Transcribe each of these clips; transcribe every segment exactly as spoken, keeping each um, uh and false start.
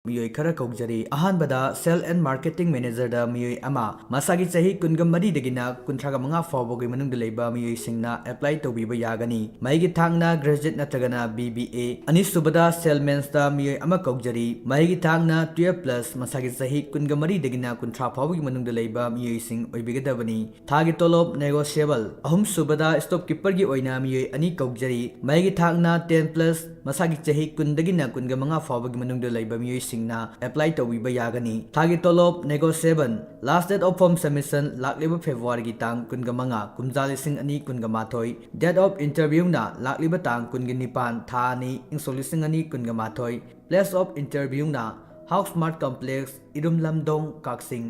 ꯃꯤꯑꯣꯏ ꯈꯔ ꯀꯧꯖꯔꯤ꯫ ꯑꯍꯥꯟꯕꯗ Sales and Marketing Manager ꯗ ꯃꯤꯑꯣꯏ ꯑꯃ, ꯃꯁꯥꯒꯤ ꯆꯍꯤ ꯀꯨꯟꯒ ꯃꯔꯤꯗꯒꯤꯅ ꯀꯨꯟꯊ꯭ꯔꯥꯒ ꯃꯉꯥ ꯐꯥꯎꯕꯒꯤ ꯃꯅꯨꯡꯗ ꯂꯩꯕ ꯃꯤꯑꯣꯏꯁꯤꯡꯅ apply ꯇꯧꯕꯤꯕ ꯌꯥꯒꯅꯤ꯫ ꯃꯍꯩꯒꯤ ꯊꯥꯛꯅ graduate ꯅꯠꯇ꯭ꯔꯒꯅ B B A꯫ ꯑꯅꯤꯁꯨꯕꯗ Salesman ꯗ ꯃꯤꯑꯣꯏ ꯑꯃ ꯀꯧꯖꯔꯤ꯫ ꯃꯍꯩꯒꯤ ꯊꯥꯛꯅ twelve plus, ꯃꯁꯥꯒꯤ ꯆꯍꯤ ꯀꯨꯟꯒ ꯃꯔꯤꯗꯒꯤꯅ ꯀꯨꯟꯊ꯭ꯔꯥ ꯐꯥꯎꯕꯒꯤ ꯃꯅꯨꯡꯗ ꯂꯩꯕ ꯃꯤꯑꯣꯏꯁꯤꯡ ꯑꯣꯏꯕꯤꯒꯗꯕꯅꯤ꯫ ꯊꯥꯒꯤ ꯇꯣꯂꯣꯞ negotiable꯫ ꯑꯍꯨꯝꯁꯨꯕꯗ Storekeeper ꯒꯤ ꯑꯣꯏꯅ ꯃꯤꯑꯣꯏ ꯑꯅꯤ ꯀꯧꯖꯔꯤ꯫ ꯃꯍꯩꯒꯤ ꯊꯥꯛꯅ ten plus, ꯃꯁꯥꯒꯤ ꯆꯍꯤ ꯀꯨꯟꯗꯒꯤꯅ ꯀꯨꯟꯒ ꯃꯉꯥ ꯐꯥꯎꯕꯒꯤ ꯃꯅꯨꯡꯗ ꯂꯩꯕ ꯃꯤꯑꯣꯏꯁꯤꯡꯅ apply ꯇꯧꯕꯤꯕ ꯌꯥꯒꯅꯤ꯫ ꯊꯥꯒꯤ ꯇꯣꯂꯣꯞ negotiable꯫ Last date of form submission ꯂꯥꯛꯂꯤꯕ February ꯒꯤ ꯇꯥꯡ ꯀꯨꯟꯒ ꯃꯉꯥ, ꯀꯨꯝꯖꯥ ꯂꯤꯁꯤꯡ ꯑꯅꯤ ꯀꯨꯟꯒ ꯃꯥꯊꯣꯏ꯫ Date of interview ꯅ ꯂꯥꯛꯂꯤꯕ ꯇꯥꯡ ꯀꯨꯟꯒ ꯅꯤꯄꯥꯟ, ꯊꯥ ꯑꯅꯤ, ꯏꯪ ꯁꯣꯛ ꯂꯤꯁꯤꯡ ꯑꯅꯤ ꯀꯨꯟꯒ ꯃꯥꯊꯣꯏ꯫ Place of interview ꯅ House Smart Complex, ꯏꯔꯨꯝ ꯂꯝꯗꯣꯡ, ꯀꯛꯆꯤꯡ꯫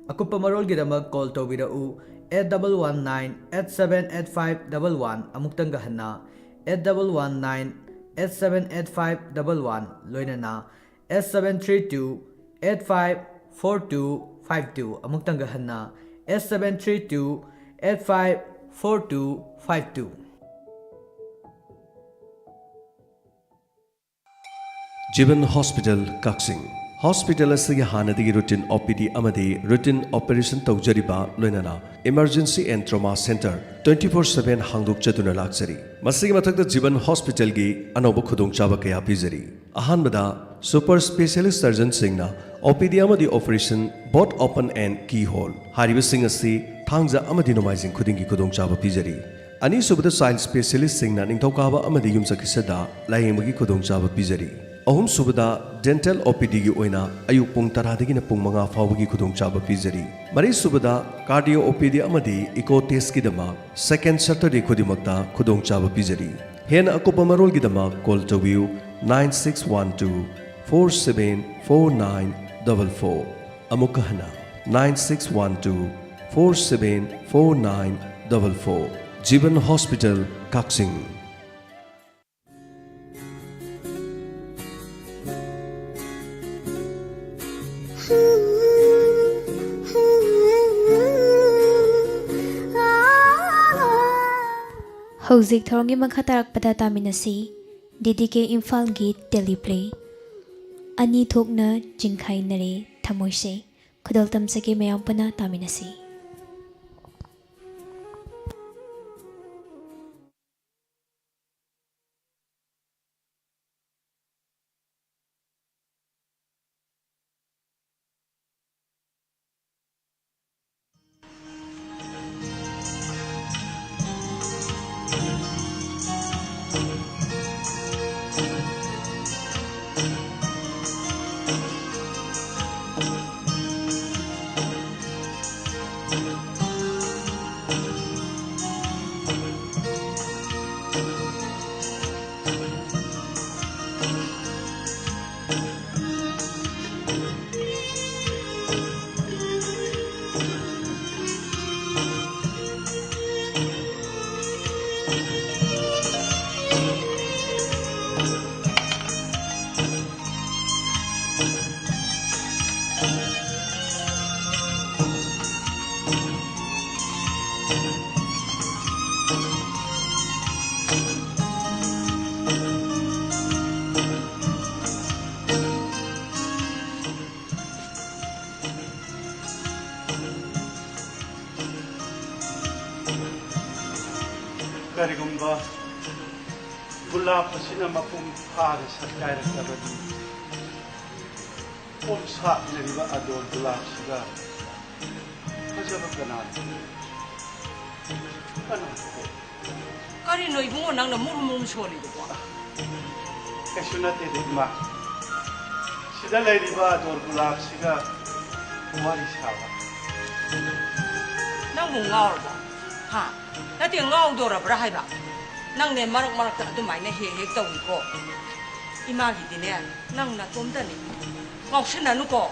ꯑꯀꯨꯞꯄ ꯃꯔꯣꯜꯒꯤꯗꯃꯛ call ꯇꯧꯕꯤꯔꯛꯎ, eight double one nine eight seven eight five double one꯫ ꯑꯃꯨꯛꯇꯪꯒ ꯍꯟꯅ, eight double one nine eight seven eight five double one, ꯂꯣꯏꯅꯅ eight seven three two eight five four two five two꯫ ꯑꯃꯨꯛꯇꯪꯒ ꯍꯟꯅ, eight seven three two eight five four two five two꯫ ꯖꯤꯕꯟ hospital, ꯀꯛꯆꯤꯡ꯫ Hospital ꯑꯁꯤꯒꯤ ꯍꯥꯟꯅꯗꯒꯤ routine O P D ꯑꯃꯗꯤ routine operation ꯇꯧꯖꯔꯤꯕ, ꯂꯣꯏꯅꯅ Emergency and Trauma Center twenty four seven ꯍꯥꯡꯗꯣꯛꯆꯗꯨꯅ ꯂꯥꯛꯆꯔꯤ꯫ ꯃꯁꯤꯒꯤ ꯃꯊꯛꯇ ꯖꯤꯕꯟ ꯍꯣꯁꯄꯤꯇꯥꯜꯒꯤ ꯑꯅꯧꯕ ꯈꯨꯗꯣꯡꯆꯥꯕ ꯀꯌꯥ ꯄꯤꯖꯔꯤ꯫ ꯑꯍꯥꯟꯕꯗ, super specialist surgeon ꯁꯤꯡꯅ O P D ꯑꯃꯗꯤ operation both open and keyhole꯫ ꯍꯥꯏꯔꯤꯕꯁꯤꯡ ꯑꯁꯤ ꯊꯥꯡꯖ ꯑꯃꯗꯤ ꯅꯣꯡꯃꯥꯏꯖꯤꯡ ꯈꯨꯗꯤꯡꯒꯤ ꯈꯨꯗꯣꯡꯆꯥꯕ ꯄꯤꯖꯔꯤ꯫ ꯑꯅꯤꯁꯨꯕꯗ, child specialist ꯁꯤꯡꯅ ꯅꯤꯡꯊꯧꯀꯥꯕ ꯑꯃꯗꯤ ꯌꯨꯝꯁꯀꯩꯁꯗ ꯂꯥꯌꯦꯡꯕꯒꯤ ꯈꯨꯗꯣꯡꯆꯥꯕ ꯄꯤꯖꯔꯤ꯫ ꯑꯍꯨꯝꯁꯨꯕꯗ, dental O P D ꯒꯤ ꯑꯣꯏꯅ ꯑꯌꯨꯛ ꯄꯨꯡ ꯇꯔꯥꯗꯒꯤꯅ ꯄꯨꯡ ꯃꯉꯥ ꯐꯥꯎꯕꯒꯤ ꯈꯨꯗꯣꯡꯆꯥꯕ ꯄꯤꯖꯔꯤ꯫ ꯃꯔꯤꯁꯨꯕꯗ, cardio O P D ꯑꯃꯗꯤ echo test ꯀꯤꯗꯃꯛ second Saturday ꯈꯨꯗꯤꯡꯃꯛꯇ ꯈꯨꯗꯣꯡꯆꯥꯕ ꯄꯤꯖꯔꯤ꯫ ꯍꯦꯟꯅ ꯑꯀꯨꯞꯄ ꯃꯔꯣꯜꯒꯤꯗꯃꯛ call ꯇꯧꯕꯤꯌꯨ, nine six one two four seven four nine double four꯫ ꯑꯃꯨꯛꯀ ꯍꯟꯅ, nine six one two four seven four nine double four꯫ ꯖꯤꯕꯟ ꯍꯣꯁꯄꯤꯇꯥꯜ, ꯀꯛꯆꯤꯡ꯫ ꯍꯧꯖꯤꯛ ꯊꯧꯔꯝꯒꯤ ꯃꯈꯥ ꯇꯥꯔꯛꯄꯗ ꯇꯥꯃꯤꯟꯅꯁꯤ꯫ D D K ꯏꯝꯐꯥꯜꯒꯤ teleplay꯫ ꯑꯅꯤ ꯊꯣꯛꯅ ꯆꯤꯡꯈꯥꯏꯅꯔꯦ ꯊꯃꯣꯏꯁꯦ꯫ ꯈꯨꯗꯣꯜ ꯇꯝꯖꯒꯦ, ꯃꯌꯥꯝ ꯄꯨꯟꯅ ꯇꯥꯃꯤꯟꯅꯁꯤ꯫ ꯀꯔꯤꯒꯨꯝꯕ ꯒꯨꯂꯥꯞ ꯑꯁꯤꯅ ꯃꯄꯨꯡ ꯐꯥꯅ ꯁꯛꯀꯥꯏꯔꯛꯂꯕꯗꯤ, ꯄꯣꯝ ꯁꯥꯠꯂꯤꯕ ꯑꯗꯣꯔ ꯒꯨꯂꯥꯞꯁꯤꯒ ꯐꯖꯕ ꯀꯅꯥꯅꯣ? ꯀꯅꯥꯅꯣ? ꯀꯔꯤꯅꯣ ꯏꯕꯨꯡꯉꯣ, ꯅꯪꯅ ꯃꯨꯔꯨꯝ ꯃꯨꯔꯨꯝ ꯁꯣꯜꯂꯤꯗꯨꯕꯣ? ꯀꯩꯁꯨ ꯅꯠꯇꯦꯗ, ꯏꯃꯥ꯫ ꯁꯤꯗ ꯂꯩꯔꯤꯕ ꯑꯗꯣꯔ ꯒꯨꯂꯥꯞꯁꯤꯒ ꯋꯥꯔꯤ ꯁꯥꯕ꯫ ꯅꯪꯕꯨ ꯉꯥꯎꯔꯕꯣ? ꯍꯥ? ꯅꯠꯇꯦ, ꯉꯥꯎꯗꯣꯔꯕ꯭ꯔꯥ ꯍꯥꯏꯕ? ꯅꯪꯅꯦ, ꯃꯔꯛ ꯃꯔꯛꯇ ꯑꯗꯨꯃꯥꯏꯅ ꯍꯦꯛ ꯍꯦꯛ ꯇꯧꯏꯀꯣ꯫ ꯏꯃꯥꯒꯤꯗꯤꯅꯦ, ꯅꯪ ꯅꯇꯣꯝꯇꯅꯤ꯫ ꯉꯥꯎꯁꯟꯅꯅꯨꯀꯣ꯫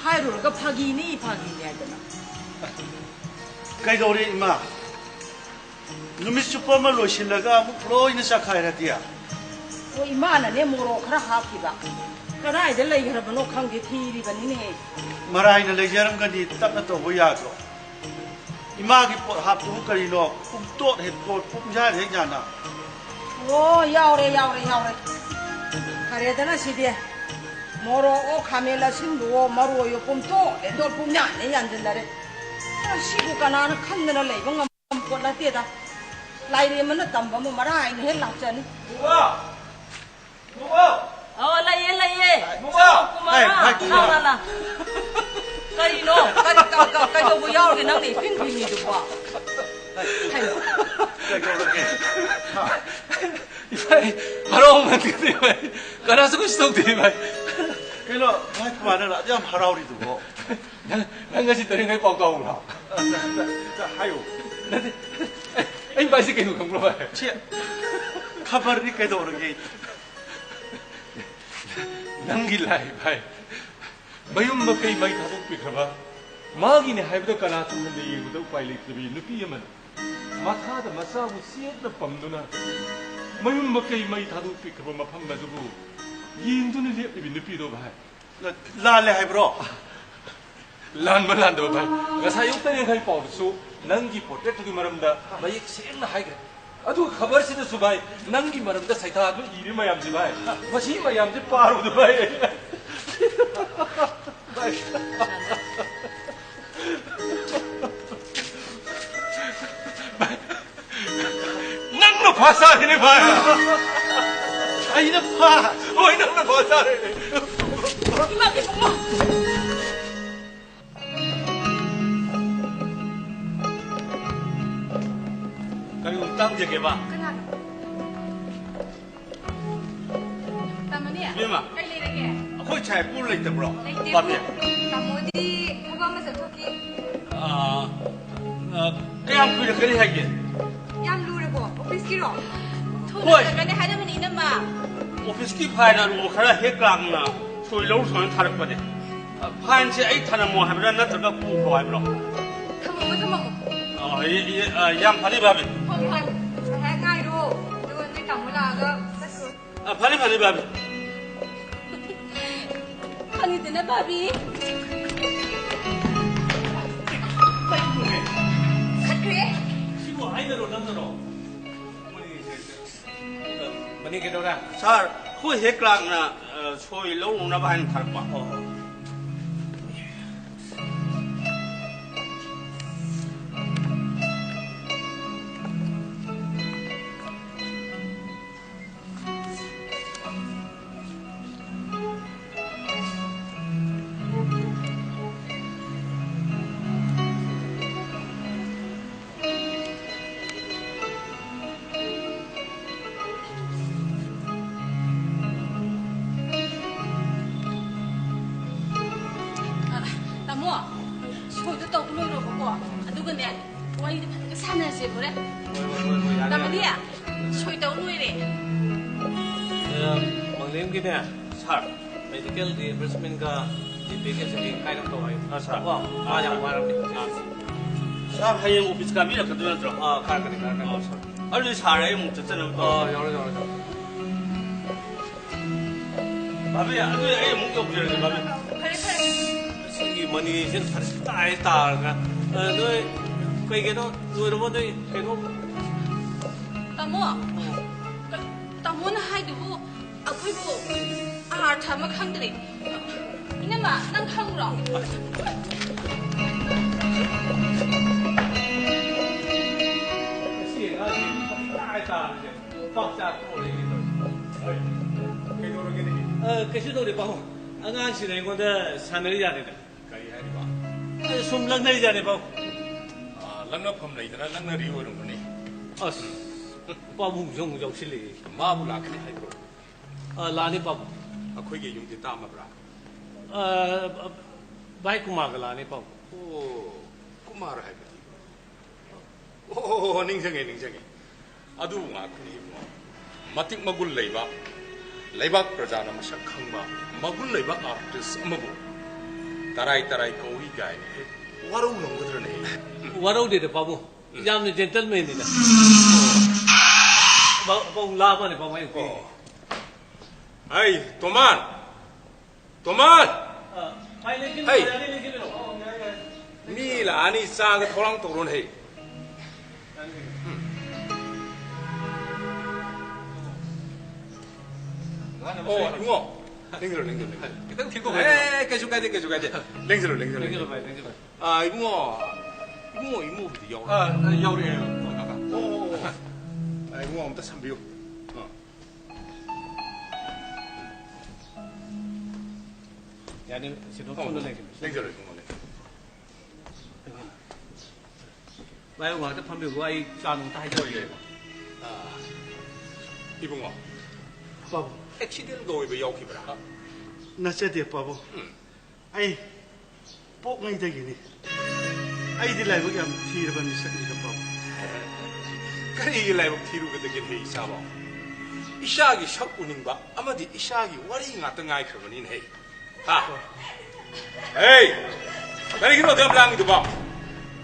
ꯍꯥꯏꯔꯨꯔꯒ ꯐꯥꯒꯤꯅꯤ, ꯐꯥꯒꯤꯅꯤ ꯍꯥꯏꯗꯅ꯫ ꯀꯩꯗꯧꯔꯦ, ꯏꯃꯥ? ꯅꯨꯃꯤꯠ ꯆꯨꯞꯄ ꯑꯃ ꯂꯣꯏꯁꯤꯜꯂꯒ ꯑꯃꯨꯛ ꯂꯣꯏꯅ ꯆꯈꯥꯏꯔꯗꯤ? ꯑꯣ, ꯏꯃꯥꯅꯅꯦ ꯃꯣꯔꯣꯛ ꯈꯔ ꯍꯥꯞꯈꯤꯕ꯫ ꯀꯗꯥꯏꯗ ꯂꯩꯈ꯭ꯔꯕꯅꯣ ꯈꯪꯗꯦ, ꯊꯤꯔꯤꯕꯅꯤꯅꯦ꯫ ꯃꯔꯥꯏꯅ ꯂꯩꯖꯔꯝꯒꯅꯤ, ꯇꯞꯅ ꯇꯧꯕ ꯌꯥꯗ꯭ꯔꯣ? ꯏꯃꯥꯒꯤ ꯄꯣꯠ ꯍꯥꯞꯇꯨꯕꯨ ꯀꯔꯤꯅꯣ? ꯄꯨꯡꯇꯣꯠ ꯍꯦꯛ ꯇꯣꯠ, ꯄꯨꯡꯌꯥꯟ ꯍꯦꯛ ꯌꯥꯟꯅ꯫ ꯑꯣ, ꯌꯥꯎꯔꯦ, ꯌꯥꯎꯔꯦ, ꯌꯥꯎꯔꯦ꯫ ꯐꯔꯦꯗꯅ ꯁꯤꯗꯤ꯫ ꯃꯣꯔꯣꯛꯑꯣ, ꯈꯥꯃꯦꯟ ꯑꯁꯤꯟꯕꯋꯣ, ꯃꯔꯣꯏꯑꯣ, ꯄꯨꯝꯊꯣꯛ ꯂꯦꯟꯊꯣꯛ ꯄꯨꯝꯌꯥꯟ ꯍꯦꯛ ꯌꯥꯟꯁꯤꯟꯅꯔꯦ꯫ ꯁꯤꯕꯨ ꯀꯅꯥꯅ ꯈꯪꯗꯅ ꯂꯩꯕ ꯉꯝꯄꯣꯠ ꯅꯠꯇꯦꯗ꯫ ꯂꯥꯏꯔꯦꯝꯕꯅ ꯇꯝꯕ ꯑꯃ ꯃꯔꯥꯏꯅ ꯍꯦꯛ ꯂꯥꯛꯆꯅꯤ꯫ ꯕꯨꯡꯉꯣ! ꯕꯨꯡꯉꯣ! ꯑꯣ, ꯂꯩꯌꯦ, ꯂꯩꯌꯦ꯫ ꯕꯨꯡꯉꯣ! ꯀꯨꯃꯥꯔ, ꯑꯦ, ꯍꯥꯏ, ꯂꯥꯎ, ꯀꯨꯃꯥꯔ꯫ ꯂꯥꯎ, ꯂꯥꯎ꯫ ꯀꯔꯤꯅꯣ? ꯀꯔꯤ, ꯀ-, ꯀ-, ꯀꯩꯗꯧꯕ ꯌꯥꯎꯔꯒꯦ ꯅꯪꯅ ꯏꯐꯤꯡ ꯐꯤꯡꯉꯤꯗꯨꯕꯣ? ꯍꯩꯃꯥ꯫ ꯀꯩꯗꯧꯔꯒꯦ? ꯍꯥ? ꯏꯕꯥꯏ, ꯍꯔꯥꯎꯃꯟꯒꯤꯗꯅ ꯏꯕꯥꯏ, ꯀꯅꯥꯁꯨ ꯀꯩꯁꯨ ꯇꯧꯗꯦ ꯏꯕꯥꯏ꯫ ꯀꯩꯅꯣ, ꯚꯥꯏ ꯀꯨꯃꯥꯔꯅ ꯑꯗꯨ ꯌꯥꯝ ꯍꯔꯥꯎꯔꯤꯗꯨꯕꯣ? ꯅꯪ, ꯅꯪ ꯉꯁꯤ ꯇꯔꯦꯠꯈꯥꯏ ꯄꯥꯎ ꯇꯥꯍꯧꯕ꯭ꯔꯣ? ꯑ, ꯇ-, ꯇ-, ꯇ-, ꯍꯥꯏꯌꯨ꯫ ꯅꯠꯇꯦ, ꯑꯩ ꯏꯕꯥꯏꯁꯤ ꯀꯩꯅꯣ ꯈꯪꯕ꯭ꯔꯣ ꯚꯥꯏ? ꯁꯤ ꯈꯕꯔꯅꯤ, ꯀꯩꯗꯧꯔꯒꯦ? ꯅꯪꯒꯤ ꯂꯥꯏ ꯚꯥꯏ꯫ ꯃꯌꯨꯝ ꯃꯀꯩ ꯃꯩ ꯊꯥꯗꯣꯛꯄꯤꯈ꯭ꯔꯕ, ꯃꯥꯒꯤꯅꯦ ꯍꯥꯏꯕꯗ ꯀꯅꯥꯁꯨ ꯍꯟꯅ ꯌꯦꯡꯕꯗ ꯎꯄꯥꯏ ꯂꯩꯇ꯭ꯔꯕꯤ ꯅꯨꯄꯤ ꯑꯃꯅ ꯃꯈꯥꯗ ꯃꯆꯥꯕꯨ ꯆꯦꯠꯅ ꯄꯝꯗꯨꯅ ꯃꯌꯨꯝ ꯃꯀꯩ ꯃꯩ ꯊꯥꯗꯣꯛꯄꯤꯈ꯭ꯔꯕ ꯃꯐꯝ ꯑꯗꯨꯕꯨ ꯌꯦꯡꯗꯨꯅ ꯂꯦꯞꯂꯤꯕꯤ ꯅꯨꯄꯤꯗꯣ ꯚꯥꯏ꯫ ꯂ-, ꯂꯥꯜꯂꯦ ꯍꯥꯏꯕ꯭ꯔꯣ? ꯂꯥꯟꯕ ꯂꯥꯟꯗꯕ ꯚꯥꯏ, ꯉꯁꯥꯏ ꯑꯌꯨꯛ ꯇꯔꯦꯠꯈꯥꯏ ꯄꯥꯎꯗꯁꯨ ꯅꯪꯒꯤ ꯄꯣꯔꯇ꯭ꯔꯦꯠꯇꯨꯒꯤ ꯃꯔꯝꯗ ꯃꯌꯦꯛ ꯁꯦꯡꯅ ꯍꯥꯏꯈ꯭ꯔꯦ꯫ ꯑꯗꯨꯒ ꯈꯕꯔꯁꯤꯗꯁꯨ ꯚꯥꯏ, ꯅꯪꯒꯤ ꯃꯔꯝꯗ ꯁꯩꯊꯥꯗꯨ ꯏꯔꯤ ꯃꯌꯥꯝꯁꯦ ꯚꯥꯏ, ꯃꯁꯤ ꯃꯌꯥꯝꯁꯦ ꯄꯥꯔꯨꯕꯗ ꯚꯥꯏ, ꯚꯥꯏ, ꯅꯪꯅ ꯐꯥ ꯆꯥꯔꯤꯅꯦ ꯚꯥꯏ꯫ ꯑꯩꯅ ꯐꯥ? ꯍꯣꯏ, ꯅꯪꯅ ꯐꯥ ꯆꯥꯔꯤꯅꯦ꯫ ꯏꯃꯥ, ꯏꯕꯨꯡꯉꯣ꯫ ꯀꯔꯤꯒꯨꯝꯕ ꯇꯥꯡꯖꯒꯦꯕ? ꯀꯅꯥꯅꯣ? ꯇꯥꯃꯣꯅꯦ? ꯏꯕꯦꯝꯃ꯫ ꯀꯩ ꯂꯩꯔꯒꯦ? ꯑꯩꯈꯣꯏ ꯁꯥꯏ ꯄꯨ ꯂꯩꯇꯕ꯭ꯔꯣ? ꯂꯩꯇꯦ, ꯄꯥꯝꯃꯦ꯫ ꯄꯨ꯫ ꯇꯥꯃꯣꯗꯤ ꯊꯕꯛ ꯑꯃ ꯆꯠꯊꯣꯛꯈꯤ꯫ ꯑꯥ, ꯑꯥ, ꯀꯌꯥꯝ ꯀꯨꯏꯔꯛꯀꯅꯤ ꯍꯥꯏꯒꯦ? ꯌꯥꯝ ꯂꯨꯔꯕꯣ? ꯑꯣꯐꯤꯁꯀꯤꯔꯣ? ꯊꯨꯅ ꯍꯣꯏ꯫ ꯆꯠꯀꯅꯤ ꯍꯥꯏꯔꯝꯕꯅꯤ, ꯏꯅꯝꯃ꯫ ꯑꯣꯐꯤꯁꯀꯤ ꯐꯥꯏꯜ ꯑꯔꯨꯕ ꯈꯔ ꯍꯦꯛ ꯂꯥꯛꯅ ꯁꯣꯏ ꯂꯧꯔꯨ ꯁꯣꯏꯅ ꯊꯥꯔꯛꯄꯅꯦ꯫ ꯑ, ꯐꯥꯏꯜꯁꯦ ꯑꯩ ꯊꯅꯝꯃꯣ ꯍꯥꯏꯕ꯭ꯔꯥ ꯅꯠꯇ꯭ꯔꯒ ꯄꯨꯈꯣ ꯍꯥꯏꯕ꯭ꯔꯣ? ꯊꯝꯃꯝꯃꯣ, ꯊꯝꯃꯝꯃꯣ꯫ ꯑ, ꯌꯥ-, ꯌꯥ-, ꯑ, ꯌꯥꯝ ꯐꯔꯦ, ꯚꯥꯕꯤ꯫ ꯍꯣꯏ, ꯍꯣꯏ꯫ ꯉꯥꯏꯍꯥꯛ ꯉꯥꯏꯔꯣ꯫ ꯑꯗꯨꯒ ꯅꯣꯏ ꯇꯥꯃꯣ ꯂꯥꯛꯑꯒ ꯆꯠꯈ꯭ꯔꯣ꯫ ꯑ, ꯐꯔꯦ, ꯐꯔꯦ, ꯚꯥꯕꯤ꯫ ꯈꯪꯉꯤꯗꯅ, ꯚꯥꯕꯤ꯫ ꯆꯠꯈ꯭ꯔꯦ꯫ ꯁꯤꯕꯨ ꯑꯩꯅꯔꯣ, ꯅꯪꯅꯔꯣ? ꯃꯅꯤ ꯀꯩꯗꯧꯔꯦ? ꯁꯥꯔ, ꯑꯩꯈꯣꯏ ꯍꯦꯛ ꯀ꯭ꯂꯥꯛꯅ, ꯑ, ꯁꯣꯏ ꯂꯧꯔꯨꯅꯕ ꯍꯥꯏꯅ ꯊꯥꯔꯛꯄ꯫ ꯑꯣ꯫ ꯑ, ꯇꯥꯃꯣ, ꯁꯣꯏꯗꯣ ꯇꯧꯕ ꯂꯣꯏꯔꯣꯕꯀꯣ꯫ ꯑꯗꯨꯒꯅꯦ, ꯋꯥꯔꯤꯗꯣ ꯐꯖꯅ ꯁꯥꯟꯅꯁꯦ ꯍꯣꯔꯦꯟ꯫ ꯍꯣꯏ, ꯍꯣꯏ, ꯍꯣꯏ, ꯍꯣꯏ, ꯌꯥꯔꯦ, ꯇꯥꯃꯣꯗꯤ, ꯌꯥꯔꯦ꯫ ꯁꯣꯏ ꯇꯧ ꯂꯣꯏꯔꯦ꯫ ꯑ, ꯃꯪꯂꯦꯝꯒꯤꯅꯦ, ꯁꯥꯔ, ꯃꯦꯗꯤꯀꯦꯜ ꯔꯤꯑꯦꯝꯕꯔꯁꯃꯦꯟꯒ ꯖꯤꯄꯦꯒ ꯆꯦꯛ ꯀꯥꯏꯅ ꯇꯧ ꯍꯥꯏꯌꯨ꯫ ꯑ, ꯁꯥꯔ꯫ ꯀꯣ? ꯃꯥ ꯌꯥꯝ ꯋꯥꯔꯝꯅꯤ꯫ ꯑ, ꯁꯥꯔ, ꯍꯌꯦꯡ ꯑꯣꯐꯤꯁ ꯀꯥꯕꯤꯔꯛꯀꯗꯣꯏ ꯅꯠꯇ꯭ꯔꯣ? ꯑ, ꯀꯥꯔꯛꯀꯅꯤ, ꯀꯥꯔꯛꯀꯅꯤ꯫ ꯑ, ꯁꯥꯔ꯫ ꯑꯗꯨꯗꯤ ꯁꯥꯔ, ꯑꯩ ꯑꯃꯨꯛ ꯆꯠꯆꯅꯕ ꯇꯧꯔꯣ꯫ ꯑ, ꯌꯧꯔꯣ, ꯌꯧꯔꯣ, ꯌꯧꯔꯣ꯫ ꯚꯥꯕꯤ, ꯑꯗꯨꯗꯤ ꯑꯩ ꯑꯃꯨꯛ ꯌꯧꯖꯔꯒꯦ, ꯚꯥꯕꯤ꯫ ꯐꯔꯦ, ꯐꯔꯦ꯫ ꯁꯤꯒꯤ ꯃꯅꯤꯁꯤꯅ ꯐꯔꯛ ꯇꯥꯏ ꯇꯥꯔꯒ꯫ ꯑ, ꯅꯣꯏ ꯀꯩ ꯀꯩꯅꯣ ꯂꯣꯏꯔꯕꯣ, ꯅꯣꯏ ꯀꯩꯅꯣ? ꯇꯥꯃꯣ, ꯀ-, ꯇꯥꯃꯣꯅ ꯍꯥꯏꯗꯨꯕꯨ ꯑꯩꯈꯣꯏꯕꯨ ꯑꯥꯔꯊ ꯑꯃ ꯈꯪꯗ꯭ꯔꯦ꯫ ꯏꯅꯝꯃ, ꯅꯪ ꯈꯪꯕ꯭ꯔꯣ? ꯃꯁꯤ ꯑꯉꯥꯡꯁꯤ ꯐꯔꯛ ꯇꯥꯏ ꯇꯥꯔꯤꯁꯦ꯫ ꯄꯥꯛ ꯆꯥꯛ ꯇꯣꯛꯑꯣ, ꯑꯩꯒꯤ ꯇꯧꯔꯤꯁꯦ꯫ ꯍꯣꯏ꯫ ꯀꯩꯗꯧꯔꯒꯦꯅꯦ? ꯑ, ꯀꯩꯁꯨ ꯇꯧꯗꯦ, ꯄꯥꯕꯨꯡ꯫ ꯑꯉꯥꯡꯁꯤꯡꯅ ꯑꯩꯉꯣꯟꯗ ꯁꯥꯟꯅꯔꯤꯖꯥꯠꯅꯤꯗ꯫ ꯀꯔꯤ ꯍꯥꯏꯔꯤꯕ? ꯑ, ꯁꯨꯝ ꯂꯛꯅꯔꯤꯖꯥꯠꯅꯤ, ꯄꯥꯕꯨꯡ꯫ ꯑ, ꯂꯛꯅꯐꯝ ꯂꯩꯗꯅ ꯂꯛꯅꯔꯤ ꯑꯣꯏꯔꯝꯒꯅꯤ꯫ ꯑꯁ, ꯄꯥꯕꯨꯡꯁꯨ ꯑꯃꯨꯛ ꯌꯥꯎꯁꯤꯜꯂꯛꯑꯦ꯫ ꯃꯥꯕꯨ ꯂꯥꯛꯀꯅꯤ ꯍꯥꯏꯕ꯭ꯔꯣ? ꯑ, ꯂꯥꯛꯑꯅꯤ, ꯄꯥꯕꯨꯡ꯫ ꯑꯩꯈꯣꯏꯒꯤ ꯌꯨꯝꯗꯤ ꯇꯥꯝꯃꯕ꯭ꯔꯥ? ꯑ, ꯚꯥꯏ ꯀꯨꯃꯥꯔꯒ ꯂꯥꯛꯑꯅꯤ, ꯄꯥꯕꯨꯡ꯫ ꯑꯣ, ꯀꯨꯃꯥꯔ ꯍꯥꯏꯕꯗꯤ? ꯑꯣ, ꯅꯤꯡꯁꯤꯡꯉꯦ, ꯅꯤꯡꯁꯤꯡꯉꯦ꯫ ꯑꯗꯨꯕꯨ ꯉꯥꯏꯈꯣꯅꯦ ꯏꯕꯨꯡꯉꯣ꯫ ꯃꯇꯤꯛ ꯃꯒꯨꯟ ꯂꯩꯕ, ꯂꯩꯕꯥꯛ ꯄ꯭ꯔꯖꯥꯅ ꯃꯁꯛ ꯈꯪꯕ, ꯃꯒꯨꯟ ꯂꯩꯕ ꯑꯥꯔꯇꯤꯁ ꯑꯃꯕꯨ ꯇꯔꯥꯏ ꯇꯔꯥꯏ ꯀꯧꯏ ꯀꯥꯏꯅ ꯍꯦꯛ ꯋꯥꯔꯧꯔꯝꯒꯗ꯭ꯔꯅꯦ? ꯋꯥꯔꯧꯗꯦꯗ, ꯄꯥꯕꯨꯡ꯫ ꯎꯝ꯫ ꯌꯥꯝꯅ ꯖꯦꯟꯇꯜꯃꯦꯟꯅꯤꯗ꯫ ꯄꯥꯕꯨꯡ ꯂꯥꯛꯑꯕꯅꯦ, ꯄꯥꯕꯨꯡ, ꯑꯩ ꯀꯨꯏꯔꯦ꯫ ꯑꯣ꯫ ꯍꯩ, ꯇꯣꯃꯥꯟ! ꯇꯣꯃꯥꯟ! ꯑ, ꯚꯥꯏ, ꯂꯦꯡꯁꯤꯜꯂꯨ, ꯍꯩ! ꯌꯥꯅꯤ, ꯂꯦꯡꯁꯤꯜꯂꯨ꯫ ꯃꯤ ꯂꯥꯛꯑꯅꯤ, ꯆꯥꯒ ꯊꯧꯔꯥꯡ ꯇꯧꯔꯣꯅꯦ, ꯍꯩ꯫ ꯎꯝ꯫ ꯑꯣ, ꯏꯕꯨꯡꯉꯣ, ꯂꯦꯡꯖꯜꯂꯣ, ꯂꯦꯡꯖꯜꯂꯣ, ꯂꯦꯡꯖꯜꯂꯣ꯫ ꯈꯤꯇꯪ ꯊꯦꯡꯗꯣꯛ ꯍꯥꯏꯔꯣ꯫ ꯑꯦ, ꯀꯩꯁꯨ ꯀꯥꯏꯗꯦ, ꯀꯩꯁꯨ ꯀꯥꯏꯗꯦ꯫ ꯂꯦꯡꯖꯜꯂꯣ, ꯂꯦꯡꯖꯜꯂꯣ, ꯂꯦꯡꯖꯜꯂꯣ, ꯂꯦꯡꯖꯜꯂꯣ꯫ ꯚꯥꯏ, ꯂꯦꯡꯖꯜꯂꯣ꯫ ꯑꯥ, ꯏꯕꯨꯡꯉꯣ, ꯏꯕꯨꯡꯉꯣ, ꯏꯃꯧꯕꯨꯗꯤ ꯌꯥꯎꯔꯦ꯫ ꯑꯥ, ꯑꯥ, ꯌꯥꯎꯔꯛꯑꯦ, ꯌꯥꯎꯔꯛꯑꯦ꯫ ꯑꯣ, ꯑꯣ, ꯑꯣ꯫ ꯑꯥ, ꯏꯕꯨꯡꯉꯣ, ꯑꯝꯇ ꯁꯝꯕꯤꯌꯨ꯫ ꯑꯥ꯫ ꯌꯥꯅꯤ, ꯁꯤꯗꯣ ꯑꯣ, ꯁꯣꯝꯗ ꯂꯩꯁꯤ꯫ ꯂꯦꯡꯖꯜꯂꯣ, ꯏꯕꯨꯡꯉꯣ, ꯂꯦꯡꯖꯜꯂꯣ꯫ ꯚꯥꯏ, ꯉꯥꯛꯇ ꯐꯝꯕꯤꯌꯨꯀꯣ, ꯑꯩ ꯆꯥ ꯅꯨꯡ ꯑꯝꯇ ꯍꯥꯏꯖꯔꯛꯀꯦ꯫ ꯑꯥ, ꯏꯕꯨꯡꯉꯣ, ꯄꯥꯕꯨꯡ꯫ ꯑꯦꯛꯁꯤꯗꯦꯟꯒ ꯑꯣꯏꯕ ꯌꯥꯎꯈꯤꯕ꯭ꯔꯥ? ꯅꯠꯆꯗꯦ, ꯄꯥꯕꯨꯡ꯫ ꯎꯝ꯫ ꯑꯩ ꯄꯣꯛꯉꯩꯗꯒꯤꯅꯤ꯫ ꯑꯩꯗꯤ ꯂꯥꯏꯕꯛ ꯌꯥꯝ ꯊꯤꯔꯕ ꯃꯤꯁꯛꯅꯤꯗ, ꯄꯥꯕꯨꯡ꯫ ꯀꯔꯤꯒꯤ ꯂꯥꯏꯕꯛ ꯊꯤꯔꯨꯒꯗꯒꯦ, ꯍꯦ ꯏꯆꯥꯕꯣ? ꯏꯆꯥꯒꯤ ꯁꯛ ꯎꯅꯤꯡꯕ ꯑꯃꯗꯤ ꯏꯆꯥꯒꯤ ꯋꯥꯔꯤ ꯉꯥꯛꯇ ꯉꯥꯏꯈ꯭ꯔꯕꯅꯤꯅꯦ, ꯍꯦ꯫ ꯍꯥ? ꯍꯦ! ꯀꯔꯤꯒꯤꯅꯣ ꯑꯗꯨ ꯌꯥꯝ ꯂꯥꯡꯉꯤꯗꯨꯕꯣ?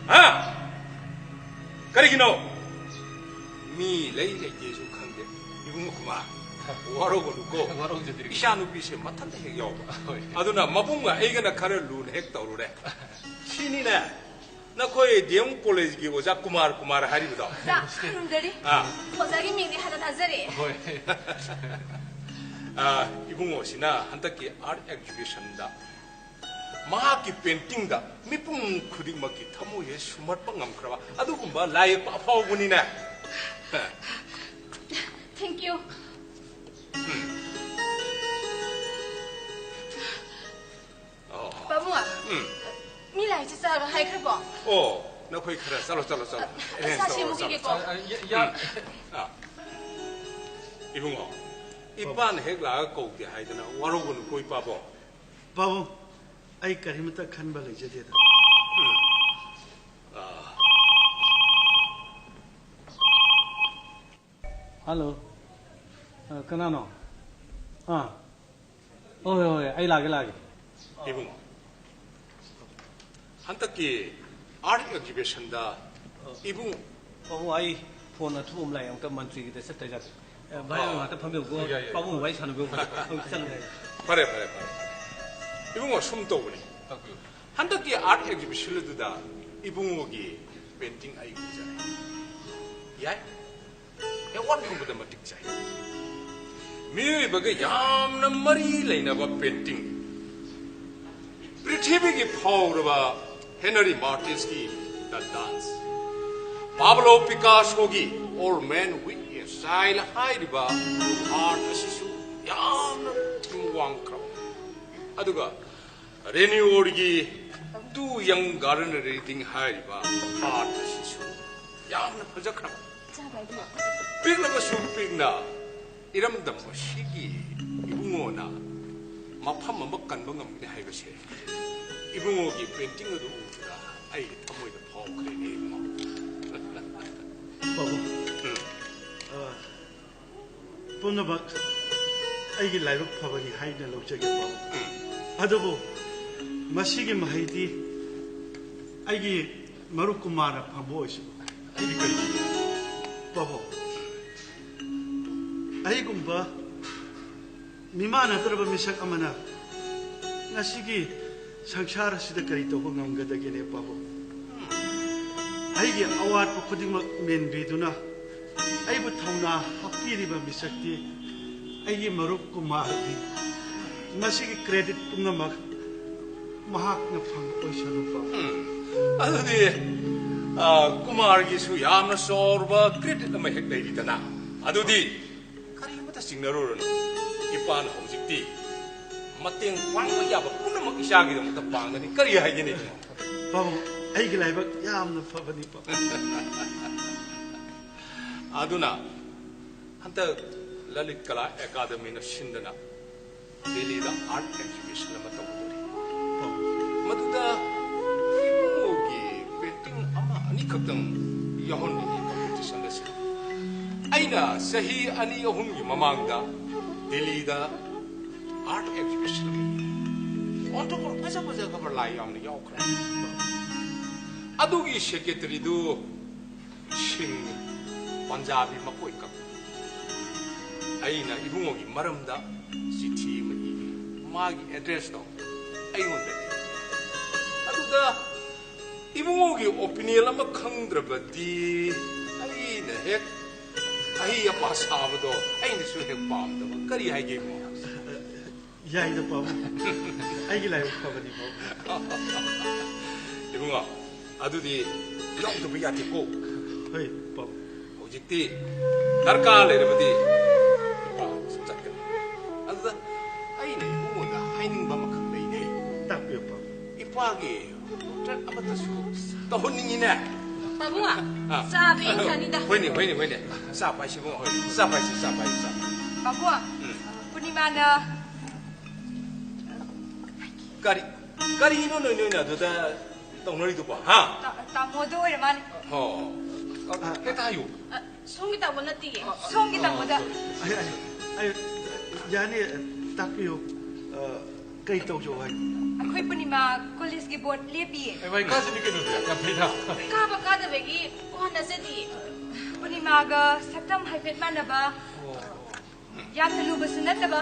ꯍꯥ? ꯀꯔꯤꯒꯤꯅꯣ? ꯃꯤ ꯂꯩ ꯂꯩꯇꯦꯁꯨ ꯈꯪꯗꯦ꯫ ꯏꯕꯨꯡꯉꯣ ꯀꯨꯃꯥꯔ, ꯋꯥꯔꯧꯒꯅꯨꯀꯣ꯫ ꯋꯥꯔꯧꯖꯗꯦ꯫ ꯏꯆꯥ ꯅꯨꯄꯤꯁꯦ ꯃꯊꯟꯇ ꯍꯦꯛ ꯌꯥꯎꯕ꯫ ꯍꯣꯏ꯫ ꯑꯗꯨꯅ ꯃꯕꯨꯡꯒ ꯑꯩꯒꯅ ꯈꯔ ꯂꯨꯅ ꯍꯦꯛ ꯇꯧꯔꯨꯔꯦ꯫ ꯁꯤꯅꯤꯅꯦ ꯅꯈꯣꯏ ꯗꯤ ꯑꯦꯝ ꯀꯣꯂꯦꯖꯀꯤ ꯑꯣꯖꯥ ꯀꯨꯃꯥꯔ ꯀꯨꯃꯥꯔ ꯍꯥꯏꯔꯤꯕꯗꯣ? ꯆꯥ, ꯈꯨꯔꯨꯝꯖꯔꯤ꯫ ꯑꯥ꯫ ꯑꯣꯖꯥꯒꯤ ꯃꯤꯡꯗꯤ ꯍꯥꯟꯅ ꯇꯥꯖꯔꯦ꯫ ꯍꯣꯏ꯫ ꯑꯥ, ꯏꯕꯨꯡꯉꯣꯁꯤꯅ ꯍꯟꯗꯛꯀꯤ ꯑꯥꯔꯠ ꯑꯦꯛꯖꯤꯕꯤꯁꯟꯗ ꯃꯍꯥꯛꯀꯤ ꯄꯦꯟꯇꯤꯡꯗ ꯃꯤꯄꯨꯝ ꯈꯨꯗꯤꯡꯃꯛꯀꯤ ꯊꯃꯣꯏ ꯍꯦꯛ ꯁꯨꯝꯍꯠꯄ ꯉꯝꯈ꯭ꯔꯕ ꯑꯗꯨꯒꯨꯝꯕ ꯂꯥꯏ ꯌꯦꯛꯄ ꯑꯐꯥꯎꯕꯅꯤꯅꯦ꯫ Thank you꯫ ꯑꯣ꯫ ꯄꯥꯕꯨꯡ, ꯎꯝ꯫ ꯃꯤ ꯂꯥꯛꯏꯁꯦ ꯆꯥꯔꯣ ꯍꯥꯏꯈ꯭ꯔꯕꯣ? ꯑꯣ, ꯅꯈꯣꯏ ꯈꯔ ꯆꯠꯂꯣ, ꯆꯠꯂꯣ, ꯆꯠꯂꯣ꯫ ꯑ, ꯑꯦ, ꯆꯥ ꯆꯠꯂꯣ, ꯁꯦꯝꯃꯨꯈꯤꯒꯦꯀꯣ꯫ ꯆꯠꯂꯣ, ꯆꯠꯂꯣ꯫ ꯑ, ꯌꯥ-, ꯌꯥ-, ꯎꯝ꯫ ꯑꯥ꯫ ꯏꯕꯨꯡꯉꯣ, ꯏꯄꯥꯅ ꯍꯦꯛ ꯂꯥꯛꯑꯒ ꯀꯧꯒꯦ ꯍꯥꯏꯗꯅ ꯋꯥꯔꯧꯒꯅꯨꯀꯣ, ꯏꯄꯥꯕꯣ꯫ ꯄꯥꯕꯨꯡ, ꯑꯩ ꯀꯔꯤꯃꯇ ꯈꯟꯕ ꯂꯩꯖꯗꯦꯗ꯫ ꯎꯝ꯫ ꯑꯥ꯫ ꯍꯜꯂꯣ꯫ ꯑ, ꯀꯅꯥꯅꯣ? ꯑꯥ꯫ ꯍꯣꯏ, ꯍꯣꯏ, ꯍꯣꯏ, ꯑꯩ ꯂꯥꯛꯑꯒꯦ, ꯂꯥꯛꯑꯒꯦ꯫ ꯏꯕꯨꯡꯉꯣ, ꯍꯟꯗꯛꯀꯤ ꯑꯥꯔꯠ ꯑꯦꯛꯖꯤꯕꯤꯁꯟꯗ ꯏꯕꯨꯡ ꯑꯣ, ꯑꯩ ꯐꯣꯟ ꯑꯊꯨꯕ ꯑꯃ ꯂꯥꯛꯑꯦ, ꯑꯝꯇ ꯃꯟꯇ꯭ꯔꯤꯒꯤꯗ ꯆꯠꯇ ꯌꯥꯗꯦ꯫ ꯑꯦ, ꯚꯥꯏ, ꯑꯥ꯫ ꯉꯥꯛꯇ ꯐꯝꯕꯤꯌꯨꯀꯣ꯫ ꯌꯥꯏ, ꯌꯥꯏ꯫ ꯄꯥꯕꯨꯡ ꯋꯥꯔꯤ ꯁꯥꯟꯅꯕꯤꯌꯨꯀꯣ꯫ ꯍꯧꯖꯤꯛ ꯆꯠꯂꯨꯔꯦ꯫ ꯐꯔꯦ, ꯐꯔꯦ, ꯐꯔꯦ꯫ ꯏꯕꯨꯡꯉꯣ, ꯁꯨꯝ ꯇꯧꯕꯅꯤ꯫ ꯇꯥꯛꯄꯤꯌꯨ꯫ ꯍꯟꯗꯛꯀꯤ ꯑꯥꯔꯠ ꯑꯦꯛꯖꯤꯕꯤꯁꯟ ꯑꯗꯨꯗ ꯏꯕꯨꯡꯉꯣꯒꯤ ꯄꯦꯟꯇꯤꯡ ꯑꯩ ꯎꯖꯔꯦ꯫ ꯌꯥꯏ꯫ ꯑꯦꯋꯥꯔꯗ ꯐꯪꯕꯗ ꯃꯇꯤꯛ ꯆꯥꯏ꯫ ꯃꯤꯑꯣꯏꯕꯒ ꯌꯥꯝꯅ ꯃꯔꯤ ꯂꯩꯅꯕ ꯄꯦꯟꯇꯤꯡ, ꯄ꯭ꯔꯤꯊꯤꯕꯤꯒꯤ ꯐꯥꯎꯔꯕ ꯍꯦꯅꯔꯤ ꯃꯥꯔꯇꯤꯟꯁꯀꯤ The Dance, ꯄꯥꯕ꯭ꯂꯣ ꯄꯤꯀꯥꯁꯣꯒꯤ Old Man with a Child ꯍꯥꯏꯔꯤꯕ ꯑꯥꯔꯠ ꯑꯁꯤꯁꯨ ꯌꯥꯝꯅ ꯊꯤꯡ ꯋꯥꯡꯈ꯭ꯔꯕ, ꯑꯗꯨꯒ ꯔꯦꯅꯤꯌꯣꯔꯒꯤ Two Young Gardener Reading ꯍꯥꯏꯔꯤꯕ ꯑꯥꯔꯠ ꯑꯁꯤꯁꯨ ꯌꯥꯝꯅ ꯐꯖꯈ꯭ꯔꯕ, ꯄꯤꯛꯂꯕꯁꯨ ꯄꯤꯛꯅ ꯏꯔꯝꯗꯝ ꯑꯁꯤꯒꯤ ꯏꯕꯨꯡꯉꯣꯅ ꯃꯐꯝ ꯑꯃ ꯀꯟꯕ ꯉꯝꯒꯅꯤ ꯍꯥꯏꯕꯁꯦ ꯏꯕꯨꯡꯉꯣꯒꯤ ꯄꯦꯟꯇꯤꯡ ꯑꯗꯨ ꯎꯕꯗ ꯑꯩꯒꯤ ꯊꯃꯣꯏꯗ ꯐꯥꯎꯈ꯭ꯔꯦꯅꯦ ꯏꯕꯨꯡꯉꯣ꯫ ꯄꯥꯕꯨꯡ, ꯎꯝ꯫ ꯑ, ꯄꯨꯝꯅꯃꯛ ꯑꯩꯒꯤ ꯂꯥꯏꯕꯛ ꯐꯕꯅꯤ ꯍꯥꯏꯅ ꯂꯧꯖꯒꯦ, ꯄꯥꯕꯨꯡ꯫ ꯎꯝ꯫ ꯑꯗꯨꯕꯨ ꯃꯁꯤꯒꯤ ꯃꯍꯩꯗꯤ ꯑꯩꯒꯤ ꯃꯔꯨꯞ ꯀꯨꯃꯥꯔꯅ ꯐꯪꯕ ꯑꯣꯏꯁꯅꯨ꯫ ꯑꯩꯗꯤ ꯀꯔꯤꯒꯤꯅꯣ? ꯄꯥꯕꯨꯡ, ꯑꯩꯒꯨꯝꯕ ꯃꯤꯃꯥꯟꯅꯗ꯭ꯔꯕ ꯃꯤꯁꯛ ꯑꯃꯅ ꯉꯁꯤꯒꯤ ꯁꯪꯁꯥꯔ ꯑꯁꯤꯗ ꯀꯔꯤ ꯇꯧꯕ ꯉꯝꯒꯗꯒꯦꯅꯦ, ꯄꯥꯕꯨꯡ? ꯑꯩꯒꯤ ꯑꯋꯥꯠꯄ ꯈꯨꯗꯤꯡꯃꯛ ꯃꯦꯟꯕꯤꯗꯨꯅ ꯑꯩꯕꯨ ꯊꯧꯅꯥ ꯍꯥꯞꯄꯤꯔꯤꯕ ꯃꯤꯁꯛꯇꯤ ꯑꯩꯒꯤ ꯃꯔꯨꯞ ꯀꯨꯃꯥꯔꯅꯤ꯫ ꯃꯁꯤꯒꯤ ꯀ꯭ꯔꯦꯗꯤꯠ ꯄꯨꯝꯅꯃꯛ ꯃꯍꯥꯛꯅ ꯐꯪꯕ ꯑꯣꯏꯁꯅꯨ, ꯄꯥꯕꯨꯡ꯫ ꯎꯝ꯫ ꯑꯗꯨꯗꯤ, ꯑ, ꯀꯨꯃꯥꯔꯒꯤꯁꯨ ꯌꯥꯝꯅ ꯆꯥꯎꯔꯕ ꯀ꯭ꯔꯦꯗꯤꯠ ꯑꯃ ꯍꯦꯛ ꯂꯩꯔꯤꯗꯅ꯫ ꯑꯗꯨꯗꯤ ꯀꯔꯤꯃꯇ ꯆꯤꯡꯅꯔꯨꯔꯅꯨ꯫ ꯏꯄꯥꯅ ꯍꯧꯖꯤꯛꯇꯤ ꯃꯇꯦꯡ ꯄꯥꯡꯕ ꯌꯥꯕ ꯄꯨꯝꯅꯃꯛ ꯏꯆꯥꯒꯤꯗꯃꯛꯇ ꯄꯥꯡꯒꯅꯤ꯫ ꯀꯔꯤ ꯍꯥꯏꯒꯅꯤ? ꯄꯥꯕꯨꯡ, ꯑꯩꯒꯤ ꯂꯥꯏꯕꯛ ꯌꯥꯝꯅ ꯐꯕꯅꯤ, ꯄꯥꯕꯨꯡ꯫ ꯑꯗꯨꯅ ꯍꯟꯗꯛ ꯂꯂꯤꯠ ꯀꯂꯥ ꯑꯦꯀꯥꯗꯃꯤꯅ ꯁꯤꯟꯗꯅ ꯗꯦꯜꯂꯤꯗ ꯑꯥꯔꯠ ꯑꯦꯛꯖꯤꯕꯤꯁꯟ ꯑꯃ ꯇꯧꯒꯗꯧꯔꯤ꯫ ꯃꯗꯨꯗ ꯏꯕꯨꯡꯉꯣꯒꯤ ꯄꯦꯟꯇꯤꯡ ꯑꯃ ꯑꯅꯤꯈꯛꯇꯪ ꯌꯥꯎꯍꯟꯅꯤꯡꯉꯤ ꯀꯝꯄꯤꯇꯤꯁꯟ ꯑꯁꯤꯗ꯫ ꯑꯩꯅ ꯆꯍꯤ ꯑꯅꯤ ꯑꯍꯨꯝꯒꯤ ꯃꯃꯥꯡꯗ ꯗꯦꯜꯂꯤꯗ ꯑꯥꯔꯠ ꯑꯦꯛꯖꯤꯕꯤꯁꯟ ꯑꯃ ꯑꯣꯟꯊꯣꯛꯄ ꯐꯖ ꯐꯖꯈ꯭ꯔꯕ ꯂꯥꯏ ꯌꯥꯝꯅ ꯌꯥꯎꯈ꯭ꯔꯦ꯫ ꯑꯗꯨꯒꯤ ꯁꯦꯀ꯭ꯔꯦꯇꯔꯤꯗꯨ ꯁꯤꯡꯅꯤ, ꯄꯟꯖꯥꯕꯤ ꯃꯀꯣꯏ ꯀꯛ꯫ ꯑꯩꯅ ꯏꯕꯨꯡꯉꯣꯒꯤ ꯃꯔꯝꯗ ꯆꯤꯊꯤ ꯑꯃ ꯏꯒꯦ꯫ ꯃꯥꯒꯤ ꯑꯦꯗ꯭ꯔꯦꯁꯇꯣ ꯑꯩꯉꯣꯟꯗ ꯂꯩ꯫ ꯑꯗꯨꯗ ꯏꯕꯨꯡꯉꯣꯒꯤ ꯑꯣꯄꯤꯅꯤꯌꯟ ꯑꯃ ꯈꯪꯗ꯭ꯔꯕꯗꯤ ꯑꯩꯅ ꯍꯦꯛ ꯑꯍꯩ ꯑꯄꯥ ꯁꯥꯕꯗꯣ ꯑꯩꯅꯁꯨ ꯍꯦꯛ ꯄꯥꯝꯗꯕ꯫ ꯀꯔꯤ ꯍꯥꯏꯒꯦ ꯏꯕꯨꯡꯉꯣ? ꯌꯥꯏꯗ ꯄꯥꯕꯨꯡ꯫ ꯑꯩꯒꯤ ꯂꯥꯏꯕꯛ ꯐꯕꯅꯤ ꯄꯥꯕꯨꯡ꯫ ꯏꯕꯨꯡꯉꯣ, ꯑꯗꯨꯗꯤ ꯌꯥꯎꯗꯕ ꯌꯥꯗꯦꯀꯣ꯫ ꯍꯣꯏ ꯄꯥꯕꯨꯡ꯫ ꯍꯧꯖꯤꯛꯇꯤ ꯗꯔꯀꯥꯔ ꯂꯩꯔꯕꯗꯤ ꯏꯄꯥ ꯆꯠꯀꯅꯤ꯫ ꯑꯗꯨꯗ ꯑꯩꯅ ꯏꯕꯨꯡꯉꯣꯗ ꯍꯥꯏꯅꯤꯡꯕ ꯑꯃꯈꯛ ꯂꯩꯅꯦ꯫ ꯇꯥꯛꯄꯤꯌꯨ ꯄꯥꯕꯨꯡ꯫ ꯏꯄꯥꯒꯤ ꯄꯣꯔꯇ꯭ꯔꯦꯠ ꯑꯃꯠꯇꯁꯨ ꯇꯧꯍꯟꯅꯤꯡꯉꯤꯅꯦ꯫ ꯄꯥꯕꯨꯡ, ꯑꯥ꯫ ꯆꯥꯕ ꯏꯪꯈ꯭ꯔꯅꯤꯗ꯫ ꯍꯣꯏꯅꯦ, ꯍꯣꯏꯅꯦ, ꯍꯣꯏꯅꯦ꯫ ꯆꯥ ꯄꯥꯏꯁꯤ ꯏꯕꯨꯡꯉꯣ, ꯍꯣꯏ꯫ ꯆꯥ ꯄꯥꯏꯁꯤ, ꯆꯥ ꯄꯥꯏꯁꯤ, ꯆꯥ ꯄꯥꯏꯁꯤ꯫ ꯄꯥꯕꯨꯡ, ꯎꯝ꯫ ꯄꯨꯔꯅꯤꯃꯥꯅ ꯀꯔꯤ, ꯀꯔꯤꯅꯣ ꯅꯣꯏ, ꯅꯣꯏꯅ ꯑꯗꯨꯗ ꯇꯧꯅꯔꯤꯗꯨꯕꯣ, ꯍꯥ? ꯇꯥ-, ꯇꯥꯃꯣꯗꯣ ꯑꯣꯏꯔ ꯃꯥꯜꯂꯦ꯫ ꯑꯣ, ꯑ, ꯍꯦꯛꯇ ꯍꯥꯏꯌꯨ꯫ ꯑ, ꯁꯣꯝꯒꯤ ꯇꯥꯃꯣ ꯅꯠꯇꯤꯌꯦ꯫ ꯁꯣꯝꯒꯤ ꯇꯥꯃꯣꯗ꯫ ꯑꯩ, ꯑꯩ, ꯑꯩ, ꯌꯥꯅꯤ, ꯇꯥꯛꯄꯤꯌꯨ꯫ ꯑ, ꯀꯩ ꯇꯧꯖꯧ ꯍꯥꯏ? ꯑꯩꯈꯣꯏ ꯄꯨꯔꯅꯤꯃꯥ ꯀꯣꯂꯦꯖꯀꯤ ꯕꯣꯔꯗ ꯂꯦꯞꯄꯤꯌꯦ꯫ ꯑꯦ, ꯚꯥꯏ, ꯀꯥꯁꯤꯗꯤ ꯀꯩꯅꯣꯗꯤ? ꯌꯥꯝ ꯐꯩꯗ꯫ ꯀꯥꯕ ꯀꯥꯗꯕꯒꯤ ꯋꯥ ꯅꯠꯆꯗꯤꯌꯦ꯫ ꯄꯨꯔꯅꯤꯃꯥꯒ ꯁꯛꯇꯝ ꯍꯥꯏꯐꯦꯠ ꯃꯥꯟꯅꯕ, ꯑꯣ꯫ ꯌꯥꯝꯅ ꯂꯨꯕꯁꯨ ꯅꯠꯇꯕ,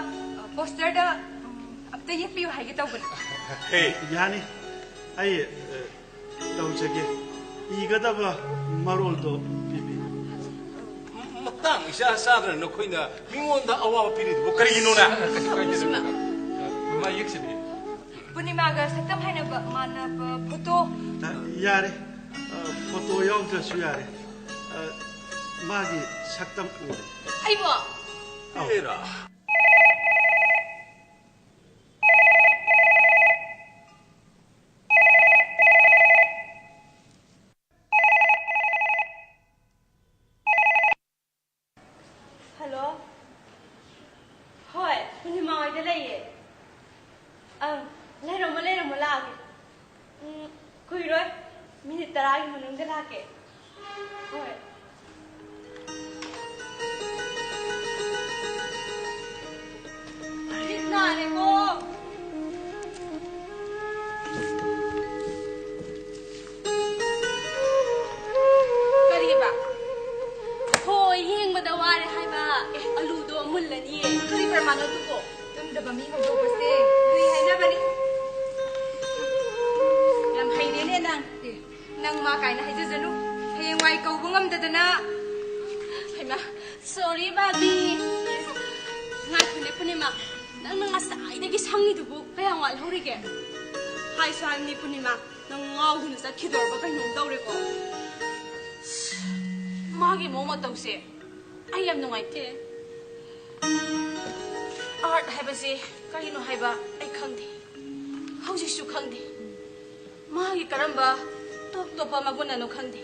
ꯄꯣꯁꯇꯔꯗ, ꯎꯝ, ꯑꯝꯇ ꯌꯦꯛꯄꯤꯌꯨ ꯍꯥꯏꯒꯦ ꯇꯧꯕꯅꯤ꯫ ꯍꯦ꯫ ꯌꯥꯅꯤ꯫ ꯑꯩ, ꯑ, ꯇꯧꯖꯒꯦ꯫ ꯏꯒꯗꯕ ꯃꯔꯣꯜꯗꯣ ꯄꯤꯕꯤꯌꯨ꯫ ꯃꯇꯥꯡ ꯏꯆꯥ ꯆꯥꯗꯅ ꯅꯈꯣꯏꯅ ꯃꯤꯉꯣꯟꯗ ꯑꯋꯥꯕ ꯄꯤꯔꯤꯗꯨꯕꯨ ꯀꯔꯤꯒꯤꯅꯣꯅꯦ? ꯀꯩꯁꯨ ꯀꯥꯏꯗꯦꯗ꯫ ꯏꯃꯥ꯫ ꯃꯥ ꯌꯦꯛꯁꯤꯗꯤ꯫ ꯄꯨꯔꯅꯤꯃꯥꯒ ꯁꯛꯇꯝ ꯍꯥꯏꯅꯕ ꯃꯥꯟꯅꯕ ꯐꯣꯇꯣ꯫ ꯑ, ꯌꯥꯔꯦ꯫ ꯑ, ꯐꯣꯇꯣ ꯌꯥꯎꯗ꯭ꯔꯁꯨ ꯌꯥꯔꯦ꯫ ꯑ, ꯃꯥꯒꯤ ꯁꯛꯇꯝ ꯎꯔꯦ꯫ ꯑꯩꯕꯣ? ꯑꯧ꯫ ꯑꯦꯔꯥ꯫ ꯍꯜꯂꯣ꯫ ꯍꯣꯏ, ꯄꯨꯔꯅꯤꯃꯥ ꯍꯣꯏꯗ ꯂꯩꯌꯦ꯫ ꯑꯪ, ꯂꯩꯔꯝꯃꯣ, ꯂꯩꯔꯝꯃꯣ, ꯂꯥꯛꯑꯒꯦ꯫ ꯎꯝ, ꯀꯨꯏꯔꯣꯏ꯫ ꯃꯤꯅꯤꯠ ꯇꯔꯥꯒꯤ ꯃꯅꯨꯡꯗ ꯂꯥꯛꯀꯦ꯫ ꯍꯣꯏ꯫ ꯃꯤꯠ ꯅꯥꯔꯦꯀꯣ꯫ ꯀꯔꯤꯕ? ꯍꯣꯏ, ꯌꯦꯡꯕꯗ ꯋꯥꯔꯦ ꯍꯥꯏꯕ꯫ ꯑꯦ, ꯑꯂꯨꯗꯣ ꯃꯨꯜꯂꯅꯤꯌꯦ꯫ ꯀꯔꯤ ꯄ꯭ꯔꯃꯥꯟꯅꯣ ꯑꯗꯨꯕꯣ? ꯇꯨꯝꯗꯕ ꯃꯤ ꯍꯧꯗꯣꯛꯄꯁꯦ ꯂꯨꯏ ꯍꯥꯏꯅꯕꯅꯤ꯫ ꯌꯥꯝ ꯍꯩꯔꯦꯅꯦ ꯅꯪ꯫ ꯑꯦ, ꯅꯪ ꯃꯥ ꯀꯥꯏꯅ ꯍꯥꯏꯖꯖꯅꯨ꯫ ꯍꯌꯦꯡꯋꯥꯏ ꯀꯧꯕ ꯉꯝꯗꯗꯅ꯫ ꯍꯩꯃꯥ, Sorry, ꯕꯥꯕꯤ꯫ ꯉꯥꯏꯈꯣꯅꯦ, ꯄꯨꯔꯅꯤꯃꯥ꯫ ꯅꯪꯅ ꯉꯁꯥꯏꯗꯒꯤ ꯁꯪꯉꯤꯗꯨꯕꯨ ꯀꯌꯥꯝ ꯋꯥꯠꯍꯧꯔꯤꯒꯦ? ꯍꯥꯏꯁꯨ ꯍꯥꯏꯕꯅꯤ, ꯄꯨꯔꯅꯤꯃꯥ꯫ ꯅꯪ ꯉꯥꯎꯗꯨꯅ ꯆꯠꯈꯤꯗꯧꯔꯕ ꯀꯩꯅꯣꯝ ꯇꯧꯔꯦꯀꯣ꯫ ꯃꯥꯒꯤ ꯃꯑꯣꯡ ꯃꯇꯧꯁꯦ ꯑꯩ ꯌꯥꯝ ꯅꯨꯡꯉꯥꯏꯇꯦ꯫ Art ꯍꯥꯏꯕꯁꯦ ꯀꯔꯤꯅꯣ ꯍꯥꯏꯕ ꯑꯩ ꯈꯪꯗꯦ꯫ ꯍꯧꯖꯤꯛꯁꯨ ꯈꯪꯗꯦ꯫ ꯃꯥꯒꯤ ꯀꯔꯝꯕ ꯇꯣꯞ ꯇꯣꯞꯄ ꯃꯒꯨꯟꯅꯅꯣ ꯈꯪꯗꯦ꯫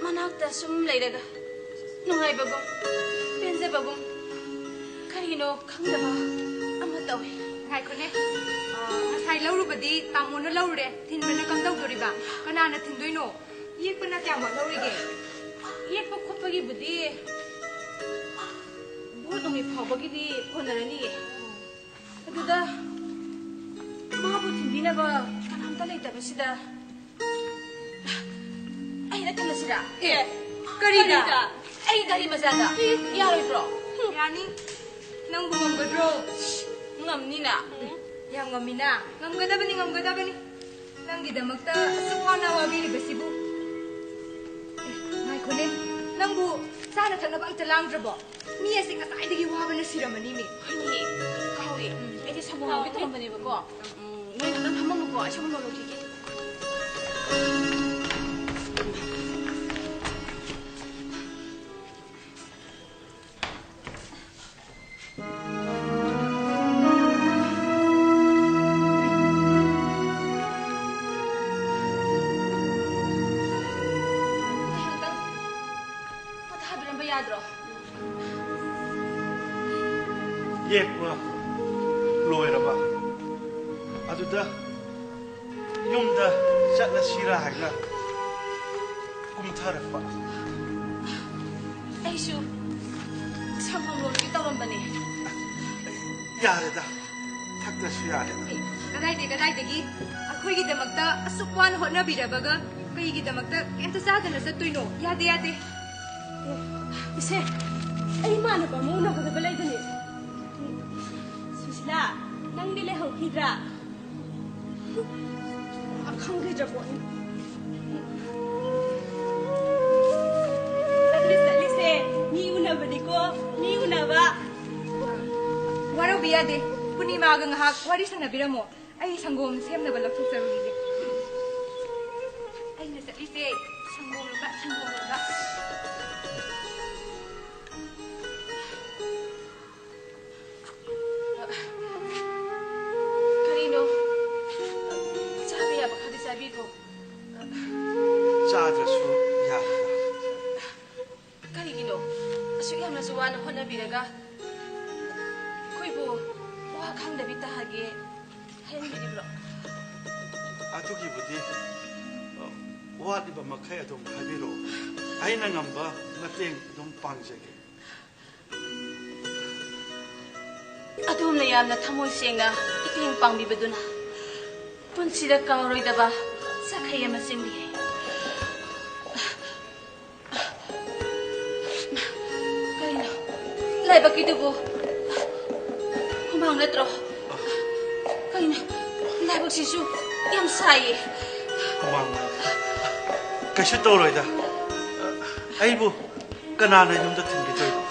ꯃꯅꯥꯛꯇ ꯁꯨꯝ ꯂꯩꯔꯒ ꯅꯨꯡꯉꯥꯏꯕꯒꯨꯝ, ꯄꯦꯟꯖꯕꯒꯨꯝ, ꯀꯔꯤꯅꯣ ꯈꯪꯗꯕ ꯑꯃ ꯇꯧꯏ꯫ ꯉꯥꯏꯈꯣꯅꯦ꯫ ꯑ, ꯉꯁꯥꯏ ꯂꯧꯔꯨꯕꯗꯤ ꯇꯥꯃꯣꯅ ꯂꯧꯔꯨꯔꯦ꯫ ꯊꯤꯟꯕꯅ ꯀꯝꯗꯧꯗꯣꯔꯤꯕ? ꯀꯅꯥꯅ ꯊꯤꯟꯗꯣꯏꯅꯣ? ꯌꯦꯛꯄꯅ ꯀꯌꯥꯝ ꯋꯥꯠꯍꯧꯔꯤꯒꯦ? ꯌꯦꯛꯄ ꯈꯣꯠꯄꯒꯤꯕꯨꯗꯤ ꯚꯣꯠ ꯅꯨꯃꯤꯠ ꯐꯥꯎꯕꯒꯤꯗꯤ ꯀꯣꯟꯅꯔꯅꯤꯌꯦ꯫ ꯑꯗꯨꯗ ꯃꯥꯕꯨ ꯊꯤꯟꯕꯤꯅꯕ ꯀꯅꯥꯝꯇ ꯂꯩꯇꯕꯁꯤꯗ ꯑꯩꯅ ꯊꯤꯜꯂꯁꯤꯔꯥ? ꯑꯦ, ꯀꯔꯤꯗ? ꯀꯔꯤꯗ? ꯑꯩ ꯒꯥꯔꯤ ꯃꯆꯥꯗ꯫ ꯌꯥꯔꯣꯏꯗ꯭ꯔꯣ? ꯌꯥꯅꯤ꯫ ꯅꯪꯕꯨ ꯉꯝꯒꯗ꯭ꯔꯣ? ꯉꯝꯅꯤꯅ꯫ ꯌꯥꯝ ꯉꯝꯃꯤꯅ꯫ ꯉꯝꯒꯗꯕꯅꯤ, ꯉꯝꯒꯗꯕꯅꯤ꯫ ꯅꯪꯒꯤꯗꯃꯛꯇ ꯑꯁꯨꯛ ꯋꯥꯅ ꯋꯥꯕꯤꯔꯤꯕꯁꯤꯕꯨ꯫ ꯑꯦ, ꯉꯥꯏꯈꯣꯅꯦ꯫ ꯅꯪꯕꯨ ꯆꯥꯅ ꯊꯛꯅꯕ ꯑꯝꯇ ꯂꯥꯡꯗ꯭ꯔꯕꯣ? ꯃꯤ ꯑꯁꯤ ꯉꯁꯥꯏꯗꯒꯤ ꯋꯥꯕꯅ ꯁꯤꯔꯝꯃꯅꯤꯅꯦ꯫ ꯍꯣꯏꯅꯦ, ꯀꯥꯎꯏ꯫ ꯑꯩꯗꯤ ꯁꯪꯒꯣꯝ ꯂꯧꯒꯦ ꯇꯧꯔꯝꯕꯅꯦꯕꯀꯣ꯫ ꯎꯝ, ꯅꯣꯏ ꯉꯥꯛꯇꯪ ꯐꯝꯃꯝꯃꯨꯀꯣ, ꯑꯩ ꯁꯪꯒꯣꯝ ꯂꯧꯔꯨꯈꯤꯒꯦ꯫ ꯄꯣꯊꯥꯕꯤꯔꯝꯕ ꯌꯥꯗ꯭ꯔꯣ? ꯌꯦꯛꯄ ꯂꯣꯏꯔꯕ ꯑꯗꯨꯗ ꯌꯨꯝꯗ ꯆꯠꯂꯁꯤꯔꯥ ꯍꯥꯏꯅ ꯀꯨꯝꯊꯔꯛꯄ꯫ ꯑꯩꯁꯨ ꯁꯪꯒꯣꯝ ꯂꯣꯟꯒꯦ ꯇꯧꯔꯝꯕꯅꯦ꯫ ꯌꯥꯔꯦꯗ, ꯊꯛꯇ꯭ꯔꯁꯨ ꯌꯥꯔꯦꯗ꯫ ꯀꯗꯥꯏꯗꯒꯤ, ꯀꯗꯥꯏꯗꯒꯤ? ꯑꯩꯈꯣꯏꯒꯤꯗꯃꯛꯇ ꯑꯁꯨꯛ ꯋꯥꯅ ꯍꯣꯠꯅꯕꯤꯔꯕꯒ ꯀꯩꯒꯤꯗꯃꯛꯇ ꯀꯩꯝꯇ ꯆꯥꯗꯅ ꯆꯠꯇꯣꯏꯅꯣ? ꯌꯥꯗꯦ, ꯌꯥꯗꯦ꯫ ꯏꯆꯦ, ꯑꯩ ꯏꯃꯥꯟꯅꯕ ꯑꯃ ꯎꯅꯒꯗꯕ ꯂꯩꯕꯅꯦ꯫ ꯁꯨꯁꯤꯂꯥ, ꯅꯪꯗꯤ ꯂꯩꯍꯧꯈꯤꯗ꯭ꯔꯥ? ꯈꯪꯈꯤꯗ꯭ꯔ ꯄꯣꯠꯅꯤ꯫ ꯆꯠꯂꯤ, ꯆꯠꯂꯤꯁꯦ, ꯃꯤ ꯎꯅꯕ ꯌꯥꯗꯦ꯫ ꯄꯨꯔꯅꯤꯃꯥꯒ ꯉꯥꯏꯍꯥꯛ ꯋꯥꯔꯤ ꯁꯥꯟꯅꯕꯤꯔꯝꯃꯣ꯫ ꯑꯩ ꯁꯪꯒꯣꯝ ꯁꯦꯝꯅꯕ ꯂꯧꯊꯣꯛꯆꯔꯨꯈꯤꯒꯦ꯫ ꯑꯩꯅ ꯆꯠꯂꯤꯁꯦ ꯁꯪꯒꯣꯝ ꯂꯣꯟꯕ, ꯁꯪꯒꯣꯝ ꯂꯣꯟꯕ꯫ ꯀꯔꯤꯅꯣ? ꯆꯥꯕ ꯌꯥꯕ ꯈꯔꯗꯤ ꯆꯥꯕꯤꯈꯣ꯫ ꯆꯥꯗ꯭ꯔꯁꯨ ꯌꯥꯔꯦꯗ꯫ ꯀꯔꯤꯒꯤꯅꯣ? ꯑꯁꯨꯛ ꯌꯥꯝꯅꯁꯨ ꯋꯥꯅ ꯍꯣꯠꯅꯕꯤꯔꯒ ꯑꯩꯈꯣꯏꯕꯨ ꯋꯥ ꯈꯪꯗꯕꯤ ꯇꯥꯍꯟꯒꯦ ꯍꯥꯏꯍꯟꯕꯤꯔꯤꯕ꯭ꯔꯣ? ꯑꯗꯨꯒꯤꯕꯨꯗꯤ, ꯑ, ꯋꯥꯠꯂꯤꯕ ꯃꯈꯩ ꯑꯗꯨꯝ ꯍꯥꯏꯕꯤꯔꯛꯑꯣ꯫ ꯑꯩꯅ ꯉꯝꯕ ꯃꯇꯦꯡ ꯑꯗꯨꯝ ꯄꯥꯡꯖꯒꯦ꯫ ꯑꯗꯣꯝꯅ ꯌꯥꯝꯅ ꯊꯃꯣꯏ ꯁꯦꯡꯅ ꯏꯇꯦꯡ ꯄꯥꯡꯕꯤꯕꯗꯨꯅ ꯄꯨꯟꯁꯤꯗ ꯀꯥꯎꯔꯣꯏꯗꯕ ꯁꯥꯈꯩ ꯑꯃ ꯆꯦꯟꯕꯤꯔꯦ꯫ ꯀꯩꯅꯣ? ꯂꯥꯏꯕꯛꯀꯤꯗꯨꯕꯨ ꯍꯨꯃꯥꯡ ꯅꯠꯇ꯭ꯔꯣ? ꯀꯩꯅꯣ? ꯂꯥꯏꯕꯛꯁꯤꯁꯨ ꯌꯥꯝ ꯁꯥꯏꯌꯦ꯫ ꯍꯨꯃꯥꯡ꯫ ꯀꯩꯁꯨ ꯇꯧꯔꯣꯏꯗ꯫ ꯑꯩꯕꯨ ꯀꯅꯥꯅ ꯌꯨꯝꯗ ꯊꯤꯟꯕꯤꯗꯣꯏꯅꯣ?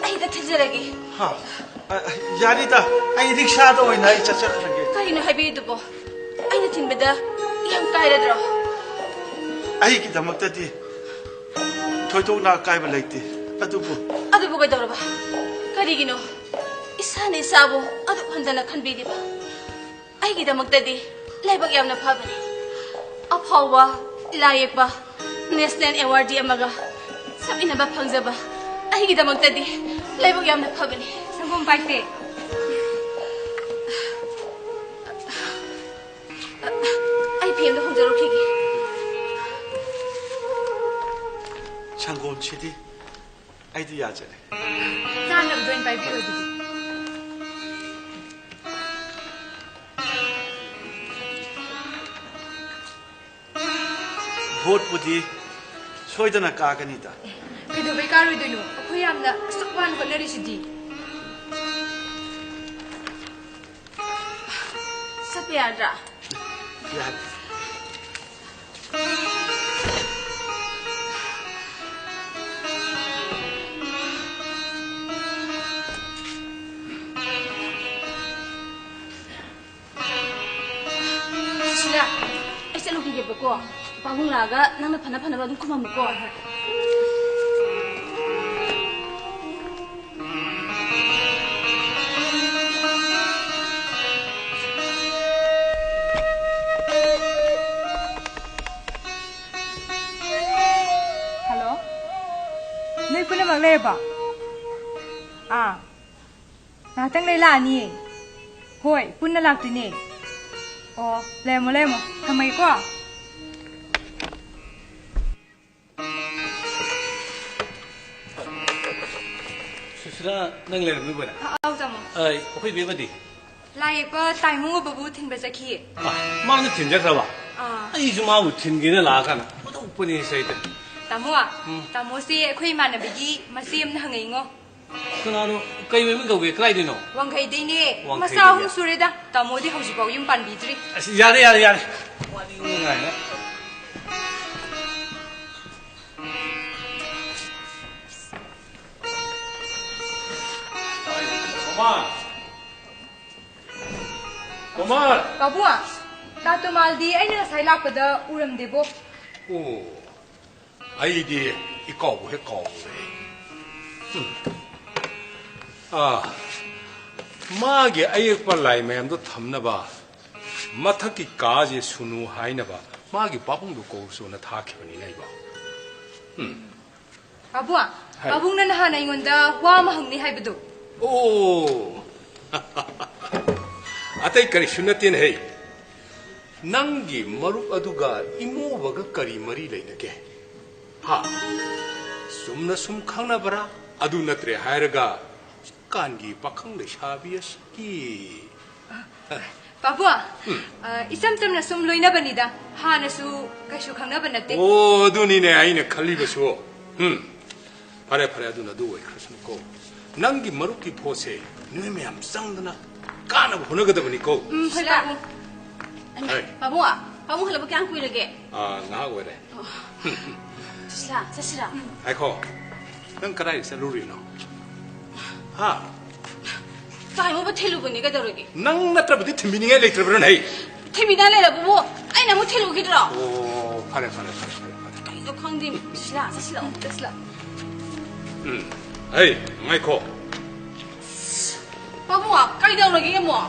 ꯑꯩꯗ ꯊꯤꯟꯖꯔꯒꯦ꯫ ꯍꯥ? ꯑ, ꯑ, ꯌꯥꯅꯤꯗ, ꯑꯩ ꯔꯤꯛꯁꯥꯗ ꯑꯣꯏꯅ ꯑꯩ ꯆꯠꯆꯔꯛꯑꯒꯦ꯫ ꯀꯔꯤꯅꯣ ꯍꯥꯏꯕꯤꯔꯤꯗꯨꯕꯣ? ꯑꯩꯅ ꯊꯤꯟꯕꯗ ꯌꯥꯝ ꯀꯥꯏꯔꯗ꯭ꯔꯣ? ꯑꯩꯒꯤꯗꯃꯛꯇꯗꯤ ꯊꯣꯏꯗꯣꯛꯅ ꯑꯀꯥꯏꯕ ꯂꯩꯇꯦ, ꯑꯗꯨꯕꯨ ꯑꯗꯨꯕꯨ ꯀꯩꯗꯧꯔꯕ? ꯀꯔꯤꯒꯤꯅꯣ ꯏꯁꯥꯅ ꯏꯁꯥꯕꯨ ꯑꯗꯨꯛ ꯍꯟꯊꯅ ꯈꯟꯕꯤꯔꯤꯕ? ꯑꯩꯒꯤꯗꯃꯛꯇꯗꯤ ꯂꯥꯏꯕꯛ ꯌꯥꯝꯅ ꯐꯕꯅꯤ꯫ ꯑꯐꯥꯎꯕ ꯂꯥꯏ ꯌꯦꯛꯄ ꯅꯦꯁꯅꯦꯜ ꯑꯦꯋꯥꯔꯗꯤ ꯑꯃꯒ ꯁꯛꯃꯤꯟꯅꯕ ꯐꯪꯖꯕ ꯑꯩꯒꯤꯗꯃꯛꯇꯗꯤ ꯂꯥꯏꯕꯛ ꯌꯥꯝꯅ ꯐꯕꯅꯤ꯫ ꯁꯪꯒꯣꯝ ꯄꯥꯏꯁꯦ꯫ ꯑꯩ ꯐꯤ ꯑꯝꯇ ꯍꯣꯡꯖꯔꯨꯈꯤꯒꯦ꯫ ꯁꯪꯒꯣꯝꯁꯤꯗꯤ ꯑꯩꯗꯤ ꯌꯥꯖꯔꯦ꯫ ꯆꯥꯅꯕꯗ ꯑꯣꯏꯅ ꯄꯥꯏꯕꯤꯔꯣ ꯑꯗꯨꯗꯤ꯫ ꯚꯣꯠꯄꯨꯗꯤ ꯁꯣꯏꯗꯅ ꯀꯥꯒꯅꯤꯗ꯫ ꯀꯩꯗꯧꯕꯩ ꯀꯥꯔꯣꯏꯗꯣꯏꯅꯣ? ꯑꯩꯈꯣꯏ ꯌꯥꯝꯅ ꯑꯁꯨꯛ ꯋꯥꯅ ꯍꯣꯠꯅꯔꯤꯁꯤꯗꯤ꯫ ꯆꯠꯄ ꯌꯥꯗ꯭ꯔꯥ? ꯌꯥꯔꯦ꯫ ꯑꯩ ꯆꯠꯂꯨꯈꯤꯒꯦꯕꯀꯣ꯫ ꯄꯥꯕꯨꯡ ꯂꯥꯛꯑꯒ ꯅꯪꯅ ꯐꯅ ꯐꯅꯕ ꯑꯗꯨꯝ ꯈꯨꯝꯃꯝꯃꯨꯀꯣ꯫ ꯍꯜꯂꯣ, ꯅꯣꯏ ꯄꯨꯝꯅꯃꯛ ꯂꯩꯔꯕꯣ? ꯑꯥ, ꯉꯥꯏꯍꯥꯛꯇꯪ ꯂꯩ ꯂꯥꯛꯑꯅꯤꯌꯦ꯫ ꯍꯣꯏ, ꯄꯨꯟꯅ ꯂꯥꯛꯇꯣꯏꯅꯦ꯫ ꯑꯣ, ꯂꯩꯔꯝꯃꯣ, ꯂꯩꯔꯝꯃꯣ꯫ ꯊꯝꯃꯒꯦꯀꯣ꯫ ꯁꯨꯁꯤꯂꯥ, ꯅꯪ ꯂꯩꯔꯝꯃꯤꯕꯣꯏꯔꯦ? ꯑꯥ, ꯑꯧ, ꯇꯥꯃꯣ꯫ ꯑꯩ, ꯑꯩꯈꯣꯏ ꯏꯕꯦꯝꯃꯗꯤ? ꯂꯥꯏ ꯌꯦꯛꯄ ꯇꯥꯏꯃꯨ ꯑꯕꯕꯨ ꯊꯤꯟꯕ ꯆꯠꯈꯤꯌꯦ꯫ ꯑꯥ, ꯃꯥꯅ ꯊꯤꯟꯖꯈ꯭ꯔꯕ? ꯑꯥ꯫ ꯑꯩꯁꯨ ꯃꯥꯕꯨ ꯊꯤꯟꯒꯦꯅ ꯂꯥꯛꯑꯀꯥꯟꯗ ꯎꯗꯧꯕꯅꯤ ꯁꯩꯗ꯫ ꯇꯥꯃꯣ, ꯎꯝ꯫ ꯇꯥꯃꯣꯁꯦ ꯑꯩꯈꯣꯏ ꯏꯃꯥꯟꯅꯕꯤꯒꯤ ꯃꯆꯦ ꯑꯃꯅ ꯍꯪꯉꯛꯏꯉꯣ꯫ ꯀꯅꯥꯅꯣ? ꯀꯩ ꯃꯃꯤꯡ ꯀꯧꯒꯦ? ꯀꯗꯥꯏꯗꯩꯅꯣ? ꯋꯥꯡꯈꯩꯗꯩꯅꯦ꯫ ꯋꯥꯡꯈꯩꯗꯩꯅꯦ꯫ ꯃꯆꯥ ꯑꯍꯨꯝ ꯁꯨꯔꯦꯗ꯫ ꯇꯥꯃꯣꯗꯤ ꯍꯧꯖꯤꯛꯐꯥꯎ ꯌꯨꯝ ꯄꯥꯟꯕꯤꯗ꯭ꯔꯤ꯫ ꯑꯁ, ꯌꯥꯔꯦ, ꯌꯥꯔꯦ, ꯌꯥꯔꯦ꯫ ꯋꯥꯔꯤ ꯅꯨꯡꯉꯥꯏꯅ꯫ ꯃꯃꯥ! ꯀꯃꯜ! ꯄꯥꯕꯨꯡ, ꯇꯥ ꯇꯣꯃꯥꯜꯗꯤ ꯑꯩꯅ ꯉꯁꯥꯏ ꯂꯥꯛꯄꯗ ꯎꯔꯝꯗꯦꯕꯣ꯫ ꯑꯣ, ꯑꯩꯗꯤ ꯏꯀꯥꯎꯕꯨ ꯍꯦꯛ ꯀꯥꯎꯔꯨꯔꯦ꯫ ꯎꯝ꯫ ꯑꯥ, ꯃꯥꯒꯤ ꯑꯌꯦꯛꯄ ꯂꯥꯏ ꯃꯌꯥꯝꯗꯣ ꯊꯝꯅꯕ ꯃꯊꯛꯀꯤ ꯀꯥꯁꯦ ꯁꯨꯅꯨ ꯍꯥꯏꯅꯕ ꯃꯥꯒꯤ ꯄꯥꯕꯨꯡꯗꯣ ꯀꯧꯔꯨꯆꯣꯅ ꯊꯥꯈꯤꯕꯅꯤꯅꯦ ꯑꯩꯕꯣ꯫ ꯎꯝ꯫ ꯄꯥꯕꯨꯡ, ꯍꯥꯏ꯫ ꯄꯥꯕꯨꯡꯅ ꯅꯍꯥꯟ ꯑꯩꯉꯣꯟꯗ ꯋꯥ ꯑꯃ ꯍꯪꯅꯤ ꯍꯥꯏꯕꯗꯣ꯫ ꯑꯣ꯫ ꯑꯇꯩ ꯀꯔꯤꯁꯨ ꯅꯠꯇꯦꯅꯦꯍꯦ꯫ ꯅꯪꯒꯤ ꯃꯔꯨꯞ ꯑꯗꯨꯒ ꯏꯃꯣꯕꯒ ꯀꯔꯤ ꯃꯔꯤ ꯂꯩꯅꯒꯦ? ꯍꯥ? ꯆꯨꯝꯅ ꯁꯨꯝ ꯈꯪꯅꯕꯔꯥ? ꯑꯗꯨ ꯅꯠꯇ꯭ꯔꯦ ꯍꯥꯏꯔꯒ ꯍꯧꯖꯤꯛꯀꯥꯟꯒꯤ ꯄꯥꯈꯪ ꯂꯩꯁꯥꯕꯤ ꯑꯁꯤꯒꯤ ꯄꯥꯕꯨꯡ, ꯎꯝ꯫ ꯑ, ꯏꯆꯝ ꯆꯝꯅ ꯁꯨꯝ ꯂꯣꯏꯅꯕꯅꯤꯗ꯫ ꯍꯥꯟꯅꯁꯨ ꯀꯩꯁꯨ ꯈꯪꯅꯕ ꯅꯠꯇꯦ꯫ ꯑꯣ, ꯑꯗꯨꯅꯤꯅꯦ ꯑꯩꯅ ꯈꯜꯂꯤꯕꯁꯨ꯫ ꯎꯝ꯫ ꯐꯔꯦ, ꯐꯔꯦ, ꯑꯗꯨꯅ ꯑꯗꯨ ꯑꯣꯏꯈ꯭ꯔꯁꯅꯨꯀꯣ꯫ ꯅꯪꯒꯤ ꯃꯔꯨꯞꯀꯤ ꯄꯣꯠꯁꯦ ꯅꯣꯏ ꯃꯌꯥꯝ ꯆꯪꯗꯅ ꯀꯥꯟꯅꯕ ꯍꯣꯠꯅꯒꯗꯕꯅꯤꯀꯣ꯫ ꯎꯝ, ꯍꯣꯏ, ꯁꯤꯂꯥ꯫ ꯄꯥꯕꯨꯡ꯫ ꯍꯣꯏ꯫ ꯄꯥꯕꯨꯡ, ꯄꯥꯕꯨꯡ ꯍꯜꯂꯛꯄ ꯀꯌꯥꯝ ꯀꯨꯏꯔꯒꯦ? ꯑꯥ, ꯉꯥꯏꯍꯥꯛ ꯑꯣꯏꯔꯦ꯫ ꯑꯣ꯫ ꯁꯤꯂꯥ, ꯆꯠꯁꯤꯔꯥ? ꯎꯝ꯫ ꯉꯥꯏꯈꯣ꯫ ꯅꯪ ꯀꯗꯥꯏꯗ ꯆꯠꯂꯨꯔꯤꯅꯣ? ꯍꯥ? ꯇꯥꯏꯃꯣꯕ ꯊꯤꯜꯂꯨꯕꯅꯤ, ꯀꯩꯗꯧꯔꯒꯦ? ꯅꯪ ꯅꯠꯇ꯭ꯔꯕꯗꯤ ꯊꯤꯟꯕꯤꯅꯤꯡꯉꯥꯏ ꯂꯩꯇ꯭ꯔꯕ꯭ꯔꯥꯅꯦ? ꯊꯤꯟꯕꯤꯗ ꯂꯩꯔꯕꯕꯨ ꯑꯩꯅ ꯑꯃꯨꯛ ꯊꯤꯜꯂꯨꯈꯤꯗ꯭ꯔꯣ? ꯑꯣ, ꯐꯔꯦ, ꯐꯔꯦ, ꯐꯔꯦ, ꯐꯔꯦ, ꯐꯔꯦ꯫ ꯀꯩꯅꯣ ꯈꯪꯗꯦ꯫ ꯆꯠꯁꯤꯂꯥ, ꯆꯠꯁꯤꯂꯥ, ꯆꯠꯁꯤꯂꯥ꯫ ꯎꯝ꯫ ꯍꯩ, ꯉꯥꯏꯈꯣ꯫ ꯄꯥꯕꯨꯡ, ꯀꯩꯗꯧꯔꯒꯦ ꯑꯃꯨꯛ?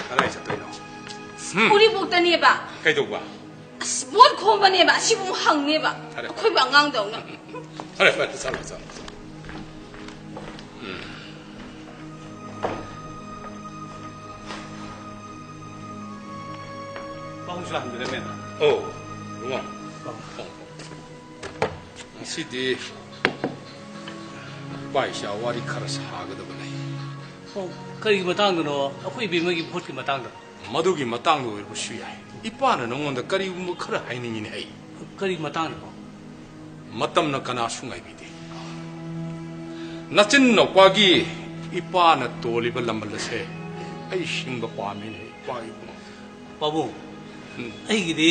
ꯀꯗꯥꯏ ꯆꯠꯇꯣꯏꯅꯣ? ꯎꯝ꯫ ꯎꯔꯤꯄꯣꯛꯇꯅꯦꯕ꯫ ꯀꯩꯗꯧꯕ? ꯑꯁ, ꯚꯣꯠ ꯈꯣꯝꯕꯅꯦꯕ, ꯑꯁꯤꯕꯨ ꯑꯃꯨꯛ ꯍꯪꯅꯦꯕ꯫ ꯐꯔꯦ꯫ ꯑꯩꯈꯣꯏꯕꯨ ꯑꯉꯥꯡꯗꯧꯅ꯫ ꯐꯔꯦ, ꯐꯔꯦ, ꯆꯠꯂꯣ, ꯆꯠꯂꯣ, ꯆꯠꯂꯣ꯫ ꯎꯝ꯫ ꯄꯥꯕꯨꯡꯁꯨ ꯍꯟꯕꯤꯔꯝꯃꯦ꯫ ꯑꯣ, ꯏꯕꯨꯡꯉꯣ꯫ ꯑꯣ꯫ ꯄꯥꯕꯨꯡ꯫ ꯑꯣ, ꯑꯣ꯫ ꯉꯁꯤꯗꯤ ꯏꯄꯥ ꯏꯆꯥ ꯋꯥꯔꯤ ꯈꯔ ꯁꯥꯒꯗꯕ ꯂꯩ꯫ ꯑꯣ, ꯀꯔꯤꯒꯤ ꯃꯇꯥꯡꯗꯅꯣ? ꯑꯩꯈꯣꯏ ꯏꯕꯦꯝꯃꯒꯤ ꯚꯣꯠꯀꯤ ꯃꯇꯥꯡꯗ? ꯃꯗꯨꯒꯤ ꯃꯇꯥꯡꯗ ꯑꯣꯏꯔꯕꯁꯨ ꯌꯥꯏ꯫ ꯏꯄꯥꯅ ꯅꯉꯣꯟꯗ ꯀꯔꯤꯒꯨꯝꯕ ꯈꯔ ꯍꯥꯏꯅꯤꯡꯉꯤꯅꯦ ꯑꯩ꯫ ꯀꯔꯤ ꯃꯇꯥꯡꯗꯅꯣ? ꯃꯇꯝꯅ ꯀꯅꯥꯁꯨ ꯉꯥꯏꯕꯤꯗꯦ꯫ ꯅꯆꯤꯟ ꯅꯧꯄꯥꯒꯤ ꯏꯄꯥꯅ ꯇꯣꯜꯂꯤꯕ ꯂꯃꯜ ꯑꯁꯦ ꯑꯩ ꯁꯤꯡꯕ ꯄꯥꯝꯃꯤꯅꯦ, ꯏꯄꯥ ꯏꯕꯨꯡꯉꯣ꯫ ꯄꯥꯕꯨꯡ, ꯎꯝ꯫ ꯑꯩꯒꯤꯗꯤ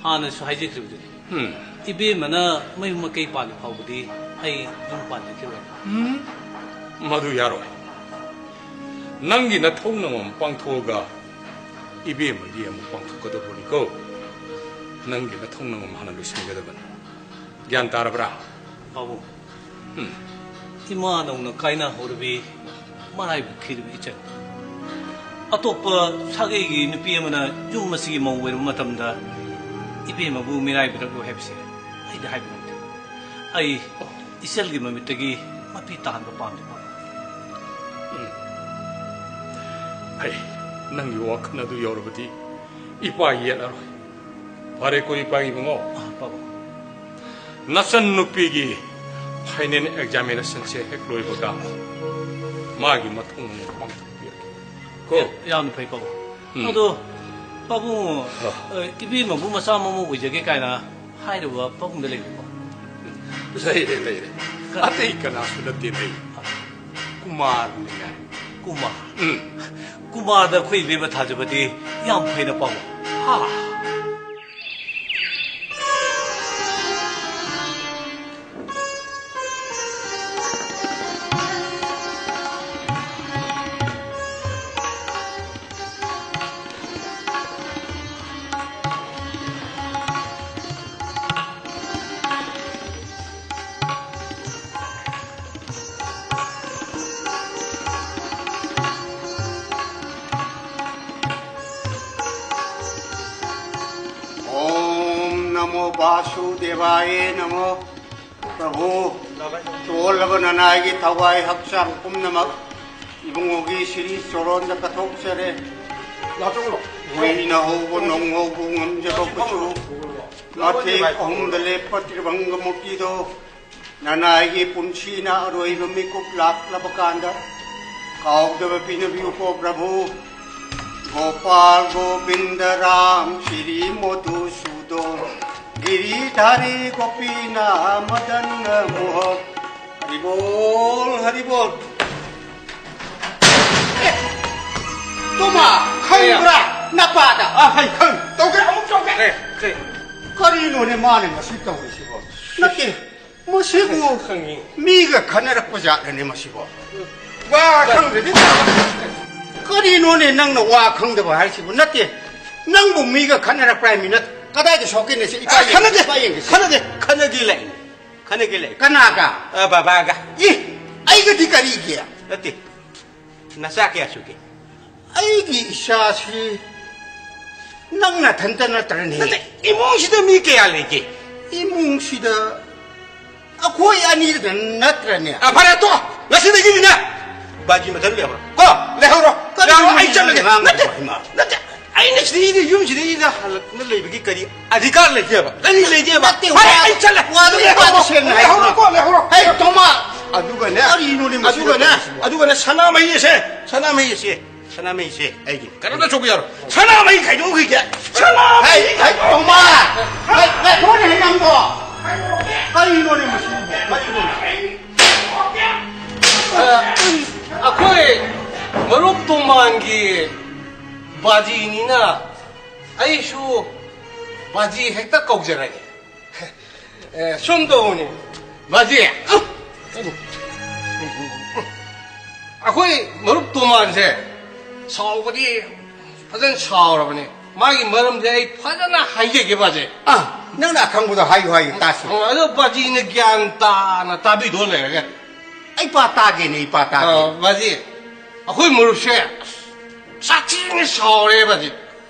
ꯍꯥꯟꯅꯁꯨ ꯍꯥꯏꯖꯈ꯭ꯔꯤꯕꯗꯨꯅꯤ꯫ ꯎꯝ꯫ ꯏꯕꯦꯝꯃꯅ ꯃꯌꯨꯝ ꯃꯀꯩ ꯄꯥꯜꯂꯤ ꯐꯥꯎꯕꯗꯤ ꯑꯩ ꯌꯨꯝ ꯄꯥꯟꯖꯈꯤꯔꯣꯏ꯫ ꯎꯝ꯫ ꯃꯗꯨ ꯌꯥꯔꯣꯏ꯫ ꯅꯪꯒꯤ ꯅꯊꯧ ꯅꯉꯣꯝ ꯄꯥꯡꯊꯣꯛꯑꯒ ꯏꯕꯦꯝꯃꯒꯤ ꯑꯃꯨꯛ ꯄꯥꯡꯊꯣꯛꯀꯗꯧꯕꯅꯤꯀꯣ꯫ ꯅꯪꯒꯤ ꯅꯊꯧ ꯅꯉꯣꯝ ꯍꯥꯟꯅ ꯂꯣꯏꯁꯤꯟꯒꯗꯕꯅꯤ꯫ ꯒ꯭ꯌꯥꯟ ꯇꯥꯔꯕ꯭ꯔꯥ? ꯄꯥꯕꯨꯡ, ꯎꯝ꯫ ꯏꯃꯥ ꯅꯧꯅ ꯀꯥꯏꯅꯍꯧꯔꯕꯤ ꯃꯔꯥꯏꯕꯛ ꯊꯤꯔꯕ ꯏꯆꯟ꯫ ꯑꯇꯣꯞꯄ ꯁꯥꯒꯩꯒꯤ ꯅꯨꯄꯤ ꯑꯃꯅ ꯌꯨꯝ ꯑꯁꯤꯒꯤ ꯃꯧ ꯑꯣꯏꯔꯕ ꯃꯇꯝꯗ ꯏꯕꯦꯝꯃꯕꯨ ꯃꯤꯔꯥꯏꯕꯤꯔꯛꯂꯣꯏ ꯍꯥꯏꯕꯁꯦ ꯑꯩꯗꯤ ꯍꯥꯏꯕ ꯉꯝꯗꯦ꯫ ꯑꯩ ꯏꯆꯜꯒꯤ ꯃꯃꯤꯠꯇꯒꯤ ꯃꯄꯤ ꯇꯥꯍꯟꯕ ꯄꯥꯝꯗꯦ, ꯄꯥꯕꯨꯡ꯫ ꯎꯝ꯫ ꯐꯩ, ꯅꯪꯒꯤ ꯋꯥꯈꯜ ꯑꯗꯨ ꯌꯧꯔꯕꯗꯤ ꯏꯄꯥ ꯌꯦꯠꯂꯔꯣꯏ꯫ ꯐꯔꯦꯀꯣ, ꯏꯄꯥ ꯏꯕꯨꯡꯉꯣ꯫ ꯑ, ꯄꯥꯕꯨꯡ꯫ ꯅꯆꯟ ꯅꯨꯄꯤꯒꯤ final examinationꯁꯦ ꯍꯦꯛ ꯂꯣꯏꯕꯒ ꯃꯥꯒꯤ ꯃꯊꯧ ꯄꯥꯡꯊꯣꯛꯄꯤꯔꯒꯦ꯫ ꯀꯣ? ꯌꯥꯝꯅ ꯐꯩ, ꯄꯥꯕꯨꯡ꯫ ꯎꯝ꯫ ꯑꯗꯣ, ꯄꯥꯕꯨꯡ, ꯑ꯫ ꯑ, ꯏꯕꯦꯝꯃꯕꯨ ꯃꯆꯥ ꯃꯃꯧ ꯑꯣꯏꯖꯒꯦ ꯀꯥꯏꯅ ꯍꯥꯏꯔꯨꯕ ꯄꯥꯕꯨꯡꯗ ꯂꯩꯕꯀꯣ? ꯂꯩꯔꯦ, ꯂꯩꯔꯦ꯫ ꯀ-, ꯑꯇꯩ ꯀꯅꯥꯁꯨ ꯅꯠꯇꯦ, ꯂꯩ꯫ ꯀꯨꯃꯥꯔꯅꯤꯅꯦ꯫ ꯀꯨꯃꯥꯔ? ꯎꯝ꯫ ꯀꯨꯃꯥꯔꯗ ꯑꯩꯈꯣꯏ ꯏꯕꯦꯝꯃ ꯊꯥꯖꯕꯗꯤ ꯌꯥꯝ ꯐꯩꯅ, ꯄꯥꯕꯨꯡ꯫ ꯍꯥ? ꯅꯃꯣ ꯕꯥꯁꯨꯗꯦꯕꯥꯌꯦ ꯅꯃꯣ꯫ ꯄ꯭ꯔꯚꯨ, ꯆꯣꯜꯂꯕ ꯅꯅꯥꯏꯒꯤ ꯊꯋꯥꯏ ꯍꯛꯆꯥꯡ ꯄꯨꯝꯅꯃꯛ ꯏꯕꯨꯡꯉꯣꯒꯤ ꯁꯤꯔꯤ ꯆꯣꯔꯣꯟꯗ ꯀꯠꯊꯣꯛꯆꯔꯦ꯫ ꯂꯥꯛꯆꯧꯂꯣ꯫ ꯍꯨꯏꯅ ꯍꯧꯕ ꯅꯣꯡ ꯍꯧꯕ ꯉꯝꯖꯕ ꯀꯨꯆꯨ, ꯃꯊꯦꯛ ꯑꯍꯨꯝꯗ ꯂꯦꯞꯄ ꯇ꯭ꯔꯤꯚꯪꯒ ꯃꯨꯔꯇꯤꯗꯣ, ꯅꯅꯥꯏꯒꯤ ꯄꯨꯟꯁꯤꯅ ꯑꯔꯣꯏꯕ ꯃꯤꯀꯨꯞ ꯂꯥꯛꯂꯕ ꯀꯥꯟꯗ ꯀꯥꯎꯗꯕ ꯄꯤꯅꯕꯤꯌꯨꯀꯣ ꯄ꯭ꯔꯚꯨ꯫ ꯒꯣꯄꯥꯜ ꯒꯣꯕꯤꯟꯗ ꯔꯥꯝ ꯁ꯭ꯔꯤ ꯃꯣꯗꯨꯁꯨꯗꯣꯟ ꯒꯤꯔꯤꯙꯥꯔꯤ ꯒꯣꯄꯤꯅꯥ ꯃꯗꯟ ꯃꯣꯍꯟ꯫ ꯍꯔꯤꯕꯣꯜ, ꯍꯔꯤꯕꯣꯜ꯫ ꯑꯦ, ꯇꯣꯃꯥ, ꯈꯪꯕ꯭ꯔꯥ? ꯅꯄꯥꯗ꯫ ꯑ, ꯍꯩ, ꯈꯪ-, ꯇꯧꯒꯦ, ꯑꯃꯨꯛ ꯇꯧꯒꯦ꯫ ꯑꯦ, ꯀꯩ? ꯀꯔꯤꯅꯣꯅꯦ ꯃꯥꯅ ꯉꯁꯤ ꯇꯧꯔꯤꯁꯤꯕꯣ? ꯅꯠꯇꯦ, ꯃꯁꯤꯕꯨ ꯈꯪꯉꯤ꯫ ꯃꯤꯒ ꯈꯟꯅꯔꯛꯄ ꯖꯥꯠꯂꯅꯦ ꯃꯁꯤꯕꯣ? ꯋꯥ ꯈꯪꯗ꯭ꯔꯗꯤ ꯀꯔꯤꯅꯣꯅꯦ ꯅꯪꯅ ꯋꯥ ꯈꯪꯗꯕ ꯍꯥꯏꯁꯤꯕꯨ? ꯅꯠꯇꯦ, ꯅꯪꯕꯨ ꯃꯤꯒ ꯈꯟꯅꯔꯛꯄ꯭ꯔꯥ ꯍꯥꯏꯃꯤ? ꯅꯠ-, ꯀꯗꯥꯏꯗ ꯁꯣꯛꯀꯦꯅꯦ ꯁꯤ? ꯏꯄꯥ ꯑ, ꯌꯦꯡꯒꯦ, ꯈꯟꯅꯗꯦ, ꯏꯄꯥ ꯌꯦꯡꯒꯦ ꯁꯤ꯫ ꯈꯟꯅꯗꯦ, ꯈꯟꯅꯒꯦ ꯂꯩ꯫ ꯈꯟꯅꯒꯦ ꯂꯩ꯫ ꯀꯅꯥꯒ? ꯑ, ꯕꯕꯥꯒ꯫ ꯏ, ꯑꯩꯒꯗꯤ ꯀꯔꯤꯒꯤ? ꯅꯠꯇꯦ, ꯅꯆꯥ ꯀꯌꯥ ꯁꯨꯒꯦ? ꯑꯩꯒꯤ ꯏꯆꯥꯁꯤ ꯅꯪ ꯅꯊꯟꯇ ꯅꯠꯇ꯭ꯔꯅꯦ? ꯅꯠꯇꯦ, ꯏꯃꯨꯡꯁꯤꯗ ꯃꯤ ꯀꯌꯥ ꯂꯩꯒꯦ? ꯏꯃꯨꯡꯁꯤꯗ ꯑꯩꯈꯣꯏ ꯑꯅꯤꯗ ꯅꯠꯇ꯭ꯔꯅꯦ? ꯑ, ꯐꯔꯦ, ꯇꯣꯛꯑꯣ꯫ ꯉꯁꯤꯗꯒꯤꯗꯤꯅꯦ, ꯕꯥꯖꯤ ꯃꯊꯟ ꯂꯩꯍꯧꯔꯣ꯫ ꯀꯣ, ꯂꯩꯍꯧꯔꯣ꯫ ꯀꯔꯤꯅꯣ ꯂꯩꯍꯧꯔꯣ, ꯑꯩ ꯅꯪ ꯆꯠꯂꯒꯦ꯫ ꯉꯥꯡꯕ ꯅꯠꯇꯦ, ꯍꯩꯃꯥ꯫ ꯅꯠꯇꯦ, ꯑꯩꯅ ꯁꯤꯗꯩꯗ, ꯌꯨꯝꯁꯤꯗꯩꯗ ꯍꯜꯂꯛꯅ ꯂꯩꯕꯒꯤ ꯀꯔꯤ ꯑꯙꯤꯀꯥꯔ ꯂꯩꯒꯦꯕ? ꯀꯔꯤ ꯂꯩꯒꯦꯕ? ꯅꯠꯇꯦ, ꯐꯔꯦ, ꯋꯥ-, ꯑꯩ ꯆꯠꯂꯦ꯫ ꯋꯥꯗꯣ ꯂꯩꯍꯧꯔꯣ, ꯏꯕꯥꯗ ꯁꯦꯡꯅ ꯍꯥꯏꯌꯨ꯫ ꯂꯩꯍꯧꯔꯣ, ꯀꯣ, ꯂꯩꯍꯧꯔꯣ꯫ ꯍꯦ, ꯇꯣꯃꯥ! ꯑꯗꯨꯒꯅꯦ, ꯑꯗꯨꯒꯅꯦ, ꯁꯤꯗ ꯇꯧꯔꯤꯁꯤꯕꯣ? ꯑꯗꯨꯒꯅꯦ, ꯁꯅꯥꯃꯍꯤ ꯑꯁꯦ, ꯁꯅꯥꯃꯍꯤ ꯑꯁꯦ, ꯁꯅꯥꯃꯍꯤ ꯑꯁꯦ ꯑꯩꯒꯤ ꯀꯩꯅꯣꯝꯇ ꯆꯣꯛꯄ ꯌꯥꯔꯣꯏ꯫ ꯁꯅꯥꯃꯍꯤ ꯈꯥꯏꯗꯣꯛꯈꯤꯒꯦ꯫ ꯁꯅꯥꯃꯍꯤ ꯍꯦ, ꯍꯦ, ꯈꯥꯏꯗꯣꯛ- ꯇꯣꯃꯥ! ꯍꯦ, ꯍꯦ, ꯊꯣꯛꯑꯅꯤ, ꯍꯦ, ꯅꯪꯕꯣ! ꯀꯔꯤꯅꯣꯅꯦ ꯃꯁꯤꯕꯣ? ꯀꯔꯤꯅꯣꯅꯦ? ꯑ, ꯑꯩꯈꯣꯏ ꯃꯔꯨꯞ ꯇꯣꯃꯥꯟꯒꯤ ꯕꯥꯖꯤꯅꯤꯅ ꯑꯩꯁꯨ ꯕꯥꯖꯤ ꯍꯦꯛꯇ ꯀꯧꯖꯔꯒꯦ꯫ ꯑꯦ, ꯁꯨꯝ ꯇꯧꯕꯅꯤ, ꯕꯥꯖꯤ꯫ ꯑꯩꯈꯣꯏ ꯃꯔꯨꯞ ꯇꯣꯃꯥꯟꯁꯦ ꯁꯥꯎꯕꯗꯤ ꯐꯖꯅ ꯁꯥꯎꯔꯕꯅꯤ꯫ ꯃꯥꯒꯤ ꯃꯔꯝꯁꯦ ꯑꯩ ꯐꯖꯅ ꯍꯥꯏꯖꯒꯦ, ꯕꯥꯖꯤ꯫ ꯑ, ꯅꯪꯅ ꯑꯈꯪꯕꯗꯣ ꯍꯥꯏꯌꯨ, ꯍꯥꯏꯌꯨ, ꯇꯥꯁꯤ꯫ ꯑꯣ, ꯑꯗꯣ ꯕꯥꯖꯤꯅ ꯒ꯭ꯌꯥꯟ ꯇꯥꯅ ꯇꯥꯕꯤꯗꯣ ꯂꯩꯔꯒ ꯑꯩ ꯄꯥ ꯇꯥꯒꯦꯅꯦ, ꯑꯩ ꯄꯥ ꯇꯥꯒꯦ꯫ ꯑ, ꯕꯥꯖꯤ, ꯑꯩꯈꯣꯏ ꯃꯔꯨꯞꯁꯦ ꯁꯥꯊꯤꯅ ꯁꯥꯎꯔꯦ, ꯕꯥꯖꯤ꯫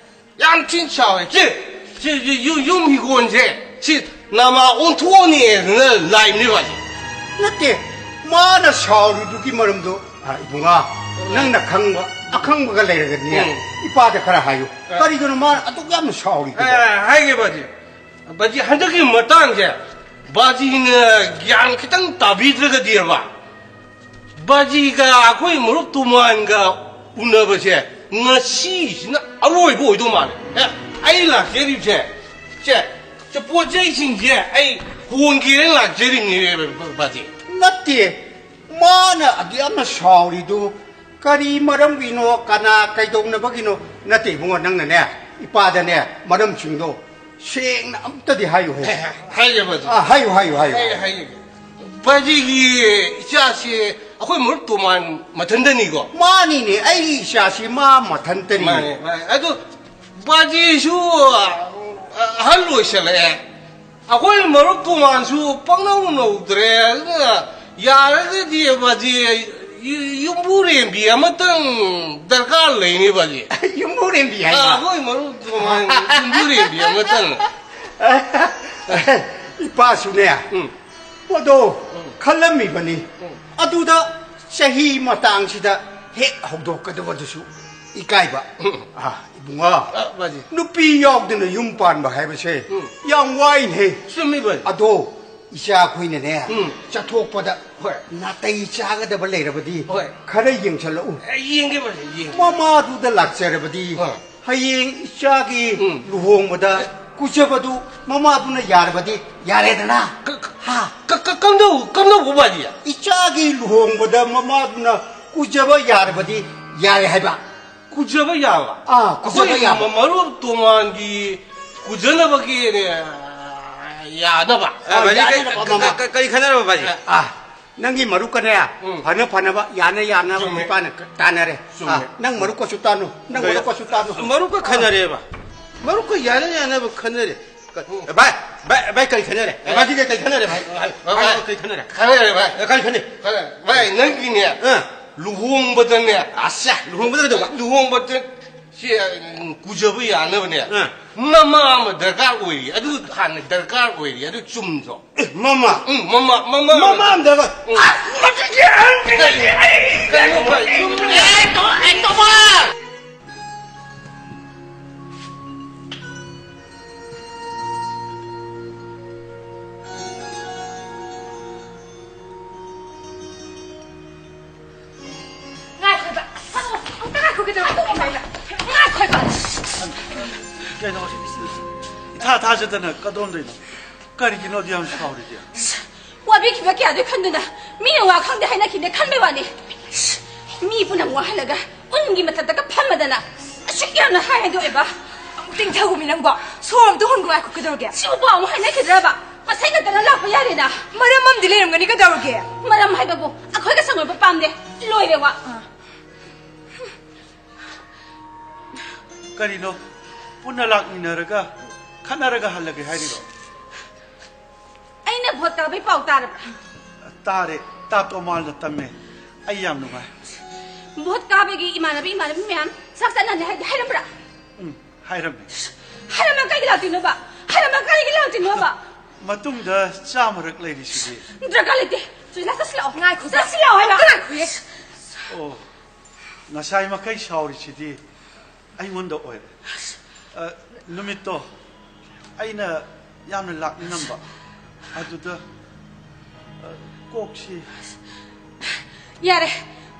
ꯌꯥꯝ ꯊꯤꯅ ꯁꯥꯎꯔꯦ꯫ ꯁꯦ, ꯁꯤ, ꯁꯤ ꯌꯨ-, ꯌꯨꯝ ꯍꯤꯡꯒꯣꯜꯁꯦ, ꯁꯤ ꯅꯃꯥ ꯑꯣꯟꯊꯣꯛꯑꯅꯤꯅ ꯂꯥꯛꯏꯕꯅꯦ, ꯕꯥꯖꯤ꯫ ꯅꯠꯇꯦ, ꯃꯥꯅ ꯁꯥꯎꯔꯤꯗꯨꯒꯤ ꯃꯔꯝꯗꯣ, ꯑ, ꯏꯕꯨꯡꯉꯣ, ꯅꯪꯅ ꯈꯪꯕ, ꯑꯈꯪꯕꯒ ꯂꯩꯔꯒꯗꯤꯅꯦ, ꯎꯝ꯫ ꯏꯄꯥꯗ ꯈꯔ ꯍꯥꯏꯌꯨ꯫ ꯑ꯫ ꯀꯔꯤꯒꯤꯅꯣ ꯃꯥꯅ ꯑꯗꯨꯛ ꯌꯥꯝꯅ ꯁꯥꯎꯔꯤꯗꯨꯕꯣ? ꯑ, ꯍꯥꯏꯒꯦ, ꯕꯥꯖꯤ꯫ ꯕꯥꯖꯤ, ꯍꯟꯗꯛꯀꯤ ꯃꯇꯥꯡꯁꯦ ꯕꯥꯖꯤꯅ ꯒ꯭ꯌꯥꯟ ꯈꯤꯇꯪ ꯇꯥꯕꯤꯗ꯭ꯔꯒꯗꯤꯕ, ꯕꯥꯖꯤꯒ ꯑꯩꯈꯣꯏ ꯃꯔꯨꯞ ꯇꯣꯃꯥꯟꯒ ꯎꯅꯕꯁꯦ ꯉꯁꯤꯁꯤꯅ ꯑꯔꯣꯏꯕ ꯑꯣꯏꯗꯧ ꯃꯥꯜꯂꯦ꯫ ꯑꯦ, ꯑꯩ ꯂꯥꯛꯆꯔꯤꯕꯁꯦ, ꯁꯦ, ꯁꯦ, ꯄꯣꯠ ꯆꯩꯁꯤꯡꯁꯦ ꯑꯩ ꯍꯣꯟꯒꯦꯅ ꯂꯥꯛꯆꯔꯤꯕꯅꯦ, ꯕꯥꯖꯤ꯫ ꯅꯠꯇꯦ, ꯃꯥꯅ ꯑꯗꯨ ꯌꯥꯝꯅ ꯁꯥꯎꯔꯤꯗꯨ ꯀꯔꯤ ꯃꯔꯝꯒꯤꯅꯣ, ꯀꯅꯥ ꯀꯩꯗꯧꯅꯕꯒꯤꯅꯣ? ꯅꯠꯇꯦ ꯏꯕꯨꯡꯉꯣ, ꯅꯪꯅꯅꯦ, ꯏꯄꯥꯗꯅꯦ, ꯃꯔꯝꯁꯤꯡꯗꯣ ꯁꯦꯡꯅ ꯑꯝꯇꯗꯤ ꯍꯥꯏꯌꯨꯍꯦ꯫ ꯍꯥꯏꯒꯦ, ꯕꯥꯖꯤ꯫ ꯑꯥ, ꯍꯥꯏꯌꯨ, ꯍꯥꯏꯌꯨ, ꯍꯥꯏꯌꯨ꯫ ꯍꯥꯏꯒꯦ, ꯍꯥꯏꯒꯦ꯫ ꯕꯥꯖꯤꯒꯤ ꯏꯆꯥꯁꯤ ꯑꯩꯈꯣꯏ ꯃꯔꯨꯞ ꯇꯣꯃꯥꯟ ꯃꯊꯟꯇꯅꯤꯀꯣ? ꯃꯥꯅꯤꯅꯦ, ꯑꯩꯒꯤ ꯏꯆꯥꯁꯤ ꯃꯥ ꯃꯊꯟꯇꯅꯤ꯫ ꯃꯥꯅꯦ, ꯃꯥꯅꯦ꯫ ꯑꯗꯨ ꯕꯥꯖꯤꯁꯨ ꯑꯍꯜ ꯑꯣꯏꯁꯜꯂꯛꯑꯦ꯫ ꯑꯩꯈꯣꯏ ꯃꯔꯨꯞ ꯇꯣꯃꯥꯟꯁꯨ ꯄꯪꯅꯧ ꯅꯧꯗ꯭ꯔꯦ꯫ ꯑꯗꯨꯅ ꯌꯥꯔꯒꯗꯤ ꯕꯥꯖꯤ, ꯌꯨ-, ꯌꯨꯝꯕꯨꯔꯦꯝꯕꯤ ꯑꯃꯇꯪ ꯗꯔꯀꯥꯔ ꯂꯩꯅꯤ, ꯕꯥꯖꯤ꯫ ꯌꯨꯝꯕꯨꯔꯦꯝꯕꯤ ꯍꯥꯏꯕ? ꯑꯥ, ꯑꯩꯈꯣꯏ ꯃꯔꯨꯞ ꯇꯣꯃꯥꯟ ꯌꯨꯝꯕꯨꯔꯦꯝꯕꯤ ꯑꯃꯇꯪ꯫ ꯏꯄꯥꯁꯨꯅꯦ, ꯎꯝ꯫ ꯃꯗꯣ ꯎꯝ꯫ ꯈꯜꯂꯝꯃꯤꯕꯅꯤ꯫ ꯎꯝ꯫ ꯑꯗꯨꯗ ꯆꯍꯤ ꯃꯇꯥꯡꯁꯤꯗ ꯍꯦꯛ ꯍꯧꯗꯣꯛꯀꯗꯕꯗꯨꯁꯨ ꯏꯀꯥꯏꯕ꯫ ꯎꯝ꯫ ꯑꯥ, ꯏꯕꯨꯡꯉꯣ, ꯑ, ꯕꯥꯖꯤ꯫ ꯅꯨꯄꯤ ꯌꯥꯎꯗꯅ ꯌꯨꯝ ꯄꯥꯟꯕ ꯍꯥꯏꯕꯁꯦ ꯎꯝ꯫ ꯌꯥꯝ ꯋꯥꯏꯅꯦ꯫ ꯆꯨꯝꯃꯤ, ꯕꯥꯖꯤ꯫ ꯑꯗꯣ ꯏꯆꯥ ꯑꯩꯈꯣꯏꯅꯅꯦ, ꯎꯝ꯫ ꯆꯠꯊꯣꯛꯄꯗ ꯍꯣꯏ꯫ ꯅꯥꯇꯩ ꯆꯥꯒꯗꯕ ꯂꯩꯔꯕꯗꯤ ꯍꯣꯏ꯫ ꯈꯔ ꯌꯦꯡꯁꯜꯂꯛꯎ꯫ ꯑꯦ, ꯌꯦꯡꯒꯦ, ꯕꯥꯖꯤ, ꯌꯦꯡꯒꯦ꯫ ꯃꯃꯥꯗꯨꯗ ꯂꯥꯛꯆꯔꯕꯗꯤ ꯍꯣꯏ꯫ ꯍꯌꯦꯡ ꯏꯆꯥꯒꯤ ꯎꯝ꯫ ꯂꯨꯍꯣꯡꯕꯗ ꯀꯨꯖꯕꯗꯨ ꯃꯃꯥꯗꯨꯅ ꯌꯥꯔꯕꯗꯤ ꯌꯥꯔꯦꯗꯅ꯫ ꯀ-, ꯀ-, ꯍꯥ? ꯀ-, ꯀ-, ꯀꯝꯗꯧ-, ꯀꯝꯗꯧꯕ, ꯕꯥꯖꯤ? ꯏꯆꯥꯒꯤ ꯂꯨꯍꯣꯡꯕꯗ ꯃꯃꯥꯗꯨꯅ ꯀꯨꯖꯕ ꯌꯥꯔꯕꯗꯤ ꯌꯥꯔꯦ ꯍꯥꯏꯕ꯫ ꯀꯨꯖꯕ ꯌꯥꯕ? ꯑꯥ, ꯀꯨꯖꯕ ꯑꯩꯈꯣꯏ ꯌꯥꯕ꯫ ꯃ-, ꯃꯔꯨꯞ ꯇꯣꯃꯥꯟꯒꯤ ꯀꯨꯖꯅꯕꯒꯤꯅꯦ, ꯌꯥꯅꯕ꯫ ꯑ, ꯑꯥ, ꯕꯥꯖꯤ, ꯀ-, ꯌꯥꯅꯕ ꯀ-, ꯑꯃ꯫ ꯀ-, ꯀ-, ꯀꯔꯤ ꯈꯟꯅꯔꯕ, ꯕꯥꯖꯤ? ꯑꯥ, ꯅꯪꯒꯤ ꯃꯔꯨꯞꯀꯅꯦ, ꯎꯝ꯫ ꯐꯅ ꯐꯅꯕ, ꯌꯥꯅ ꯌꯥꯅꯕ ꯆꯨꯝꯃꯦ꯫ ꯏꯄꯥꯅ ꯀ-, ꯇꯥꯟꯅꯔꯦ꯫ ꯆꯨꯝꯃꯦ꯫ ꯑꯥ, ꯅꯪ ꯃꯔꯨꯞꯀꯁꯨ ꯇꯥꯟꯅꯨ, ꯅꯪ ꯀꯩ-, ꯃꯔꯨꯞꯀꯁꯨ ꯇꯥꯟꯅꯨ꯫ ꯃꯔꯨꯞꯀ ꯈꯟꯅꯔꯦꯕ? ꯃꯔꯨꯞꯀ ꯌꯥꯅ ꯌꯥꯅꯕ ꯈꯟꯅꯔꯦ꯫ ꯎꯝ꯫ ꯚꯥꯏ, ꯚꯥꯏ, ꯚꯥꯏ, ꯀꯔꯤ ꯈꯟꯅꯔꯦ? ꯚꯥꯏ, ꯚꯥꯏ, ꯚꯥꯏ, ꯚꯥꯏ, ꯀꯔꯤ ꯈꯟꯅꯔꯦ? ꯈꯟꯅꯔꯦ, ꯚꯥꯏ꯫ ꯑꯦ, ꯀꯔꯤ ꯈꯟꯅꯩ? ꯈꯟꯅꯔꯦ꯫ ꯚꯥꯏ, ꯅꯪꯒꯤꯅꯦ, ꯑꯥ꯫ ꯂꯨꯍꯣꯡꯕꯗꯅꯦ꯫ ꯑꯁꯦ, ꯂꯨꯍꯣꯡꯕꯗ ꯀꯩꯗꯧꯕ? ꯂꯨꯍꯣꯡꯕꯗ ꯁꯤ, ꯎꯝ, ꯀꯨꯖꯕ ꯌꯥꯅꯕꯅꯦ꯫ ꯑ꯫ ꯃꯃꯥ ꯑꯃ ꯗꯔꯀꯥꯔ ꯑꯣꯏꯔꯤ꯫ ꯑꯗꯨ ꯍꯥꯟꯅ ꯗꯔꯀꯥꯔ ꯑꯣꯏꯔꯤ꯫ ꯑꯗꯨ ꯆꯨꯝꯗ꯭ꯔꯣ? ꯑꯦ, ꯃꯃꯥ꯫ ꯎꯝ, ꯃꯃꯥ, ꯃꯃꯥ ꯃꯃꯥ ꯑꯃ꯫ ꯑꯃ ꯗꯔꯀꯥꯔ꯫ ꯎꯝ꯫ ꯑꯁ, ꯃꯁꯤꯒꯤ ꯑꯍꯟꯁꯤꯡ ꯑꯁꯤ ꯑꯩ ꯀꯩꯅꯣ ꯐꯩ, ꯆꯨꯝꯃꯦ꯫ ꯑꯦ, ꯇꯣ-, ꯑꯦ, ꯇꯣꯃꯥ! ꯉꯥꯏꯈꯣꯕ꯫ ꯑꯁ, ꯑꯝꯇ ꯉꯥꯏꯈꯣ, ꯀꯩꯗꯧꯔꯒꯦ? ꯉꯥꯏꯈꯣꯕ꯫ ꯀꯩꯅꯣ, ꯏꯊꯥ ꯊꯥꯖꯗꯅ ꯀꯗꯣꯝꯗꯩꯅꯣ? ꯀꯔꯤꯒꯤꯅꯣ ꯑꯗꯨ ꯌꯥꯝ ꯁꯥꯎꯔꯤꯗꯤ? ꯋꯥꯕꯤꯈꯤꯕ ꯀꯌꯥꯗꯤ ꯈꯟꯗꯨꯅ ꯃꯤꯅ ꯋꯥ ꯈꯪꯗꯦ ꯍꯥꯏꯅꯈꯤꯕꯅꯦ ꯈꯟꯕꯩ ꯋꯥꯅꯤ꯫ ꯃꯤ ꯄꯨꯝꯅꯃꯛ ꯋꯥꯍꯜꯂꯒ ꯎꯟꯒꯤ ꯃꯊꯛꯇꯒ ꯐꯝꯃꯗꯅ ꯑꯁꯨꯛ ꯌꯥꯝꯅ ꯍꯥꯏ ꯍꯥꯏꯗꯣꯛꯑꯦꯕ꯫ ꯑꯃꯨꯛꯇꯪ ꯊꯧꯒꯨꯝꯃꯤ ꯅꯪꯕꯣ꯫ ꯁꯣꯔ ꯑꯝꯇ ꯍꯣꯟꯒꯣ ꯉꯥꯏꯈꯣ ꯀꯩꯗꯧꯔꯒꯦ? ꯁꯤꯕꯨ ꯄꯥꯎ ꯑꯃꯨꯛ ꯍꯥꯏꯅꯈꯤꯗ꯭ꯔꯕ? ꯉꯁꯥꯏ ꯉꯟꯇꯅ ꯂꯥꯛꯄ ꯌꯥꯔꯦꯅ꯫ ꯃꯔꯝ ꯑꯃꯗꯤ ꯂꯩꯔꯝꯒꯅꯤ ꯀꯩꯗꯧꯔꯒꯦ? ꯃꯔꯝ ꯍꯥꯏꯕꯕꯨ ꯑꯩꯈꯣꯏꯒ ꯁꯪꯅꯕ ꯄꯥꯝꯗꯦ꯫ ꯂꯣꯏꯔꯦ ꯋꯥ꯫ ꯑꯥ꯫ ꯀꯔꯤꯅꯣ? ꯄꯨꯟꯅ ꯂꯥꯛꯃꯤꯟꯅꯔꯒ ꯈꯠꯅꯔꯒ ꯍꯜꯂꯒꯦ ꯍꯥꯏꯔꯤꯔꯣ? ꯑꯩꯅ ꯚꯣꯠ ꯀꯥꯕꯩ ꯄꯥꯎ ꯇꯥꯔꯕ꯭ꯔꯥ? ꯇꯥꯔꯦ꯫ ꯇꯥ ꯇꯣꯃꯥꯜꯅ ꯇꯝꯃꯦ꯫ ꯑꯩ ꯌꯥꯝ ꯅꯨꯡꯉꯥꯏ꯫ ꯚꯣꯠ ꯀꯥꯕꯒꯤ ꯏꯃꯥꯟꯅꯕꯤ ꯏꯃꯥꯟꯅꯕꯤ ꯃꯌꯥꯝ ꯆꯥꯛ ꯆꯠꯅꯅꯤ ꯍꯥꯏꯗꯤ ꯍꯥꯏꯔꯝꯕ꯭ꯔꯥ? ꯎꯝ, ꯍꯥꯏꯔꯝꯃꯦ꯫ ꯍꯥꯏꯔꯝꯃ ꯀꯩꯒꯤ ꯂꯥꯛꯇꯣꯏꯅꯣꯕ? ꯍꯥꯏꯔꯝꯃ ꯀꯩꯒꯤ ꯂꯥꯛꯇꯣꯏꯅꯣꯕ? ꯃꯇꯨꯡꯗ ꯆꯥꯃꯔꯛ ꯂꯩꯔꯤꯁꯤꯗꯤ꯫ ꯗꯔꯀꯥꯔ ꯂꯩꯇꯦ꯫ ꯁꯨꯖꯤꯅꯥ, ꯆꯠꯁꯤꯜꯂꯛꯑꯣ꯫ ꯉꯥꯏꯈꯣ, ꯆꯠꯁꯤꯜꯂꯛꯑꯣ ꯍꯥꯏꯕ꯫ ꯑꯝꯇ ꯉꯥꯏꯈꯣꯌꯦ꯫ ꯑꯣ, ꯉꯁꯥꯏ ꯃꯈꯩ ꯁꯥꯎꯔꯤꯁꯤꯗꯤ ꯑꯩꯉꯣꯟꯗ ꯑꯣꯏꯔꯦ꯫ ꯑ, ꯅꯨꯃꯤꯠꯇꯣ ꯑꯩꯅ ꯌꯥꯝꯅ ꯂꯥꯛꯅꯤꯡꯉꯝꯕ ꯑꯗꯨꯗ, ꯑ, ꯀꯣꯛꯁꯤ꯫ ꯌꯥꯔꯦ,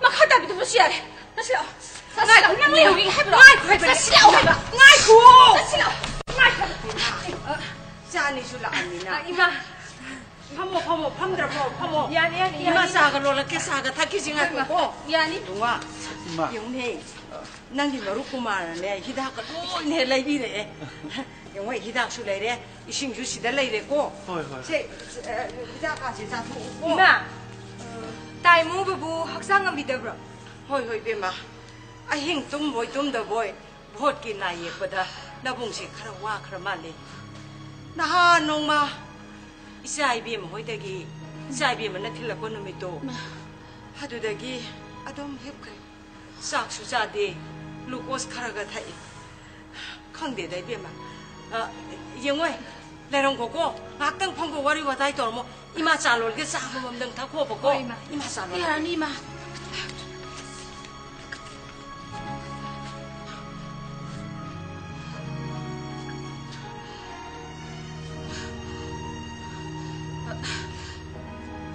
ꯃꯈꯥ ꯇꯥꯕꯤꯗꯨꯕꯁꯨ ꯌꯥꯔꯦ꯫ ꯆꯠꯁꯤꯜꯂꯛꯑꯣ꯫ ꯆꯠꯁꯤꯜꯂꯛꯑꯣ꯫ ꯅꯪ ꯂꯩꯍꯧꯔꯤꯒꯦ ꯍꯥꯏꯕ꯭ꯔꯣ? ꯉꯥꯏꯈꯣ ꯍꯥꯏꯕꯅꯦ꯫ ꯆꯠꯁꯤꯜꯂꯛꯑꯣ ꯍꯥꯏꯕ꯫ ꯉꯥꯏꯈꯣ꯫ ꯆꯠꯁꯤꯜꯂꯛꯑꯣ꯫ ꯉꯥꯏꯈꯣ꯫ ꯏꯆꯥ ꯑꯅꯤꯁꯨ ꯂꯥꯛꯑꯃꯤꯅ꯫ ꯑ, ꯏꯃꯥ꯫ ꯐꯝꯃꯣ, ꯐꯝꯃꯣ, ꯐꯝꯗ꯭ꯔꯕꯣ? ꯐꯝꯃꯣ꯫ ꯌꯥꯅꯤ, ꯌꯥꯅꯤ, ꯏꯃꯥ, ꯌꯥꯅꯤ꯫ ꯆꯥꯒ ꯂꯣꯜꯂꯛꯀꯦ, ꯆꯥꯒ ꯊꯛꯈꯤꯁꯤ, ꯉꯥꯏꯈꯣꯀꯣ꯫ ꯌꯥꯅꯤ꯫ ꯏꯕꯨꯡꯉꯣ, ꯏꯃꯥ꯫ ꯌꯦꯡꯉꯨꯅꯦ꯫ ꯅꯪꯒꯤ ꯃꯔꯨꯞ ꯀꯨꯃꯥꯔꯅꯦ, ꯍꯤꯗꯥꯛꯀ ꯂꯣꯏꯅ ꯍꯦꯛ ꯂꯩꯕꯤꯔꯛꯑꯦ꯫ ꯌꯦꯡꯉꯣ, ꯍꯤꯗꯥꯛꯁꯨ ꯂꯩꯔꯦ, ꯏꯁꯤꯡꯁꯨ ꯁꯤꯗ ꯂꯩꯔꯦꯀꯣ꯫ ꯍꯣꯏ, ꯍꯣꯏ꯫ ꯁꯦ, ꯑ, ꯍꯤꯗꯥꯛꯀꯥꯁꯦ ꯆꯥꯊꯣꯛꯎꯀꯣ꯫ ꯏꯃꯥ, ꯇꯥꯏꯃꯣ ꯕꯕꯨ ꯍꯛꯆꯥꯡ ꯉꯝꯕꯤꯗꯕ꯭ꯔꯣ? ꯍꯣꯏ, ꯍꯣꯏ, ꯏꯕꯦꯝꯃ꯫ ꯑꯍꯤꯡ ꯇꯨꯝꯕꯣꯏ ꯇꯨꯝꯗꯕꯣꯏ ꯚꯣꯠꯀꯤ ꯂꯥꯏ ꯌꯦꯛꯄꯗ ꯅꯕꯨꯡꯁꯤ ꯈꯔ ꯋꯥꯈ꯭ꯔ ꯃꯥꯜꯂꯦ꯫ ꯅꯍꯥꯟ ꯅꯣꯡꯃ ꯏꯆꯥ ꯏꯕꯦꯝꯃ ꯍꯣꯏꯗꯒꯤ ꯏꯆꯥ ꯏꯕꯦꯝꯃꯅ ꯊꯤꯜꯂꯛꯄ ꯅꯨꯃꯤꯠꯇꯣ, ꯃꯥ꯫ ꯑꯗꯨꯗꯒꯤ ꯑꯗꯨꯝ ꯍꯤꯞꯈ꯭ꯔꯦ꯫ ꯆꯥꯛꯁꯨ ꯆꯥꯗꯦ꯫ ꯒ꯭ꯂꯨꯀꯣꯁ ꯈꯔꯒ ꯊꯛꯏ꯫ ꯈꯪꯗꯦꯗ, ꯏꯕꯦꯝꯃ꯫ ꯑ, ꯌꯦꯡꯉꯣꯏ, ꯂꯩꯔꯝꯈꯣꯀꯣ꯫ ꯉꯥꯏꯍꯥꯛꯇꯪ ꯐꯝꯒꯣ, ꯋꯥꯔꯤ ꯋꯥꯇꯥꯏ ꯇꯧꯔꯝꯃꯣ꯫ ꯏꯃꯥ ꯆꯥ ꯂꯣꯜꯒꯦ, ꯆꯥ ꯑꯃꯃꯝꯗꯪ ꯊꯛꯈꯣꯕꯀꯣ꯫ ꯍꯣꯏ, ꯏꯃꯥ꯫ ꯏꯃꯥ ꯆꯥ ꯂꯣꯜꯂꯒꯦ꯫ ꯌꯥꯔꯅꯤ, ꯏꯃꯥ꯫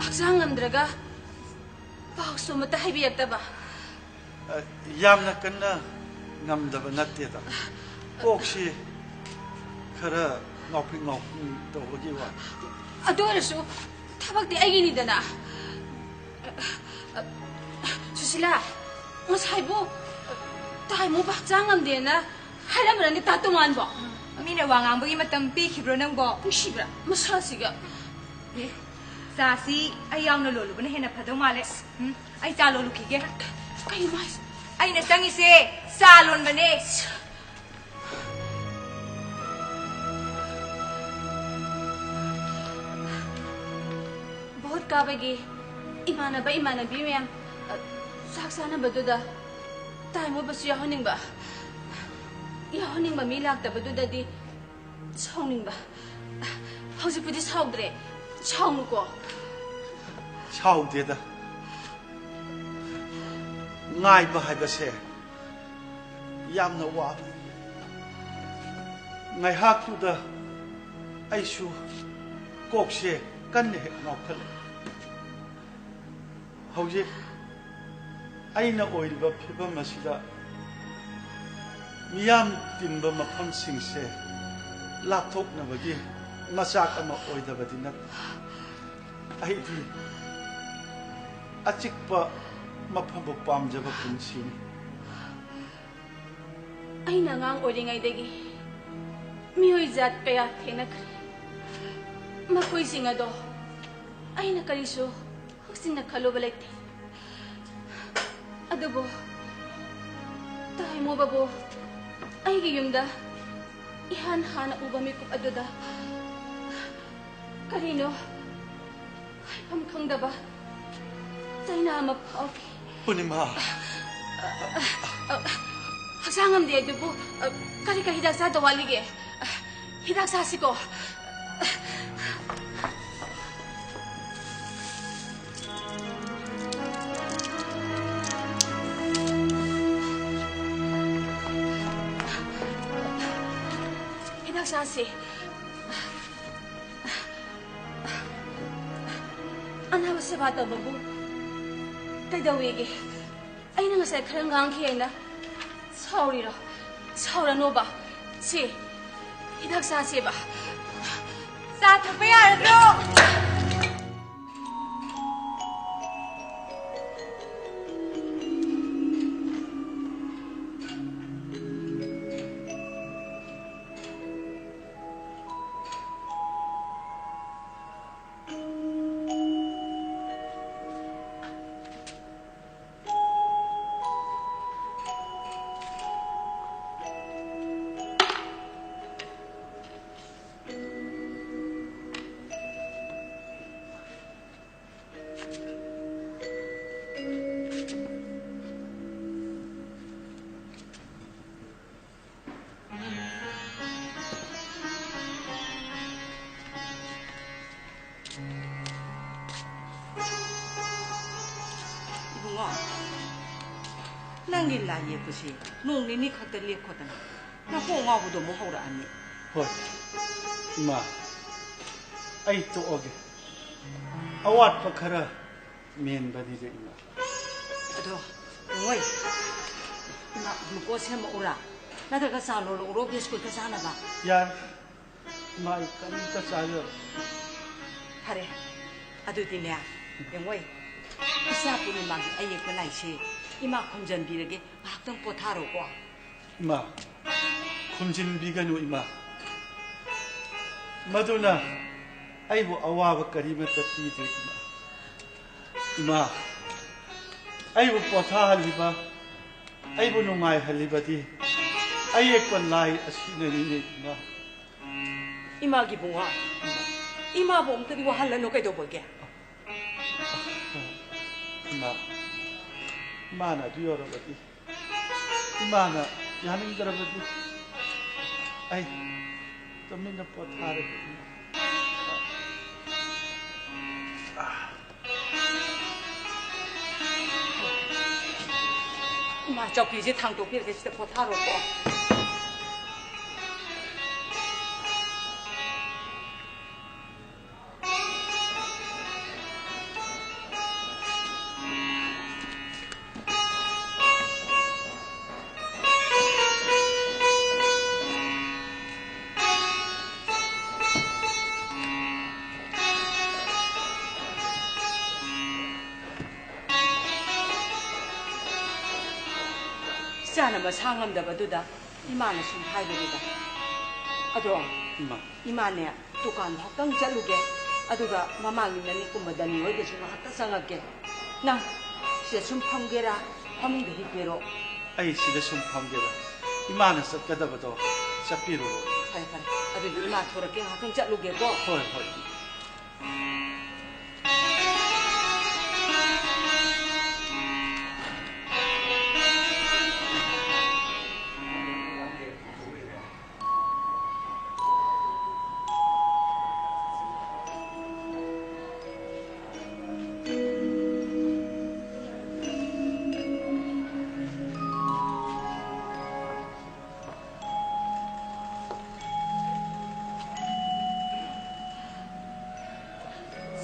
ꯍꯛꯆꯥꯡ ꯉꯝꯗ꯭ꯔꯒ ꯄꯥꯎꯁꯨ ꯑꯃꯠꯇ ꯍꯥꯏꯕꯤꯔꯛꯇꯕ꯫ ꯑ, ꯌꯥꯝꯅ ꯀꯟꯅ ꯉꯝꯗꯕ ꯅꯠꯇꯦꯗ꯫ ꯀꯣꯛꯁꯤ ꯈꯔ ꯉꯥꯎꯐꯤꯡ ꯉꯥꯎꯐꯤꯡ ꯇꯧꯕꯒꯤ ꯋꯥ꯫ ꯑꯗꯨ ꯑꯣꯏꯔꯁꯨ ꯊꯕꯛꯇꯤ ꯑꯩꯒꯤꯅꯤꯗꯅ꯫ ꯁꯨꯁꯤꯂꯥ, ꯉꯁꯥꯏꯕꯨ ꯇꯥꯏꯃꯨꯕ ꯍꯛꯆꯥꯡ ꯉꯝꯗꯦꯅ ꯍꯥꯏꯔꯝꯕ꯭ꯔꯅꯦ ꯇꯥ ꯇꯣꯉꯥꯟꯕꯣ? ꯃꯤꯅ ꯋꯥ ꯉꯥꯡꯕꯒꯤ ꯃꯇꯝ ꯄꯤꯈꯤꯕ꯭ꯔꯣ ꯅꯪꯕꯣ? ꯅꯨꯡꯁꯤꯕ꯭ꯔꯥ ꯃꯁꯛꯁꯤꯒ? ꯑꯦ, ꯆꯥꯁꯤ ꯑꯩ ꯌꯥꯎꯅ ꯂꯣꯜꯂꯨꯕꯅ ꯍꯦꯟꯅ ꯐꯗꯧ ꯃꯥꯜꯂꯦ꯫ ꯎꯝ, ꯑꯩ ꯆꯥ ꯂꯣꯜꯂꯨꯈꯤꯒꯦ꯫ ꯀꯩꯅꯣ ꯍꯥꯏꯁꯦ? ꯑꯩꯅ ꯆꯪꯉꯤꯁꯦ ꯆꯥ ꯂꯣꯟꯕꯅꯦ꯫ ꯚꯣꯠ ꯀꯥꯕꯒꯤ ꯏꯃꯥꯟꯅꯕ ꯏꯃꯥꯟꯅꯕꯤ ꯃꯌꯥꯝ, ꯑ, ꯆꯥꯛ ꯆꯥꯅꯕꯗꯨꯗ ꯇꯥꯏꯃꯨꯕꯁꯨ ꯌꯥꯎꯍꯟꯅꯤꯡꯕ, ꯌꯥꯎꯍꯟꯅꯤꯡꯕ ꯃꯤ ꯂꯥꯛꯇꯕꯗꯨꯗꯗꯤ ꯁꯥꯎꯅꯤꯡꯕ꯫ ꯍꯧꯖꯤꯛꯄꯨꯗꯤ ꯁꯥꯎꯗ꯭ꯔꯦ꯫ ꯁꯥꯎꯅꯨꯀꯣ꯫ ꯁꯥꯎꯗꯦꯗ꯫ ꯉꯥꯏꯕ ꯍꯥꯏꯕꯁꯦ ꯌꯥꯝꯅ ꯋꯥꯕꯅꯤ꯫ ꯉꯥꯏꯍꯥꯛꯇꯨꯗ ꯑꯩꯁꯨ ꯀꯣꯛꯁꯦ ꯀꯟꯅ ꯍꯦꯛ ꯉꯥꯎꯈꯠꯂꯦ꯫ ꯍꯧꯖꯤꯛ ꯑꯩꯅ ꯑꯣꯏꯔꯤꯕ ꯐꯤꯕꯝ ꯑꯁꯤꯗ ꯃꯤꯌꯥꯝ ꯇꯤꯟꯕ ꯃꯐꯝꯁꯤꯡꯁꯦ ꯂꯥꯞꯊꯣꯛꯅꯕꯒꯤ ꯃꯆꯥꯛ ꯑꯃ ꯑꯣꯏꯗꯕꯗꯤ ꯅꯠꯇꯦ꯫ ꯑꯩꯗꯤ ꯑꯆꯤꯛꯄ ꯃꯐꯝꯕꯨ ꯄꯥꯝꯖꯕ ꯄꯨꯟꯁꯤꯅꯤ꯫ ꯑꯩꯅ ꯑꯉꯥꯡ ꯑꯣꯏꯔꯤꯉꯩꯗꯒꯤ ꯃꯤꯑꯣꯏ ꯖꯥꯠ ꯀꯌꯥ ꯊꯦꯡꯅꯈ꯭ꯔꯦ꯫ ꯃꯈꯣꯏꯁꯤꯡ ꯑꯗꯣ ꯑꯩꯅ ꯀꯔꯤꯁꯨ ꯍꯧꯆꯤꯟꯅ ꯈꯜꯂꯨꯕ ꯂꯩꯇꯦ꯫ ꯑꯗꯨꯕꯨ ꯇꯥꯏꯃꯣꯕꯕꯨ ꯑꯩꯒꯤ ꯌꯨꯝꯗ ꯏꯍꯥꯟ ꯍꯥꯟꯅ ꯎꯕ ꯃꯤꯀꯨꯞ ꯑꯗꯨꯗ ꯀꯔꯤꯅꯣ ꯍꯥꯏꯐꯝ ꯈꯪꯗꯕ ꯆꯩꯅꯥ ꯑꯃ ꯐꯥꯎꯈꯤ꯫ ꯄꯨꯔꯅꯤꯃꯥ꯫ ꯍꯛꯆꯥꯡ ꯉꯝꯗꯦ ꯑꯗꯨꯕꯨ, ꯑ, ꯀꯔꯤ ꯀꯔꯤ ꯍꯤꯗꯥꯛ ꯆꯥꯗꯧ ꯋꯥꯠꯂꯤꯒꯦ? ꯑ, ꯍꯤꯗꯥꯛ ꯆꯥꯁꯤꯀꯣ꯫ ꯍꯤꯗꯥꯛ ꯆꯥꯁꯤ꯫ ꯑꯅꯥꯕ ꯁꯦꯕꯥ ꯇꯧꯕꯕꯨ ꯀꯩꯗꯧꯋꯦꯒꯦ? ꯑꯩꯅ ꯉꯁꯥꯏ ꯈꯔ ꯉꯥꯡꯈꯤ ꯍꯥꯏꯅ ꯁꯥꯎꯔꯤꯔꯣ? ꯁꯥꯎꯔꯅꯣꯕ꯫ ꯁꯤ ꯍꯤꯗꯥꯛ ꯆꯥꯁꯦꯕ꯫ ꯆꯥ ꯊꯛꯄ ꯌꯥꯔꯗ꯭ꯔꯣ? ꯏꯕꯨꯡꯉꯣ, ꯅꯪꯒꯤ ꯂꯥꯏ ꯌꯦꯛꯄꯁꯤ ꯅꯣꯡ ꯅꯤꯅꯤ ꯈꯛꯇ ꯂꯦꯞꯈꯣꯗꯅ, ꯅꯀꯣꯛ ꯉꯥꯎꯕꯗꯣ ꯑꯃꯨꯛ ꯍꯧꯔꯛꯑꯅꯤ꯫ ꯍꯣꯏ, ꯏꯃꯥ, ꯑꯩ ꯇꯣꯛꯑꯒꯦ꯫ ꯑꯋꯥꯠꯄ ꯈꯔ ꯃꯦꯟꯕꯅꯤꯗ, ꯏꯃꯥ꯫ ꯑꯗꯣ, ꯏꯕꯨꯡꯉꯣ, ꯏꯃꯥ, ꯒ꯭ꯂꯨꯀꯣꯁ ꯁꯦꯝꯃꯛꯎꯔꯥ? ꯅꯠꯇ꯭ꯔꯒ ꯆꯥ ꯂꯣꯜꯂꯛꯎꯔꯣ ꯕꯤꯁꯀꯨꯠꯀ ꯆꯥꯅꯕ? ꯌꯥꯔꯦ꯫ ꯏꯃꯥ, ꯑꯩ ꯀꯔꯤꯝꯇ ꯆꯥꯖꯔꯣꯏ꯫ ꯐꯔꯦ, ꯑꯗꯨꯗꯤꯅꯦ, ꯌꯦꯡꯉꯣꯏ, ꯏꯆꯥ ꯄꯨꯔꯅꯤꯃꯥꯒꯤ ꯑꯌꯦꯛꯄ ꯂꯥꯏꯁꯦ ꯏꯃꯥ ꯈꯨꯝꯖꯟꯕꯤꯔꯒꯦ, ꯉꯥꯏꯍꯥꯛꯇꯪ ꯄꯣꯊꯥꯔꯣꯀꯣ꯫ ꯏꯃꯥ, ꯈꯨꯝꯖꯤꯟꯕꯤꯒꯅꯨ, ꯏꯃꯥ꯫ ꯃꯗꯨꯅ ꯑꯩꯕꯨ ꯑꯋꯥꯕ ꯀꯔꯤꯃꯠꯇ ꯄꯤꯗꯦ, ꯏꯃꯥ꯫ ꯏꯃꯥ, ꯑꯩꯕꯨ ꯄꯣꯊꯥꯍꯜꯂꯤꯕ, ꯑꯩꯕꯨ ꯅꯨꯡꯉꯥꯏꯍꯜꯂꯤꯕꯗꯤ ꯑꯌꯦꯛꯄ ꯂꯥꯏ ꯑꯁꯤꯅꯅꯤꯅꯦ, ꯏꯃꯥ꯫ ꯏꯃꯥꯒꯤ ꯏꯕꯨꯡꯉꯣ, ꯏꯃꯥꯕꯨ ꯑꯃꯨꯛꯇꯗꯤ ꯋꯥꯍꯜꯂꯅꯨ ꯀꯩꯗꯧꯕꯒꯦ? ꯏꯃꯥ, ꯏꯃꯥꯅ ꯑꯗꯨ ꯌꯧꯔꯕꯗꯤ ꯏꯃꯥꯅ ꯌꯥꯅꯤꯡꯗ꯭ꯔꯕꯗꯤ ꯑꯩ ꯇꯨꯃꯤꯟꯅ ꯄꯣꯊꯥꯔꯒꯦ꯫ ꯏꯃꯥ, ꯆꯧꯀ꯭ꯔꯤꯁꯦ ꯊꯥꯡꯗꯣꯛꯄꯤꯔꯒꯦ, ꯁꯤꯗ ꯄꯣꯊꯥꯔꯣꯀꯣ꯫ ꯏꯆꯥꯅ ꯃꯁꯥ ꯉꯝꯗꯕꯗꯨꯗ ꯏꯃꯥꯅ ꯁꯨꯝ ꯍꯥꯏꯕꯅꯤꯗ꯫ ꯑꯗꯣ ꯏꯃꯥ꯫ ꯏꯃꯥꯅꯦ, ꯗꯨꯀꯥꯟ ꯐꯥꯎꯇꯪ ꯆꯠꯂꯨꯒꯦ, ꯑꯗꯨꯒ ꯃꯃꯥꯡꯒꯤ ꯅꯅꯤꯡ ꯀꯨꯝꯕ ꯗꯅꯤ ꯍꯣꯏꯗꯁꯨ ꯉꯥꯏꯍꯥꯛꯇ ꯆꯪꯉꯛꯀꯦ꯫ ꯅꯪ ꯁꯤꯗ ꯁꯨꯝ ꯐꯝꯒꯦꯔꯥ, ꯐꯃꯨꯡꯗ ꯍꯤꯞꯀꯦꯔꯣ? ꯑꯩ ꯁꯤꯗ ꯁꯨꯝ ꯐꯝꯒꯦꯗ꯫ ꯏꯃꯥꯅ ꯆꯠꯀꯗꯕꯗꯣ ꯆꯠꯄꯤꯔꯨꯔꯣ꯫ ꯐꯔꯦ, ꯐꯔꯦ꯫ ꯑꯗꯨꯗꯤ ꯏꯃꯥ ꯊꯣꯔꯛꯀꯦ, ꯉꯥꯏꯍꯥꯛꯇꯪ ꯆꯠꯂꯨꯒꯦꯀꯣ꯫ ꯍꯣꯏ, ꯍꯣꯏ꯫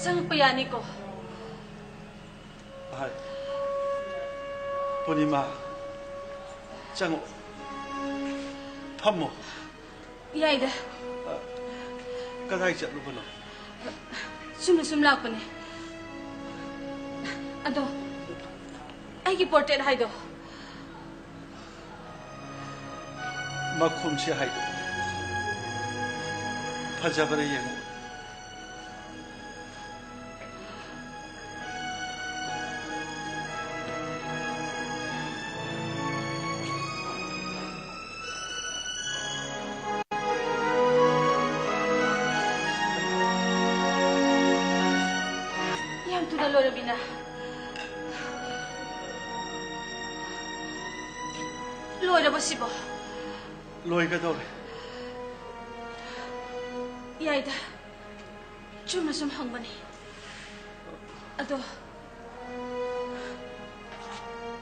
ꯆꯪꯉꯛꯄ ꯌꯥꯅꯤꯀꯣ? ꯍꯣꯏ꯫ ꯄꯨꯔꯅꯤꯃꯥ, ꯆꯪꯉꯛꯑꯣ꯫ ꯐꯝꯃꯣ꯫ ꯌꯥꯏꯗ꯫ ꯑ, ꯀꯗꯥꯏ ꯆꯠꯂꯨꯕꯅꯣ? ꯁꯨꯝꯅ ꯁꯨꯝ ꯂꯥꯛꯄꯅꯦ꯫ ꯑꯗꯣ, ꯑꯩꯒꯤ ꯄꯣꯔꯇ꯭ꯔꯦꯠ ꯍꯥꯏꯗꯣ? ꯃꯈꯨꯝꯁꯦ ꯍꯥꯏꯗꯣ꯫ ꯐꯖꯕ꯭ꯔꯥ ꯌꯦꯡꯉꯨ꯫ ꯌꯥꯝ ꯊꯨꯅ ꯂꯣꯏꯔꯝꯃꯤꯅ꯫ ꯂꯣꯏꯔꯕꯁꯤꯕꯣ? ꯂꯣꯏꯒꯗꯧꯔꯦ꯫ ꯌꯥꯏꯗ, ꯆꯨꯝꯅ ꯁꯨꯝ ꯍꯪꯕꯅꯤ꯫ ꯑꯗꯣ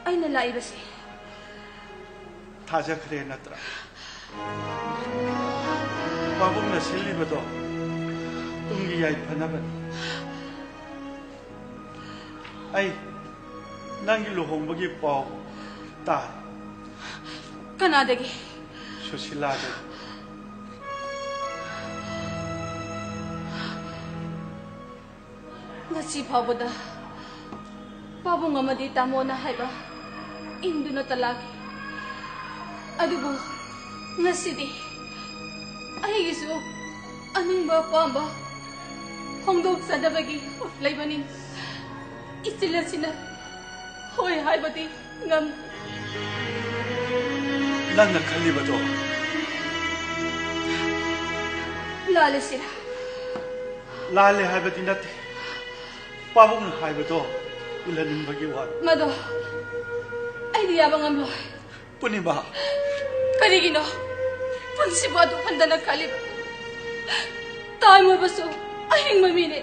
ꯑꯩꯅ ꯂꯥꯛꯏꯕꯁꯦ ꯊꯥꯖꯈ꯭ꯔꯦ ꯅꯠꯇ꯭ꯔꯥ? ꯄꯥꯕꯨꯡꯅ ꯁꯤꯜꯂꯤꯕꯗꯣ ꯇꯨꯡꯒꯤ ꯌꯥꯏꯐꯅꯕꯅꯤ꯫ ꯑꯩ ꯅꯪꯒꯤ ꯂꯨꯍꯣꯡꯕꯒꯤ ꯄꯥꯎ ꯇꯥꯔꯦ꯫ ꯀꯅꯥꯗꯒꯤ? ꯁꯨꯁꯤꯂꯥꯗꯒꯤ꯫ ꯉꯁꯤ ꯐꯥꯎꯕꯗ ꯄꯥꯕꯨꯡ ꯑꯃꯗꯤ ꯇꯥꯃꯣꯅ ꯍꯥꯏꯕ ꯏꯟꯗꯨꯅꯇ ꯂꯥꯛꯈꯤ꯫ ꯑꯗꯨꯕꯨ ꯉꯁꯤꯗꯤ ꯑꯩꯒꯤꯁꯨ ꯑꯅꯤꯡꯕ ꯑꯄꯥꯝꯕ ꯐꯣꯡꯗꯣꯛꯆꯅꯕꯒꯤ ꯂꯩꯕꯅꯤ꯫ ꯏꯆꯤꯜ ꯑꯁꯤꯅ ꯍꯣꯏ ꯍꯥꯏꯕꯗꯤ ꯉꯝ ꯅꯪꯅ ꯈꯜꯂꯤꯕꯗꯣ ꯂꯥꯜꯂꯦ ꯁꯤꯔꯥ꯫ ꯂꯥꯜꯂꯦ ꯍꯥꯏꯕꯗꯤ ꯅꯠꯇꯦ꯫ ꯄꯥꯕꯨꯡꯅ ꯍꯥꯏꯕꯗꯣ ꯎꯍꯟꯅꯤꯡꯕꯒꯤ ꯋꯥꯅꯤ꯫ ꯃꯗꯣ ꯑꯩꯗꯤ ꯌꯥꯕ ꯉꯝꯂꯣꯏ꯫ ꯄꯨꯔꯅꯤꯃꯥ꯫ ꯀꯔꯤꯒꯤꯅꯣ ꯄꯨꯟꯁꯤꯕꯨ ꯑꯗꯨꯛ ꯍꯟꯊꯅ ꯈꯜꯂꯤꯕ? ꯇꯥꯏꯃꯣꯕꯁꯨ ꯑꯍꯤꯡꯕ ꯃꯤꯅꯦ꯫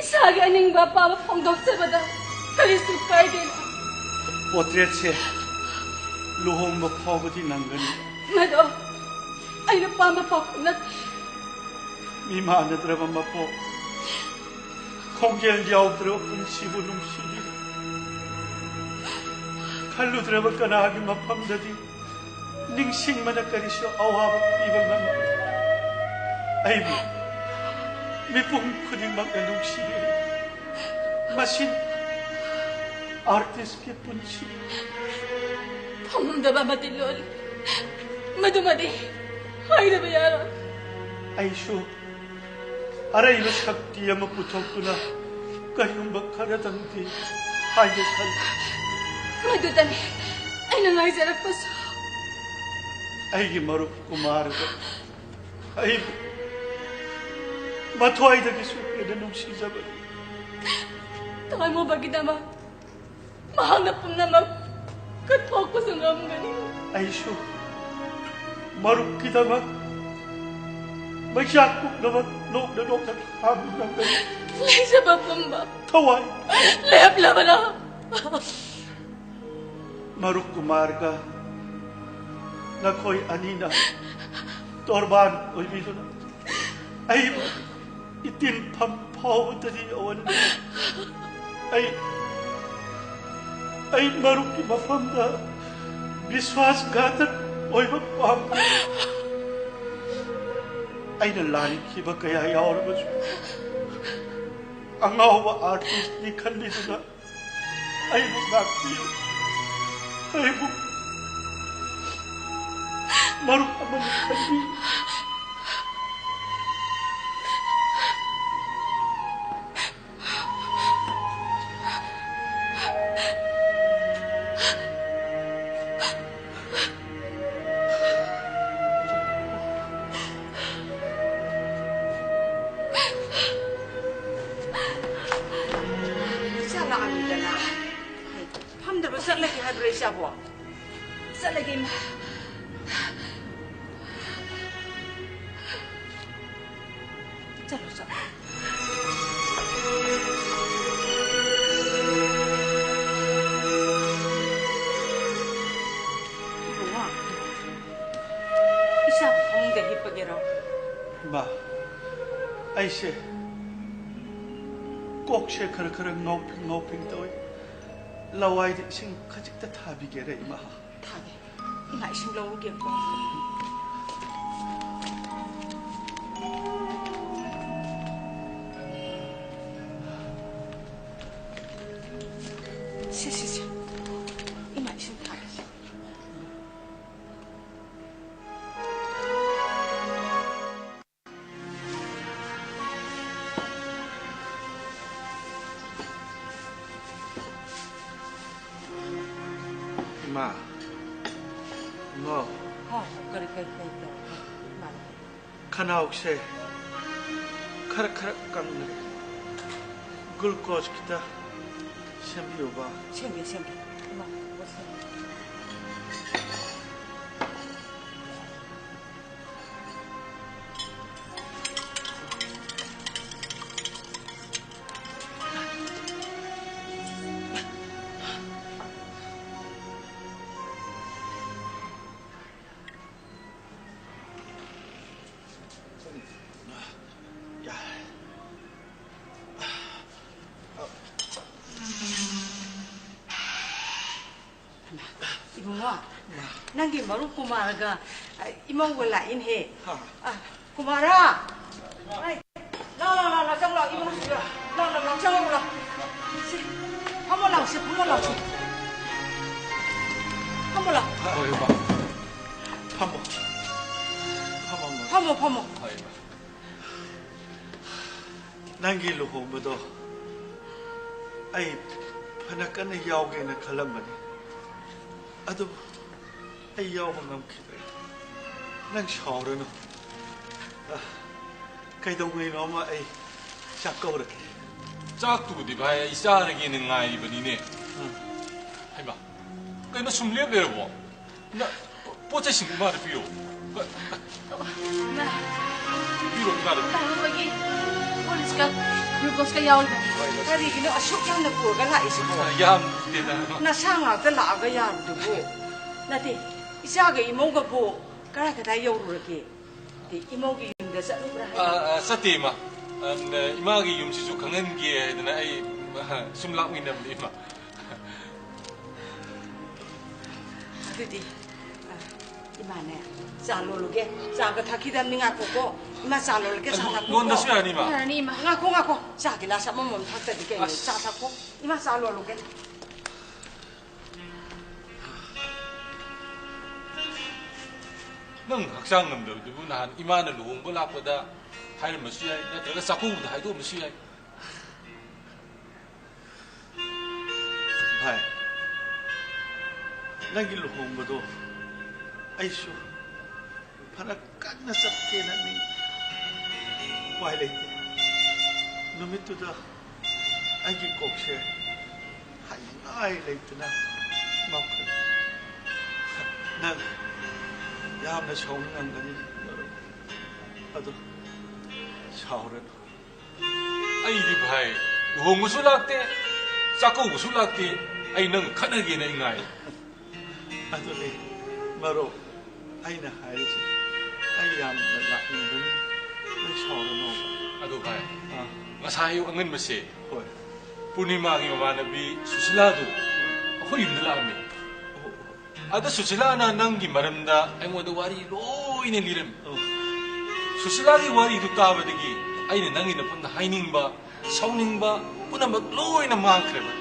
ꯏꯁꯥꯒꯤ ꯑꯅꯤꯡꯕ ꯑꯄꯥꯝꯕ ꯐꯣꯡꯗꯣꯛꯆꯕꯗ ꯀꯔꯤꯁꯨ ꯀꯥꯏꯗꯦꯅ꯫ ꯄꯣꯇ꯭ꯔꯦꯠꯁꯦ ꯂꯨꯍꯣꯡꯕ ꯐꯥꯎꯕꯗꯤ ꯅꯪꯒꯅꯤ꯫ ꯃꯗꯣ ꯑꯩꯅ ꯄꯥꯝꯕ ꯐꯥꯎꯕ ꯅꯠꯇꯦ꯫ ꯃꯤ ꯃꯥꯟꯅꯗ꯭ꯔꯕ ꯃꯄꯣꯛ, ꯈꯣꯡꯖꯦꯜ ꯌꯥꯎꯗ꯭ꯔꯕ ꯄꯨꯟꯁꯤꯕꯨ ꯅꯨꯡꯁꯤꯔꯤ꯫ ꯈꯜꯂꯨꯗ꯭ꯔꯕ ꯀꯅꯥꯒꯤ ꯃꯐꯝꯗꯗꯤ ꯅꯤꯡꯁꯤꯡꯕꯅ ꯀꯔꯤꯁꯨ ꯑꯋꯥꯕ ꯄꯤꯕ ꯉꯝꯗꯦ꯫ ꯑꯩꯕꯨ ꯃꯤꯄꯨꯝ ꯈꯨꯗꯤꯡꯃꯛꯅ ꯅꯨꯡꯁꯤꯔꯤ꯫ ꯃꯁꯤ ꯑꯥꯔꯇꯤꯁꯀꯤ ꯄꯨꯟꯁꯤ꯫ ꯐꯪꯉꯝꯗꯕ ꯑꯃꯗꯤ ꯂꯣꯜꯂꯤ꯫ ꯃꯗꯨꯃꯗꯤ ꯍꯥꯏꯗꯕ ꯌꯥꯔꯣꯏ꯫ ꯑꯩꯁꯨ ꯑꯔꯩꯕ ꯁꯛꯇꯤ ꯑꯃ ꯄꯨꯊꯣꯛꯇꯨꯅ ꯀꯔꯤꯒꯨꯝꯕ ꯈꯔꯗꯪꯗꯤ ꯍꯥꯏꯒꯦ ꯈꯜꯂꯤ꯫ ꯃꯗꯨꯗꯅꯤ ꯑꯩꯅ ꯉꯥꯏꯖꯔꯛꯄꯁꯨ꯫ ꯑꯩꯒꯤ ꯃꯔꯨꯞ ꯀꯨꯃꯥꯔꯗ ꯑꯩꯕꯨ ꯃꯊ꯭ꯋꯥꯏꯗꯒꯤꯁꯨ ꯍꯦꯟꯅ ꯅꯨꯡꯁꯤꯖꯕꯅꯤ꯫ ꯇꯥꯏꯃꯣꯕꯒꯤꯗꯃꯛ ꯃꯍꯥꯛꯅ ꯄꯨꯝꯅꯃꯛ ꯀꯠꯊꯣꯛꯄꯁꯨ ꯉꯝꯒꯅꯤ꯫ ꯑꯩꯁꯨ ꯃꯔꯨꯞꯀꯤꯗꯃꯛ ꯃꯩꯆꯥꯛ ꯄꯨꯝꯅꯃꯛ ꯅꯣꯛꯅ ꯅꯣꯛꯅ ꯈꯥꯡꯕ ꯉꯝꯒꯅꯤ꯫ ꯂꯩꯖꯕ ꯄꯨꯝꯕ ꯊꯋꯥꯏ ꯂꯦꯞꯂꯕꯅ꯫ ꯃꯔꯨꯞ ꯀꯨꯃꯥꯔꯒ ꯅꯈꯣꯏ ꯑꯅꯤꯅ ꯇꯣꯔꯕꯥꯟ ꯑꯣꯏꯕꯤꯗꯨꯅ ꯑꯩꯕꯨ ꯏꯇꯤꯟꯐꯝ ꯐꯥꯎꯕꯗꯗꯤ ꯌꯧꯍꯟꯕꯤꯌꯨ꯫ ꯑꯩ, ꯑꯩ ꯃꯔꯨꯞꯀꯤ ꯃꯐꯝꯗ ꯕꯤꯁ꯭ꯋꯥꯁ ꯘꯥꯇꯛ ꯑꯣꯏꯕ ꯄꯥꯝꯗꯦ꯫ ꯑꯩꯅ ꯂꯥꯟꯈꯤꯕ ꯀꯌꯥ ꯌꯥꯎꯔꯕꯁꯨ, ꯑꯉꯥꯎꯕ ꯑꯥꯔꯇꯤꯁ꯭ꯠꯅꯤ ꯈꯟꯕꯤꯗꯨꯅ ꯑꯩꯕꯨ ꯉꯥꯛꯄꯤꯌꯨ꯫ ꯑꯩꯕꯨ ꯃꯔꯨꯞ ꯑꯃꯅꯤ ꯈꯟꯕꯤꯌꯨ꯫ ꯏꯆꯥ ꯂꯥꯛꯑꯝꯃꯤꯗꯅ꯫ ꯐꯝꯗꯕ ꯆꯠꯂꯒꯦ ꯍꯥꯏꯕ꯭ꯔꯣ ꯏꯆꯥꯕꯣ? ꯆꯠꯂꯒꯦ, ꯏꯃꯥ꯫ ꯆꯠꯂꯣ, ꯆꯠꯂꯣ꯫ ꯏꯕꯨꯡꯉꯣ, ꯏꯆꯥꯕꯨ ꯐꯃꯨꯡꯗ ꯍꯤꯞꯄꯒꯦꯔꯣ? ꯏꯃꯥ, ꯑꯩꯁꯦ ꯀꯣꯛꯁꯦ ꯈꯔ ꯈꯔ ꯉꯥꯎꯐꯤꯡ ꯉꯥꯎꯐꯤꯡ ꯇꯧꯏ꯫ ꯂꯋꯥꯏꯗ ꯏꯁꯤꯡ ꯈꯖꯤꯛꯇ ꯊꯥꯕꯤꯒꯦꯔꯥ, ꯏꯃꯥ? ꯊꯥꯒꯦ꯫ ꯏꯃꯥ, ꯏꯁꯤꯡ ꯂꯧꯔꯨꯒꯦꯀꯣ꯫ ꯁꯦ, ꯁꯦ, ꯁꯦ꯫ ꯏꯃꯥ, ꯏꯁꯤꯡ ꯊꯥꯒꯦꯁꯦ꯫ ꯏꯃꯥ, ꯏꯃꯥ꯫ ꯍꯥꯎ, ꯀꯔꯤ, ꯀꯔꯤ, ꯀꯔꯤ ꯇꯧꯔꯦ? ꯏꯃꯥ꯫ ꯈꯅꯥꯎꯁꯦ ꯈꯔ ꯈꯔ ꯀꯪꯂꯦ꯫ ꯒ꯭ꯂꯨꯀꯣꯁ ꯈꯤꯇ ꯁꯦꯝꯕꯤꯌꯨꯕ꯫ ꯁꯦꯝꯒꯦ, ꯁꯦꯝꯒꯦ꯫ ꯏꯃꯥ, ꯒ꯭ꯂꯨꯀꯣꯁ ꯁꯦꯝꯒꯦ꯫ ꯅꯪꯒꯤ ꯃꯔꯨꯞ ꯀꯨꯃꯥꯔꯒ, ꯑ, ꯏꯃꯧꯒ ꯂꯥꯛꯏꯅꯦꯍꯦ꯫ ꯍꯥ꯫ ꯑ, ꯀꯨꯃꯥꯔ! ꯑꯩ, ꯂꯥꯎ, ꯂꯥꯎ, ꯂꯥꯎ, ꯂꯥꯎ, ꯆꯪꯉꯨ ꯂꯥꯎ, ꯏꯃꯧꯁꯤꯗ꯫ ꯂꯥꯎ, ꯂꯥꯎ, ꯂꯥꯎ, ꯆꯪꯉꯨ ꯂꯥꯎ꯫ ꯁꯤ, ꯐꯝꯃꯣ ꯂꯥꯎ, ꯁꯤ, ꯐꯝꯃꯣ ꯂꯥꯎ, ꯁꯤ꯫ ꯐꯝꯃꯣ ꯂꯥꯎ꯫ ꯍꯣꯏ, ꯏꯃꯥ꯫ ꯐꯝꯃꯣ꯫ ꯐꯝꯃꯣ, ꯏꯃꯥ꯫ ꯐꯝꯃꯣ, ꯐꯝꯃꯣ꯫ ꯍꯣꯏ, ꯏꯃꯥ꯫ ꯅꯪꯒꯤ ꯂꯨꯍꯣꯡꯕꯗꯣ ꯑꯩ ꯐꯅ ꯀꯟꯅ ꯌꯥꯎꯒꯦꯅ ꯈꯜꯂꯝꯕꯅꯤ, ꯑꯗꯨꯕꯨ ꯑꯩ ꯌꯥꯎꯕ ꯉꯝꯈꯤꯗ꯭ꯔꯦ꯫ ꯅꯪ ꯁꯥꯎꯔꯅꯨ꯫ ꯑ, ꯀꯩꯗꯧꯉꯩꯅꯣ ꯑꯃ ꯑꯩ ꯆꯥꯛ ꯀꯧꯔꯒꯦ꯫ ꯆꯥꯛꯇꯨꯕꯨꯗꯤ ꯚꯥꯏ ꯑꯩ ꯆꯥꯔꯒꯦꯅ ꯉꯥꯏꯔꯤꯕꯅꯤꯅꯦ꯫ ꯎꯝ꯫ ꯍꯩꯃꯥ, ꯀꯩꯅꯣ ꯁꯨꯝ ꯂꯦꯞ ꯂꯩꯔꯕꯣ? ꯅ-, ꯄꯣꯠ ꯆꯩꯁꯤꯡ ꯏꯃꯥꯗ ꯄꯤꯌꯣ꯫ ꯀ-, ꯏꯃꯥ, ꯄꯤꯔꯣ ꯏꯃꯥꯗ꯫ ꯇꯥꯔꯨꯕꯒꯤ ꯍꯣꯔꯂꯤꯛꯁꯀ ꯒ꯭ꯂꯨꯀꯣꯁꯀ ꯌꯥꯎꯔꯤꯕꯅꯤ꯫ ꯍꯣꯏ, ꯍꯣꯏ꯫ ꯀꯔꯤꯒꯤꯅꯣ ꯑꯁꯨꯛ ꯌꯥꯝꯅ ꯄꯨꯔꯒ ꯂꯥꯛꯏꯁꯤꯕꯣ? ꯌꯥꯝꯗꯦꯗ꯫ ꯅꯁꯥ ꯉꯥꯛꯇ ꯂꯥꯛꯑꯒ ꯌꯥꯔꯨꯗꯨꯕꯨ? ꯅꯠꯇꯦ, ꯏꯆꯥꯒ ꯏꯃꯧꯒꯕꯨ ꯀꯗꯥꯏ ꯀꯗꯥꯏ ꯌꯧꯔꯨꯔꯒꯦ? ꯅꯠꯇꯦ, ꯏꯃꯧꯒꯤ ꯌꯨꯝꯗ ꯆꯠꯂꯨꯕ꯭ꯔꯥ ꯍꯥꯏꯕ? ꯑ, ꯑ, ꯆꯠꯇꯦ, ꯏꯃꯥ꯫ ꯑ, ꯅ-, ꯏꯃꯥꯒꯤ ꯌꯨꯝꯁꯤꯁꯨ ꯈꯪꯍꯟꯒꯦ ꯍꯥꯏꯗꯅ ꯑꯩ, ꯑ, ꯁꯨꯝ ꯂꯥꯛꯃꯤꯟꯅꯕꯅꯤ, ꯏꯃꯥ꯫ ꯑꯗꯨꯗꯤ, ꯑ, ꯏꯃꯥꯅꯦ, ꯆꯥ ꯂꯣꯜꯂꯨꯒꯦ꯫ ꯆꯥꯒ ꯊꯛꯈꯤꯗꯕꯅꯤ, ꯉꯥꯏꯈꯣꯀꯣ꯫ ꯏꯃꯥ, ꯆꯥ ꯂꯣꯜꯂꯒꯦ, ꯆꯥ ꯑꯗꯨ ꯊꯛꯈꯣꯀꯣ꯫ ꯂꯣꯟꯗꯁꯨ ꯌꯥꯅꯤ, ꯏꯃꯥ꯫ ꯌꯥꯔꯅꯤ, ꯏꯃꯥ꯫ ꯉꯥꯏꯈꯣ, ꯉꯥꯏꯈꯣ꯫ ꯆꯥ ꯒꯤꯂꯥꯁ ꯑꯃꯃꯝ ꯊꯛꯇꯗꯤ ꯀꯩꯅꯣ? ꯑꯁ꯫ ꯆꯥ ꯊꯛꯈꯣ꯫ ꯏꯃꯥ, ꯆꯥ ꯂꯣꯜꯂꯨꯒꯦ꯫ ꯅꯪ ꯍꯛꯆꯥꯡ ꯉꯝꯗꯕꯗꯨꯕꯨ ꯅꯍꯥꯟ ꯏꯃꯥꯅ ꯂꯨꯍꯣꯡꯕ ꯂꯥꯛꯄꯗ ꯍꯥꯏꯔꯝꯃꯁꯨ ꯌꯥꯏ, ꯅꯠꯇ꯭ꯔꯒ ꯆꯥꯛꯀꯧꯕꯗ ꯍꯥꯏꯗꯣꯛꯑꯝꯃꯁꯨ ꯌꯥꯏ꯫ ꯚꯥꯏ, ꯅꯪꯒꯤ ꯂꯨꯍꯣꯡꯕꯗꯣ ꯑꯩꯁꯨ ꯐꯅ ꯀꯟꯅ ꯆꯠꯀꯦꯅ ꯅꯤꯡ-, ꯎꯄꯥꯏ ꯂꯩꯇꯦ꯫ ꯅꯨꯃꯤꯠꯇꯨꯗ ꯑꯩꯒꯤ ꯀꯣꯛꯁꯦ ꯍꯥꯏꯅꯤꯡꯉꯥꯏ ꯂꯩꯇꯅ ꯉꯥꯎꯈ꯭ꯔꯦ꯫ ꯅꯪ ꯌꯥꯝꯅ ꯁꯥꯎꯅꯤꯡꯉꯝꯒꯅꯤ, ꯑꯗꯣ ꯁꯥꯎꯔꯅꯨ꯫ ꯑꯩꯗꯤ ꯚꯥꯏ, ꯂꯨꯍꯣꯡꯕꯁꯨ ꯂꯥꯛꯇꯦ, ꯆꯥꯛꯀꯧꯕꯁꯨ ꯂꯥꯛꯇꯦ, ꯑꯩ ꯅꯪ ꯈꯠꯅꯒꯦꯅ ꯑꯩ ꯉꯥꯏ꯫ ꯑꯗꯨꯅꯤ ꯃꯔꯨꯞ, ꯑꯩꯅ ꯍꯥꯏꯔꯤꯁꯤ, ꯑꯩ ꯌꯥꯝꯅ ꯂꯥꯛꯅꯤꯡꯕꯅꯤ, ꯅꯪ ꯁꯥꯎꯔꯅꯣꯕ꯫ ꯑꯗꯣ ꯚꯥꯏ, ꯑꯥ꯫ ꯉꯁꯥꯏ ꯑꯌꯨꯛ ꯑꯉꯟꯕꯁꯦ, ꯍꯣꯏ꯫ ꯄꯨꯔꯅꯤꯃꯥꯒꯤ ꯃꯃꯥꯟꯅꯕꯤ ꯁꯨꯁꯤꯂꯥꯗꯨ ꯑꯩꯈꯣꯏ ꯌꯨꯝꯗ ꯂꯥꯛꯑꯝꯃꯦ꯫ ꯑꯣ, ꯑꯣ꯫ ꯑꯗ ꯁꯨꯁꯤꯂꯥꯅ ꯅꯪꯒꯤ ꯃꯔꯝꯗ ꯑꯩꯉꯣꯟꯗ ꯋꯥꯔꯤ ꯂꯣꯏꯅ ꯂꯤꯔꯝꯃꯤ꯫ ꯁꯨꯁꯤꯂꯥꯒꯤ ꯋꯥꯔꯤꯗꯨ ꯇꯥꯕꯗꯒꯤ ꯑꯩꯅ ꯅꯪꯒꯤ ꯅꯐꯝꯗ ꯍꯥꯏꯅꯤꯡꯕ, ꯁꯥꯎꯅꯤꯡꯕ ꯄꯨꯝꯅꯃꯛ ꯂꯣꯏꯅ ꯃꯥꯡꯈ꯭ꯔꯦꯕ꯫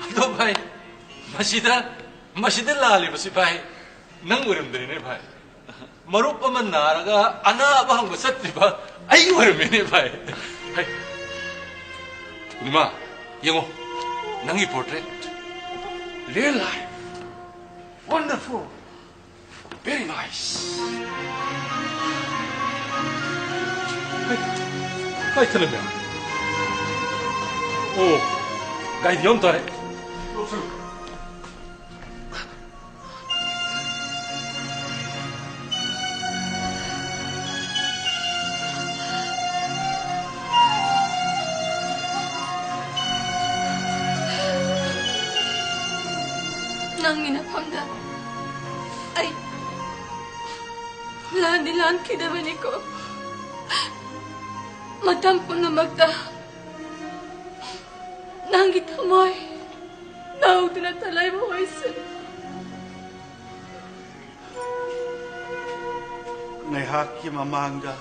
ꯑꯗꯣ ꯚꯥꯏ, ꯃꯁꯤꯗ, ꯃꯁꯤꯗ ꯂꯥꯜꯂꯤꯕꯁꯤ ꯚꯥꯏ, ꯅꯪ ꯑꯣꯏꯔꯝꯗ꯭ꯔꯦꯅꯦ ꯚꯥꯏ꯫ ꯃꯔꯨꯞ ꯑꯃ ꯅꯥꯔꯒ ꯑꯅꯥꯕ ꯍꯪꯕ ꯆꯠꯇ꯭ꯔꯤꯕ ꯑꯩ ꯑꯣꯏꯔꯝꯃꯦꯅꯦ ꯚꯥꯏ꯫ ꯍꯩ, ꯄꯨꯔꯅꯤꯃꯥ, ꯌꯦꯡꯉꯣ, ꯅꯪꯒꯤ portrait. Real life. Wonderful. Very nice. ꯍꯩ, ꯀꯥꯏ ꯊꯅꯝꯃꯦ? ꯑꯣ, ꯒꯥꯔꯤꯗꯤ ꯌꯥꯎꯔꯝ ꯇꯥꯔꯦ꯫ ꯅꯪꯒꯤ ꯅꯐꯝꯗ ꯑꯩ ꯂꯥꯟꯗꯤ ꯂꯥꯟꯈꯤꯗꯕꯅꯤꯀꯣ꯫ ꯃꯇꯝ ꯄꯨꯝꯅꯃꯛꯇ ꯅꯪꯒꯤ ꯊꯃꯣꯏ ꯅꯧꯗꯨꯅꯇ ꯂꯩꯕ ꯑꯣꯏꯁꯅꯨ꯫ ꯉꯥꯏꯍꯥꯛꯀꯤ ꯃꯃꯥꯡꯗ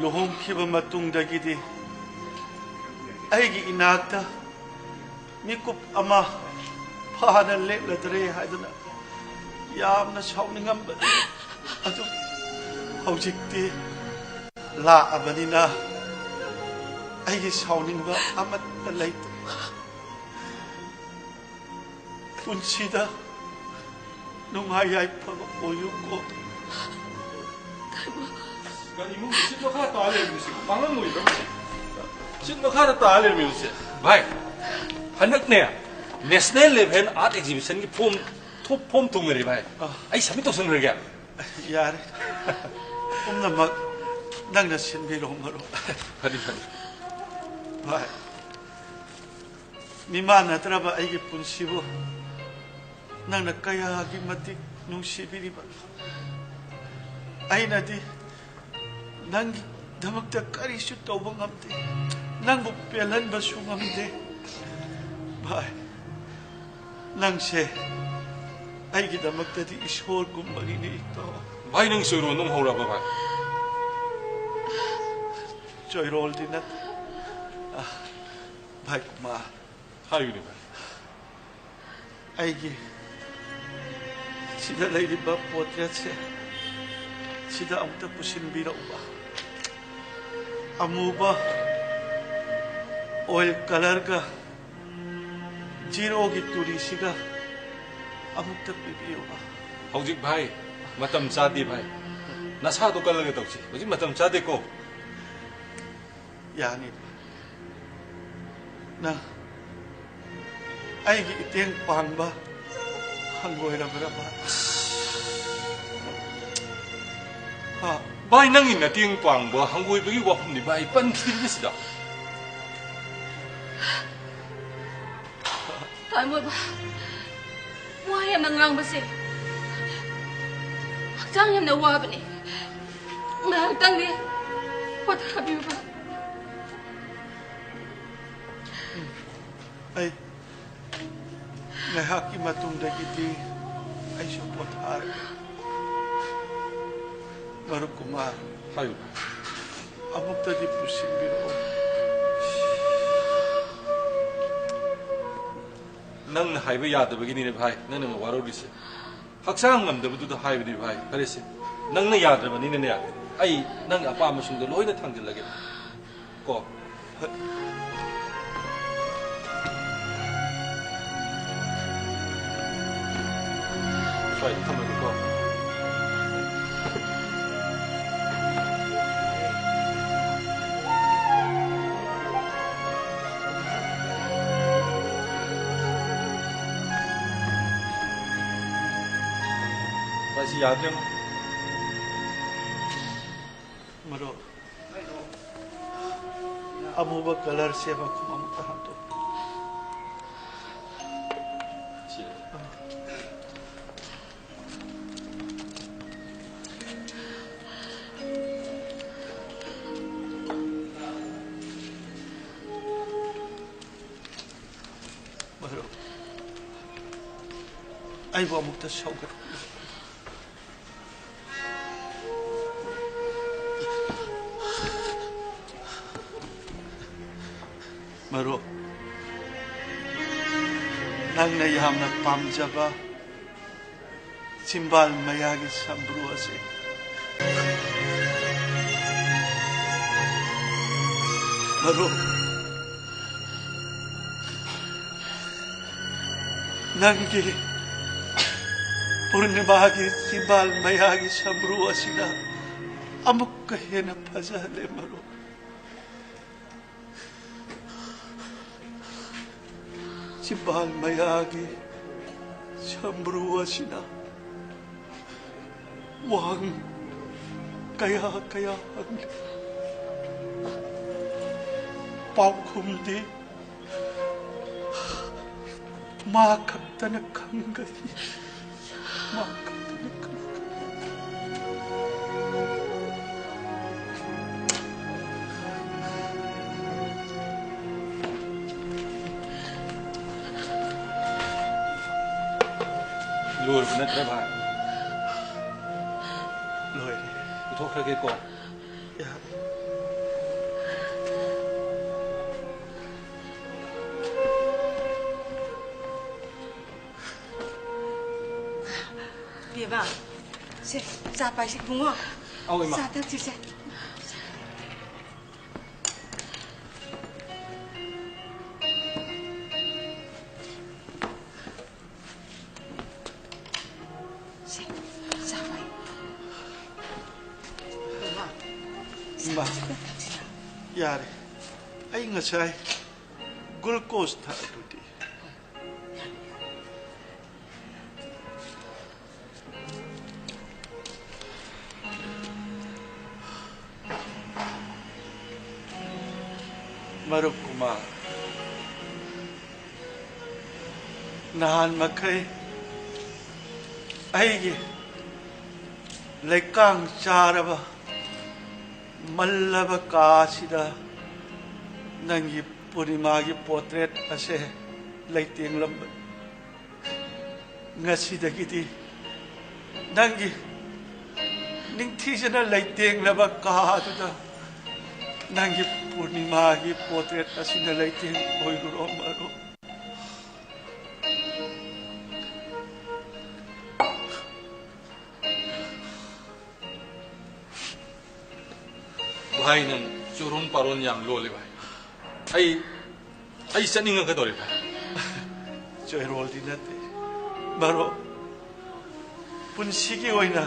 ꯂꯨꯍꯣꯡꯈꯤꯕ ꯃꯇꯨꯡꯗꯒꯤꯗꯤ ꯑꯩꯒꯤ ꯏꯅꯥꯛꯇ ꯃꯤꯀꯨꯞ ꯑꯃ ꯐꯥꯅ ꯂꯦꯞꯂꯗ꯭ꯔꯦ ꯍꯥꯏꯗꯨꯅ ꯌꯥꯝꯅ ꯁꯥꯎꯅꯤꯡꯉꯝꯕꯅꯤ꯫ ꯑꯗꯨ ꯍꯧꯖꯤꯛꯇꯤ ꯂꯥꯛꯑꯕꯅꯤꯅ ꯑꯩꯒꯤ ꯁꯥꯎꯅꯤꯡꯕ ꯑꯃꯠꯇ ꯂꯩꯇ꯭ꯔꯦ꯫ ꯄꯨꯟꯁꯤꯗ ꯅꯨꯡꯉꯥꯏ ꯌꯥꯏꯐꯕ ꯑꯣꯏꯌꯨꯀꯣ꯫ ꯀꯔꯤꯅꯣ ꯁꯤꯠ ꯃꯈꯥ ꯇꯥ ꯂꯩꯔꯝꯃꯤꯁꯤ? ꯄꯥꯡꯉꯝꯃꯣꯏꯗ꯭ꯔꯣ ꯃꯁꯤ? ꯁꯤꯠ ꯃꯈꯥꯗ ꯇꯥ ꯂꯩꯔꯝꯃꯤꯕꯁꯦ꯫ ꯚꯥꯏ, ꯍꯟꯗꯛꯅꯦ, National Level Art Exhibitionꯒꯤ form ꯊꯣ-, form ꯊꯣꯡꯅꯔꯤ, ꯚꯥꯏ꯫ ꯑ꯫ ꯑꯩ submit ꯇꯧꯁꯟꯈ꯭ꯔꯒꯦ꯫ ꯌꯥꯔꯦ꯫ ꯄꯨꯝꯅꯃꯛ ꯅꯪꯅ ꯁꯤꯟꯕꯤꯔꯣ, ꯃꯔꯨꯞ꯫ ꯐꯅꯤ, ꯐꯅꯤ꯫ ꯚꯥꯏ, ꯃꯤꯃꯥꯟꯅꯗ꯭ꯔꯕ ꯑꯩꯒꯤ ꯄꯨꯟꯁꯤꯕꯨ ꯅꯪꯅ ꯀꯌꯥꯒꯤ ꯃꯇꯤꯛ ꯅꯨꯡꯁꯤꯕꯤꯔꯤꯕ? ꯑꯩꯅꯗꯤ ꯅꯪꯒꯤꯗꯃꯛꯇ ꯀꯔꯤꯁꯨ ꯇꯧꯕ ꯉꯝꯗꯦ, ꯅꯪꯕꯨ ꯄꯦꯜꯍꯟꯕꯁꯨ ꯉꯝꯗꯦ꯫ ꯚꯥꯏ, ꯅꯪꯁꯦ ꯑꯩꯒꯤꯗꯃꯛꯇꯗꯤ ꯏꯁꯣꯔꯒꯨꯝꯕꯅꯤꯅꯦ, ꯏꯇꯥꯎ꯫ ꯚꯥꯏ, ꯅꯪ ꯆꯣꯏꯔꯣꯜ ꯅꯨꯡ ꯍꯧꯔꯕ, ꯚꯥꯏ? ꯆꯣꯏꯔꯣꯜꯗꯤ ꯅꯠꯇꯦ꯫ ꯑ, ꯚꯥꯏ ꯀꯨꯃꯥꯔ꯫ ꯍꯥꯏꯌꯨꯅꯦ, ꯚꯥꯏ꯫ ꯑꯩꯒꯤ ꯁꯤꯗ ꯂꯩꯔꯤꯕ ꯄꯣꯇ꯭ꯔꯦꯠꯁꯦ ꯁꯤꯗ ꯑꯃꯨꯛꯇ ꯄꯨꯁꯤꯟꯕꯤꯔꯛꯎꯕ꯫ ꯑꯃꯨꯕ ꯑꯣꯏꯜ ꯀꯂꯔꯒ ꯖꯤꯔꯣꯒꯤ ꯇꯨꯔꯤꯁꯤꯒ ꯑꯃꯨꯛꯇ ꯄꯤꯕꯤꯌꯨꯕ꯫ ꯍꯧꯖꯤꯛ ꯚꯥꯏ, ꯃꯇꯝ ꯆꯥꯗꯦ ꯚꯥꯏ꯫ ꯅꯁꯥꯗꯣ ꯀꯜꯂꯒ ꯇꯧꯁꯤ꯫ ꯍꯧꯖꯤꯛ ꯃꯇꯝ ꯆꯥꯗꯦꯀꯣ꯫ ꯌꯥꯅꯤ꯫ ꯅꯪ ꯑꯩꯒꯤ ꯏꯇꯦꯡ ꯄꯥꯡꯕ ꯍꯪꯒꯣꯏꯔꯕ꯭ꯔꯕ? ꯍꯥ? ꯚꯥꯏ, ꯅꯪꯒꯤ ꯅꯇꯦꯡ ꯄꯥꯡꯕ ꯍꯪꯒꯣꯏꯕꯒꯤ ꯋꯥꯐꯝꯅꯤ ꯚꯥꯏ, ꯄꯟꯈꯤꯗ꯭ꯔꯤꯕꯁꯤꯗ꯫ ꯇꯥꯃꯣꯕ, ꯋꯥ ꯌꯥꯝꯅ ꯉꯥꯡꯕꯁꯦ ꯍꯛꯆꯥꯡ ꯌꯥꯝꯅ ꯋꯥꯕꯅꯤ꯫ ꯉꯥꯏꯍꯥꯛꯇꯪꯗꯤ ꯄꯣꯊꯥꯕꯤꯌꯨꯕ꯫ ꯑꯩ ꯉꯥꯏꯍꯥꯛꯀꯤ ꯃꯇꯨꯡꯗꯒꯤꯗꯤ ꯑꯩꯁꯨ ꯄꯣꯊꯥꯔꯒꯦ꯫ ꯃꯔꯨꯞ ꯀꯨꯃꯥꯔ, ꯍꯥꯏꯌꯨ꯫ ꯑꯃꯨꯛꯇꯗꯤ ꯄꯨꯁꯤꯟꯕꯤꯔꯛꯑꯣ꯫ ꯅꯪꯅ ꯍꯥꯏꯕ ꯌꯥꯗꯕꯒꯤꯅꯤꯅꯦ ꯚꯥꯏ, ꯅꯪꯅ ꯋꯥꯔꯧꯔꯤꯁꯦ꯫ ꯍꯛꯆꯥꯡ ꯉꯝꯗꯕꯗꯨꯗ ꯍꯥꯏꯕꯅꯤ ꯚꯥꯏ꯫ ꯐꯔꯦꯁꯦ, ꯅꯪꯅ ꯌꯥꯗ꯭ꯔꯕꯅꯤꯅꯅꯦ, ꯑꯩ ꯅꯪꯒꯤ ꯑꯄꯥꯝꯕꯁꯤꯡꯗꯣ ꯂꯣꯏꯅ ꯊꯥꯡꯖꯤꯜꯂꯒꯦ꯫ ꯀꯣ꯫ ꯁ꯭ꯋꯥꯏꯗ ꯊꯝꯃꯒꯦꯀꯣ꯫ ꯃꯁꯤ ꯌꯥꯗ꯭ꯔꯦ꯫ ꯃꯔꯨꯞ, ꯑꯃꯨꯕ ꯀꯂꯔꯁꯦ ꯃꯈꯨꯝ ꯑꯃꯨꯛꯇ ꯍꯥꯡꯗꯣꯛꯎ꯫ ꯁꯤ꯫ ꯃꯔꯨꯞ, ꯑꯩꯕꯨ ꯑꯃꯨꯛꯇ ꯁꯧꯒꯠꯄꯤꯌꯨ꯫ ꯃꯔꯨꯞ, ꯅꯪꯅ ꯌꯥꯝꯅ ꯄꯥꯝꯖꯕ ꯆꯤꯝꯕꯥꯜ ꯃꯌꯥꯒꯤ ꯁꯝꯕ꯭ꯔꯨ ꯑꯁꯤ꯫ ꯃꯔꯨꯞ, ꯅꯪꯒꯤ ꯄꯨꯔꯅꯤꯃꯥꯒꯤ ꯆꯤꯝꯕꯥꯜ ꯃꯌꯥꯒꯤ ꯁꯝꯕ꯭ꯔꯨ ꯑꯁꯤꯅ ꯑꯃꯨꯛꯀ ꯍꯦꯟꯅ ꯐꯖꯍꯜꯂꯦ, ꯃꯔꯨꯞ꯫ ꯆꯤꯝꯕꯥꯜ ꯃꯌꯥꯒꯤ ꯁꯝꯕ꯭ꯔꯨ ꯑꯁꯤꯅ ꯋꯥꯍꯪ ꯀꯌꯥ ꯀꯌꯥ ꯍꯪꯂꯤ꯫ ꯄꯥꯎꯈꯨꯝꯗꯤ ꯃꯥ ꯈꯛꯇꯅ ꯈꯪꯒꯅꯤ꯫ ꯃꯥ ꯈꯛꯇꯅ ꯈꯪꯒꯅꯤ꯫ ꯂꯣꯏꯔꯕ ꯅꯠꯇ꯭ꯔꯥ, ꯚꯥꯏ? ꯂꯣꯏꯔꯦ꯫ ꯄꯨꯊꯣꯛꯈ꯭ꯔꯒꯦꯀꯣ꯫ ꯌꯥꯔꯦ꯫ ꯕꯦꯕꯥ, ꯁꯦ, ꯆꯥ ꯄꯥꯏꯁꯦ, ꯏꯕꯨꯡꯉꯣ꯫ ꯑꯧ, ꯏꯃꯥ꯫ ꯆꯥ ꯊꯛꯁꯤꯁꯦ꯫ ꯁꯦ, ꯆꯥ ꯄꯥꯏ꯫ ꯕꯦꯕꯥ, ꯏꯃꯥ, ꯆꯥ ꯊꯛꯁꯤꯔꯥ? ꯌꯥꯔꯦ꯫ ꯑꯩ ꯉꯁꯥꯏ ꯒ꯭ꯂꯨꯀꯣꯁ ꯊꯛꯑꯗꯨꯗꯤ꯫ ꯃꯔꯨꯞ ꯀꯨꯃꯥꯔ, ꯅꯍꯥꯟ ꯃꯈꯩ ꯑꯩꯒꯤ ꯂꯩꯀꯥꯡ ꯆꯥꯔꯕ ꯃꯜꯂꯕ ꯀꯥ ꯑꯁꯤꯗ ꯅꯪꯒꯤ ꯄꯨꯔꯅꯤꯃꯥꯒꯤ ꯄꯣꯔꯇ꯭ꯔꯦꯠ ꯑꯁꯦ ꯂꯩꯇꯦꯡꯂꯝꯕꯅꯤ꯫ ꯉꯁꯤꯗꯒꯤꯗꯤ ꯅꯪꯒꯤ ꯅꯤꯡꯊꯤꯖꯅ ꯂꯩꯇꯦꯡꯂꯕ ꯀꯥꯗꯨꯗ ꯅꯪꯒꯤ ꯄꯨꯔꯅꯤꯃꯥꯒꯤ ꯄꯣꯔꯇ꯭ꯔꯦꯠ ꯑꯁꯤꯅ ꯂꯩꯇꯦꯡ ꯑꯣꯏꯔꯨꯔꯣ, ꯃꯔꯨꯞ꯫ ꯚꯥꯏ, ꯅꯪ ꯆꯨꯔꯣꯟ ꯄꯥꯔꯣꯟ ꯌꯥꯝ ꯂꯣꯜꯂꯦ, ꯚꯥꯏ꯫ ꯑꯩ, ꯑꯩ ꯆꯠꯅꯤꯡꯉꯛꯀꯗꯧꯔꯦ, ꯚꯥꯏ꯫ ꯆꯣꯏꯔꯣꯜꯗꯤ ꯅꯠꯇꯦ, ꯃꯔꯨꯞ꯫ ꯄꯨꯟꯁꯤꯒꯤ ꯑꯣꯏꯅ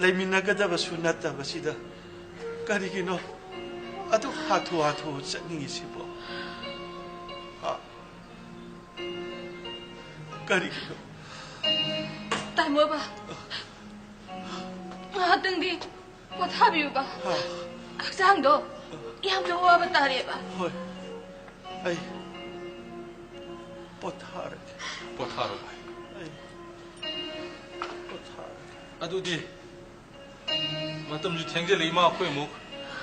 ꯂꯩꯃꯤꯟꯅꯒꯗꯕꯁꯨ ꯅꯠꯇꯕꯁꯤꯗ ꯀꯔꯤꯒꯤꯅꯣ ꯑꯗꯨꯛ ꯍꯥꯊꯨ ꯍꯥꯊꯨ ꯆꯠꯅꯤꯡꯉꯤꯁꯤꯕꯣ? ꯍꯥ? ꯀꯔꯤꯒꯤꯅꯣ? ꯇꯥꯃꯣꯕ, ꯉꯥꯏꯍꯥꯛꯇꯪꯗꯤ ꯄꯣꯊꯥꯕꯤꯌꯨꯕ꯫ ꯍꯥ? ꯍꯛꯆꯥꯡꯗꯣ ꯌꯥꯝꯅ ꯋꯥꯕ ꯇꯥꯔꯦꯕ꯫ ꯍꯣꯏ, ꯑꯩ ꯄꯣꯊꯥꯔꯒꯦ꯫ ꯄꯣꯊꯥꯔꯣ, ꯚꯥꯏ꯫ ꯑꯩ ꯄꯣꯊꯥꯔꯒꯦ꯫ ꯑꯗꯨꯗꯤ ꯃꯇꯝꯁꯨ ꯊꯦꯡꯖꯤꯜꯂꯛꯏ, ꯏꯃꯥ, ꯑꯩꯈꯣꯏ ꯑꯃꯨꯛ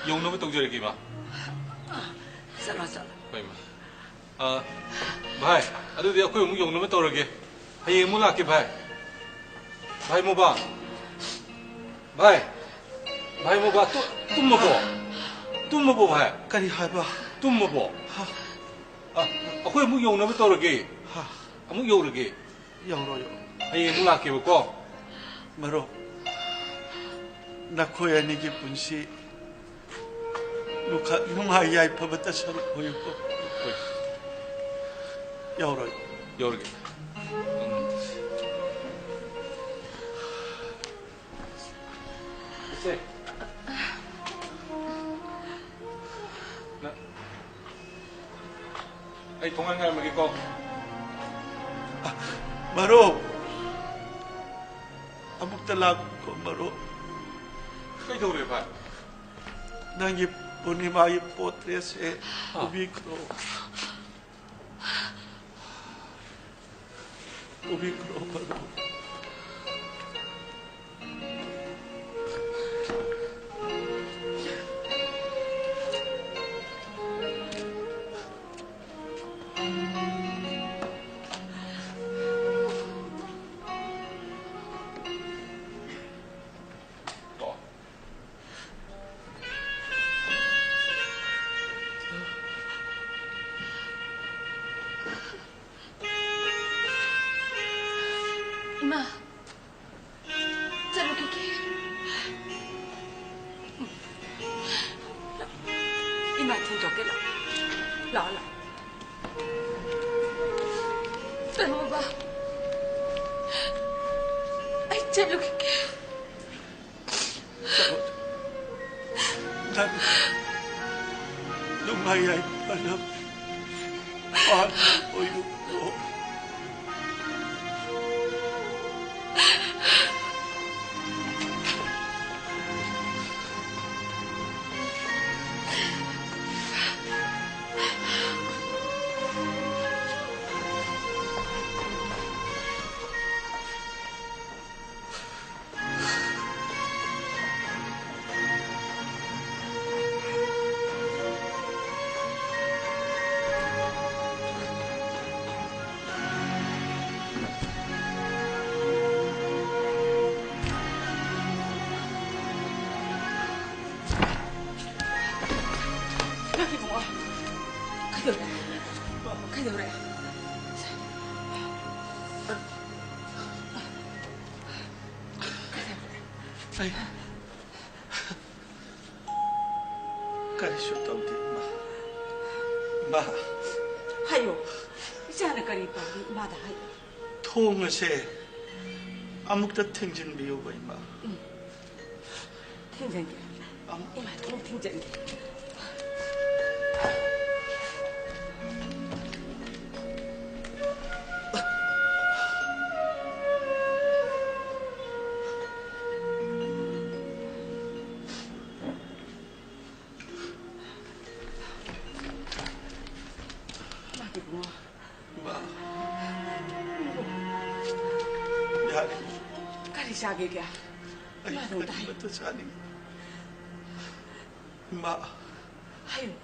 ꯌꯧꯅꯕ ꯇꯧꯖꯔꯒꯦ, ꯏꯃꯥ꯫ ꯆꯠꯂꯣ, ꯆꯠꯂꯣ꯫ ꯍꯣꯏ, ꯏꯃꯥ꯫ ꯑ, ꯚꯥꯏ, ꯑꯗꯨꯗꯤ ꯑꯩꯈꯣꯏ ꯑꯃꯨꯛ ꯌꯧꯅꯕ ꯇꯧꯔꯒꯦ꯫ ꯍꯌꯦꯡ ꯑꯃꯨꯛ ꯂꯥꯛꯀꯦ, ꯚꯥꯏ꯫ ꯚꯥꯏ ꯃꯣꯕꯥ꯫ ꯚꯥꯏ꯫ ꯚꯥꯏ ꯃꯣꯕꯥ, ꯇꯨ-, ꯇꯨꯝꯃꯕꯣ? ꯇꯨꯝꯃꯕꯣ, ꯚꯥꯏ? ꯀꯔꯤ ꯍꯥꯏꯕ? ꯇꯨꯝꯃꯕꯣ? ꯍꯥ? ꯑ, ꯑꯩꯈꯣꯏ ꯑꯃꯨꯛ ꯌꯧꯅꯕ ꯇꯧꯔꯒꯦ꯫ ꯍꯥ? ꯑꯃꯨꯛ ꯌꯧꯔꯒꯦ꯫ ꯌꯧꯔꯣ, ꯌꯧꯔꯣ꯫ ꯍꯌꯦꯡ ꯑꯃꯨꯛ ꯂꯥꯛꯀꯦꯕꯀꯣ꯫ ꯃꯔꯨꯞ, ꯅꯈꯣꯏ ꯑꯅꯤꯒꯤ ꯄꯨꯟꯁꯤ ꯅꯨꯈ-, ꯅꯨꯡꯉꯥꯏ ꯌꯥꯏꯐꯕꯇ ꯁꯔꯨꯛ ꯑꯣꯏꯌꯨꯀꯣ꯫ ꯍꯣꯏ꯫ ꯌꯧꯔꯣ꯫ ꯌꯧꯔꯒꯦ꯫ ꯎꯝ꯫ ꯏꯆꯦ꯫ ꯅ-, ꯑꯩ ꯊꯣꯡꯒꯥꯟ ꯉꯥꯏꯔꯝꯃꯒꯦꯀꯣ꯫ ꯃꯔꯨꯞ, ꯑꯃꯨꯛꯇ ꯂꯥꯛꯈꯣ, ꯃꯔꯨꯞ꯫ ꯀꯩꯗꯧꯔꯦ, ꯚꯥꯏ? ꯅꯪꯒꯤ ꯄꯨꯔꯅꯤꯃꯥꯒꯤ ꯄꯣꯠꯇ꯭ꯔꯦꯁꯦ ꯑꯥ꯫ ꯎꯕꯤꯈ꯭ꯔꯣ꯫ ꯎꯕꯤꯈ꯭ꯔꯣ, ꯃꯔꯨꯞ꯫ ꯊꯤꯟꯗꯣꯛꯀꯦ, ꯂꯥꯛꯑꯣ꯫ ꯂꯥꯛꯑꯣ, ꯂꯥꯛꯑꯣ꯫ ꯀꯩꯅꯣꯕ? ꯑꯩ ꯆꯠꯂꯨꯈꯤꯒꯦ꯫ ꯆꯠꯂꯣ꯫ ꯅꯪ ꯅꯨꯡꯉꯥꯏ ꯌꯥꯏꯐꯅ ꯄꯥꯟꯕ ꯑꯣꯏꯌꯨꯀꯣ꯫ ꯏꯕꯨꯡꯉꯣ, ꯀꯩꯗꯧꯔꯦ? ꯀꯩꯗꯧꯔꯦ? ꯑꯩ ꯀꯔꯤꯁꯨ ꯇꯧꯗꯦ, ꯏꯃꯥ꯫ ꯏꯃꯥ꯫ ꯍꯥꯏꯌꯣ꯫ ꯏꯆꯥꯅ ꯀꯔꯤ ꯄꯥꯝꯃꯤ? ꯏꯃꯥꯗ ꯍꯥꯏꯌꯣ꯫ ꯊꯣꯡ ꯑꯁꯦ ꯑꯃꯨꯛꯇ ꯊꯤꯡꯖꯤꯟꯕꯤꯌꯨꯕ, ꯏꯃꯥ꯫ ꯎꯝ꯫ ꯊꯤꯡꯖꯤꯟꯒꯦ꯫ ꯑꯃꯨꯛ ꯏꯃꯥ, ꯊꯣꯡ ꯊꯤꯡꯖꯤꯟꯒꯦ꯫ ꯏꯃꯥ꯫ ꯌꯥꯔꯦ꯫ ꯀꯔꯤ ꯆꯥꯒꯦꯒꯦ? ꯑꯩ ꯏꯃꯥꯗꯣ ꯑꯝꯇ ꯍꯥꯏꯌꯨ꯫ ꯀꯔꯤꯃꯠꯇ ꯆꯥꯅꯤꯡꯗꯦ꯫ ꯏꯃꯥ꯫ ꯍꯥꯏꯌꯨ꯫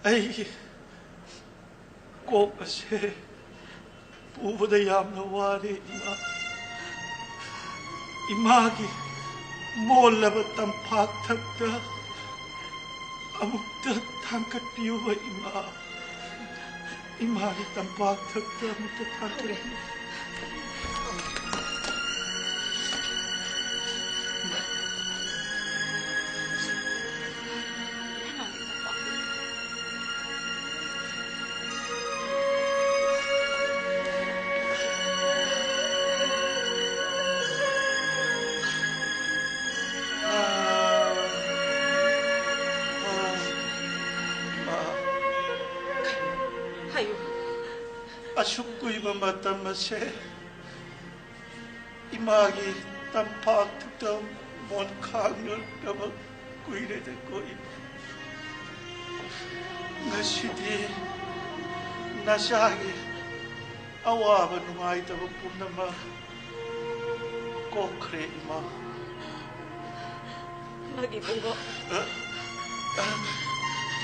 ꯑꯩ ꯀꯣꯛ ꯑꯁꯦ ꯄꯨꯕꯗ ꯌꯥꯝꯅ ꯋꯥꯔꯦ, ꯏꯃꯥ꯫ ꯏꯃꯥꯒꯤ ꯃꯣꯜꯂꯕ ꯇꯝꯄꯥꯛ ꯊꯛꯇ ꯑꯃꯨꯛꯇ ꯊꯥꯡꯒꯠꯄꯤꯌꯨꯕ, ꯏꯃꯥ꯫ ꯏꯃꯥꯒꯤ ꯇꯝꯄꯥꯛ ꯊꯛꯇ ꯑꯃꯨꯛꯇ ꯊꯥꯡꯒꯠꯄꯤꯌꯨ꯫ ꯏꯃꯥꯒꯤ ꯇꯝꯄꯥꯛ ꯑꯁꯨꯛ ꯀꯨꯏꯕ ꯃꯇꯝ ꯑꯁꯦ ꯏꯃꯥꯒꯤ ꯇꯝꯄꯥꯛꯇꯨꯗ ꯃꯣꯟ ꯈꯥꯡꯅꯔꯕ ꯀꯨꯏꯔꯦꯗꯀꯣ ꯏꯃꯥ꯫ ꯉꯁꯤꯗꯤ ꯅꯆꯥꯒꯤ ꯑꯋꯥꯕ ꯅꯨꯡꯉꯥꯏꯇꯕ ꯄꯨꯝꯅꯃꯛ ꯀꯣꯛꯈ꯭ꯔꯦ ꯏꯃꯥ꯫ ꯏꯃꯥꯒꯤ ꯏꯕꯨꯡꯉꯣ꯫ ꯑ? ꯑ?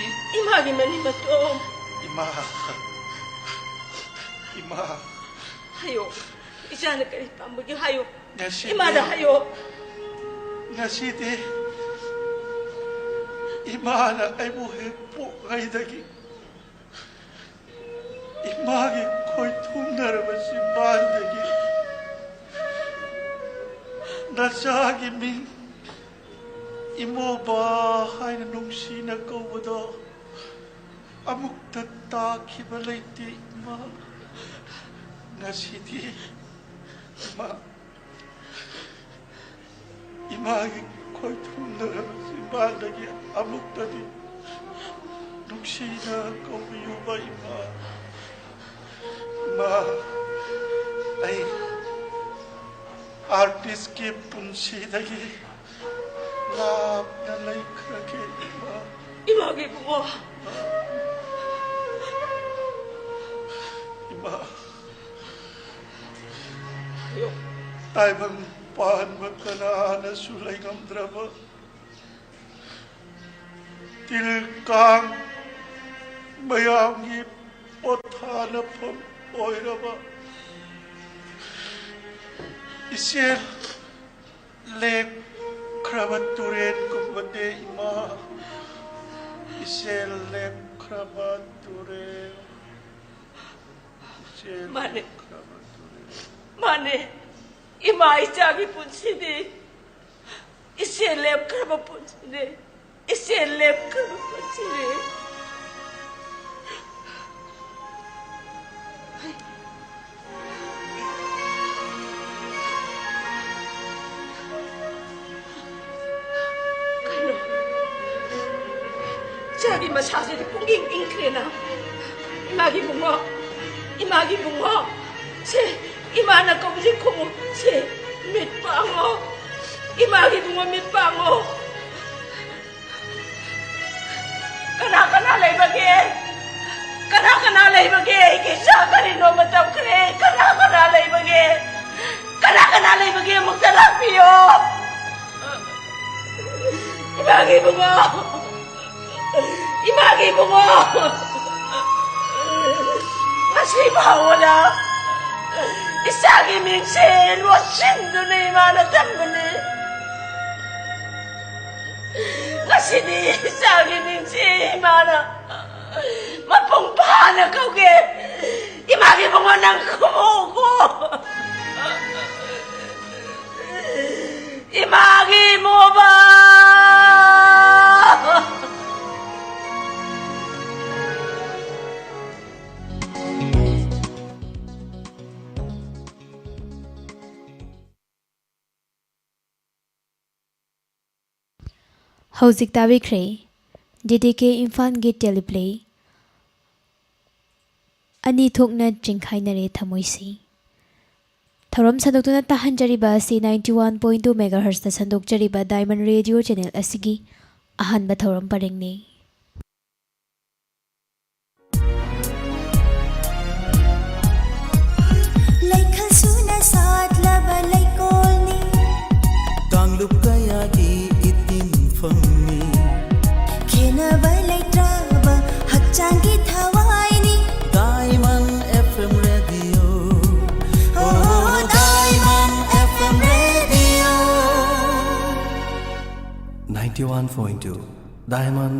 ꯏ- ꯏꯃꯥꯒꯤ ꯃꯅꯤꯡ ꯃꯇꯣꯝ꯫ ꯏꯃꯥ꯫ ꯏꯃꯥ꯫ ꯍꯥꯏꯌꯣ꯫ ꯏꯆꯥꯅ ꯀꯔꯤ ꯄꯥꯝꯕꯒꯦ ꯍꯥꯏꯌꯣ꯫ ꯉꯁꯤꯗꯤ ꯏꯃꯥꯗ ꯍꯥꯏꯌꯣ꯫ ꯉꯁꯤꯗꯤ ꯏꯃꯥꯅ ꯑꯩꯕꯨ ꯍꯦꯛ ꯄꯣꯛꯉꯩꯗꯒꯤ ꯏꯃꯥꯒꯤ ꯈꯣꯏꯊꯨꯝꯅꯔꯕ ꯆꯤꯝꯕꯥꯜꯗꯒꯤ ꯅꯆꯥꯒꯤ ꯃꯤꯡ ꯏꯃꯣꯕ ꯍꯥꯏꯅ ꯅꯨꯡꯁꯤꯅ ꯀꯧꯕꯗꯣ ꯑꯃꯨꯛꯇ ꯇꯥꯈꯤꯕ ꯂꯩꯇꯦ ꯏꯃꯥ꯫ ꯉꯁꯤꯗꯤ ꯏꯃꯥ, ꯏꯃꯥꯒꯤ ꯈꯣꯏꯊꯨꯝꯅꯔꯕ ꯆꯤꯝꯕꯥꯜꯗꯒꯤ ꯑꯃꯨꯛꯇꯗꯤ ꯅꯨꯡꯁꯤꯅ ꯀꯧꯕꯤꯌꯨꯕ ꯏꯃꯥ꯫ ꯏꯃꯥ, ꯑꯩ ꯑꯥꯔꯇꯤꯁꯀꯤ ꯄꯨꯟꯁꯤꯗꯒꯤ ꯂꯥꯞꯅ ꯂꯩꯈ꯭ꯔꯒꯦ ꯏꯃꯥ꯫ ꯏꯃꯥꯒꯤ ꯏꯕꯨꯡꯉꯣ꯫ ꯏꯃꯥ꯫ ꯇꯥꯏꯕꯪ ꯄꯥꯟꯕ ꯀꯅꯥꯅꯁꯨ ꯂꯩꯉꯝꯗ꯭ꯔꯕ ꯇꯤꯜ ꯀꯥꯡ ꯃꯌꯥꯝꯒꯤ ꯄꯣꯊꯥꯅꯐꯝ ꯑꯣꯏꯔꯕ ꯏꯆꯦꯜ ꯂꯦꯞꯈ꯭ꯔꯕ ꯇꯨꯔꯦꯜꯒꯨꯝꯕꯅꯦ ꯏꯃꯥ꯫ ꯏꯆꯦꯜ ꯂꯦꯞꯈ꯭ꯔꯕ ꯇꯨꯔꯦꯜ꯫ ꯏꯆꯦꯜ ꯃꯥꯅꯦ꯫ ꯂꯦꯞꯈ꯭ꯔꯕ ꯇꯨꯔꯦꯜ꯫ ꯃꯥꯅꯦ꯫ ꯏꯃꯥ ꯏꯆꯥꯒꯤ ꯄꯨꯟꯁꯤꯗꯤ ꯏꯆꯦꯜ ꯂꯦꯞꯈ꯭ꯔꯕ ꯄꯨꯟꯁꯤꯅꯦ꯫ ꯏꯆꯦꯜ ꯂꯦꯞꯈ꯭ꯔꯕ ꯄꯨꯟꯁꯤꯅꯦ꯫ ꯀꯩꯅꯣ? ꯏꯆꯥꯒꯤ ꯃꯁꯥꯁꯤꯗꯤ ꯄꯨꯡꯏꯪ ꯏꯪꯈ꯭ꯔꯦꯅ꯫ ꯏꯃꯥꯒꯤ ꯏꯕꯨꯡꯉꯣ, ꯏꯃꯥꯒꯤ ꯏꯕꯨꯡꯉꯣ, ꯁꯦ, ꯏꯃꯥꯅ ꯀꯧꯕꯁꯦ ꯈꯨꯝꯃꯨ꯫ ꯁꯦ, ꯃꯤꯠ ꯄꯥꯡꯉꯣ꯫ ꯏꯃꯥꯒꯤ ꯏꯕꯨꯡꯉꯣ, ꯃꯤꯠ ꯄꯥꯡꯉꯣ꯫ ꯀꯅꯥ ꯀꯅꯥ ꯂꯩꯕꯒꯦ? ꯀꯅꯥ ꯀꯅꯥ ꯂꯩꯕꯒꯦ? ꯑꯩꯒꯤ ꯏꯆꯥ ꯀꯔꯤꯅꯣꯃ ꯇꯧꯈ꯭ꯔꯦ꯫ ꯀꯅꯥ ꯀꯅꯥ ꯂꯩꯕꯒꯦ? ꯀꯅꯥ ꯀꯅꯥ ꯂꯩꯕꯒꯦ? ꯑꯃꯨꯛꯇ ꯂꯥꯛꯄꯤꯌꯣ꯫ ꯏꯃꯥꯒꯤ ꯏꯕꯨꯡꯉꯣ꯫ ꯏꯃꯥꯒꯤ ꯏꯕꯨꯡꯉꯣ, ꯉꯁꯤ ꯐꯥꯎꯕꯗ ꯏꯆꯥꯒꯤ ꯃꯤꯡꯁꯦ ꯂꯣꯠꯁꯤꯟꯗꯨꯅ ꯏꯃꯥꯅ ꯊꯝꯕꯅꯤ꯫ ꯉꯁꯤꯗꯤ ꯏꯆꯥꯒꯤ ꯃꯤꯡꯁꯦ ꯏꯃꯥꯅ ꯃꯄꯨꯡ ꯐꯥꯅ ꯀꯧꯒꯦ꯫ ꯏꯃꯥꯒꯤ ꯏꯕꯨꯡꯉꯣ, ꯅꯪ ꯈꯨꯝꯃꯨꯀꯣ꯫ ꯏꯃꯥꯒꯤ ꯃꯣꯕ꯫ ꯍꯧꯖꯤꯛ ꯇꯥꯕꯤꯈ꯭ꯔꯦ ꯗꯤ ꯗꯤ ꯀꯦ ꯏꯝꯐꯥꯜꯒꯤ ꯇꯦꯂꯤꯄ꯭ꯂꯦ ꯑꯅꯤ ꯊꯣꯛꯅ ꯆꯤꯡꯈꯥꯏꯅꯔꯦ ꯊꯃꯣꯏꯁꯤ꯫ ꯊꯧꯔꯝ ꯁꯟꯗꯣꯛꯇꯨꯅ ꯇꯥꯍꯟꯖꯔꯤꯕ ꯑꯁꯤ ninety one point two megahertzꯇ ꯁꯟꯗꯣꯛꯆꯔꯤꯕ Diamond Radio channel ꯑꯁꯤꯒꯤ ꯑꯍꯥꯟꯕ ꯊꯧꯔꯝ ꯄꯔꯦꯡꯅꯤ꯫ ꯂꯩꯈꯜ ꯁꯨꯅ ꯁꯥꯠꯂꯕ ꯂꯩꯀꯣꯜꯅꯤ꯫ ꯀꯥꯡꯂꯨꯞ ꯀꯌꯥꯒꯤ ꯏꯇꯤꯟꯐꯝꯅꯤ꯫ ꯈꯦꯅꯕ ꯂꯩꯇ꯭ꯔꯕ ꯍꯛꯆꯥꯡꯒꯤ ꯊꯋꯥꯏꯅꯤ꯫ Diamond F M Radio. Oh, Diamond F M Radio. Ninety one point two Diamond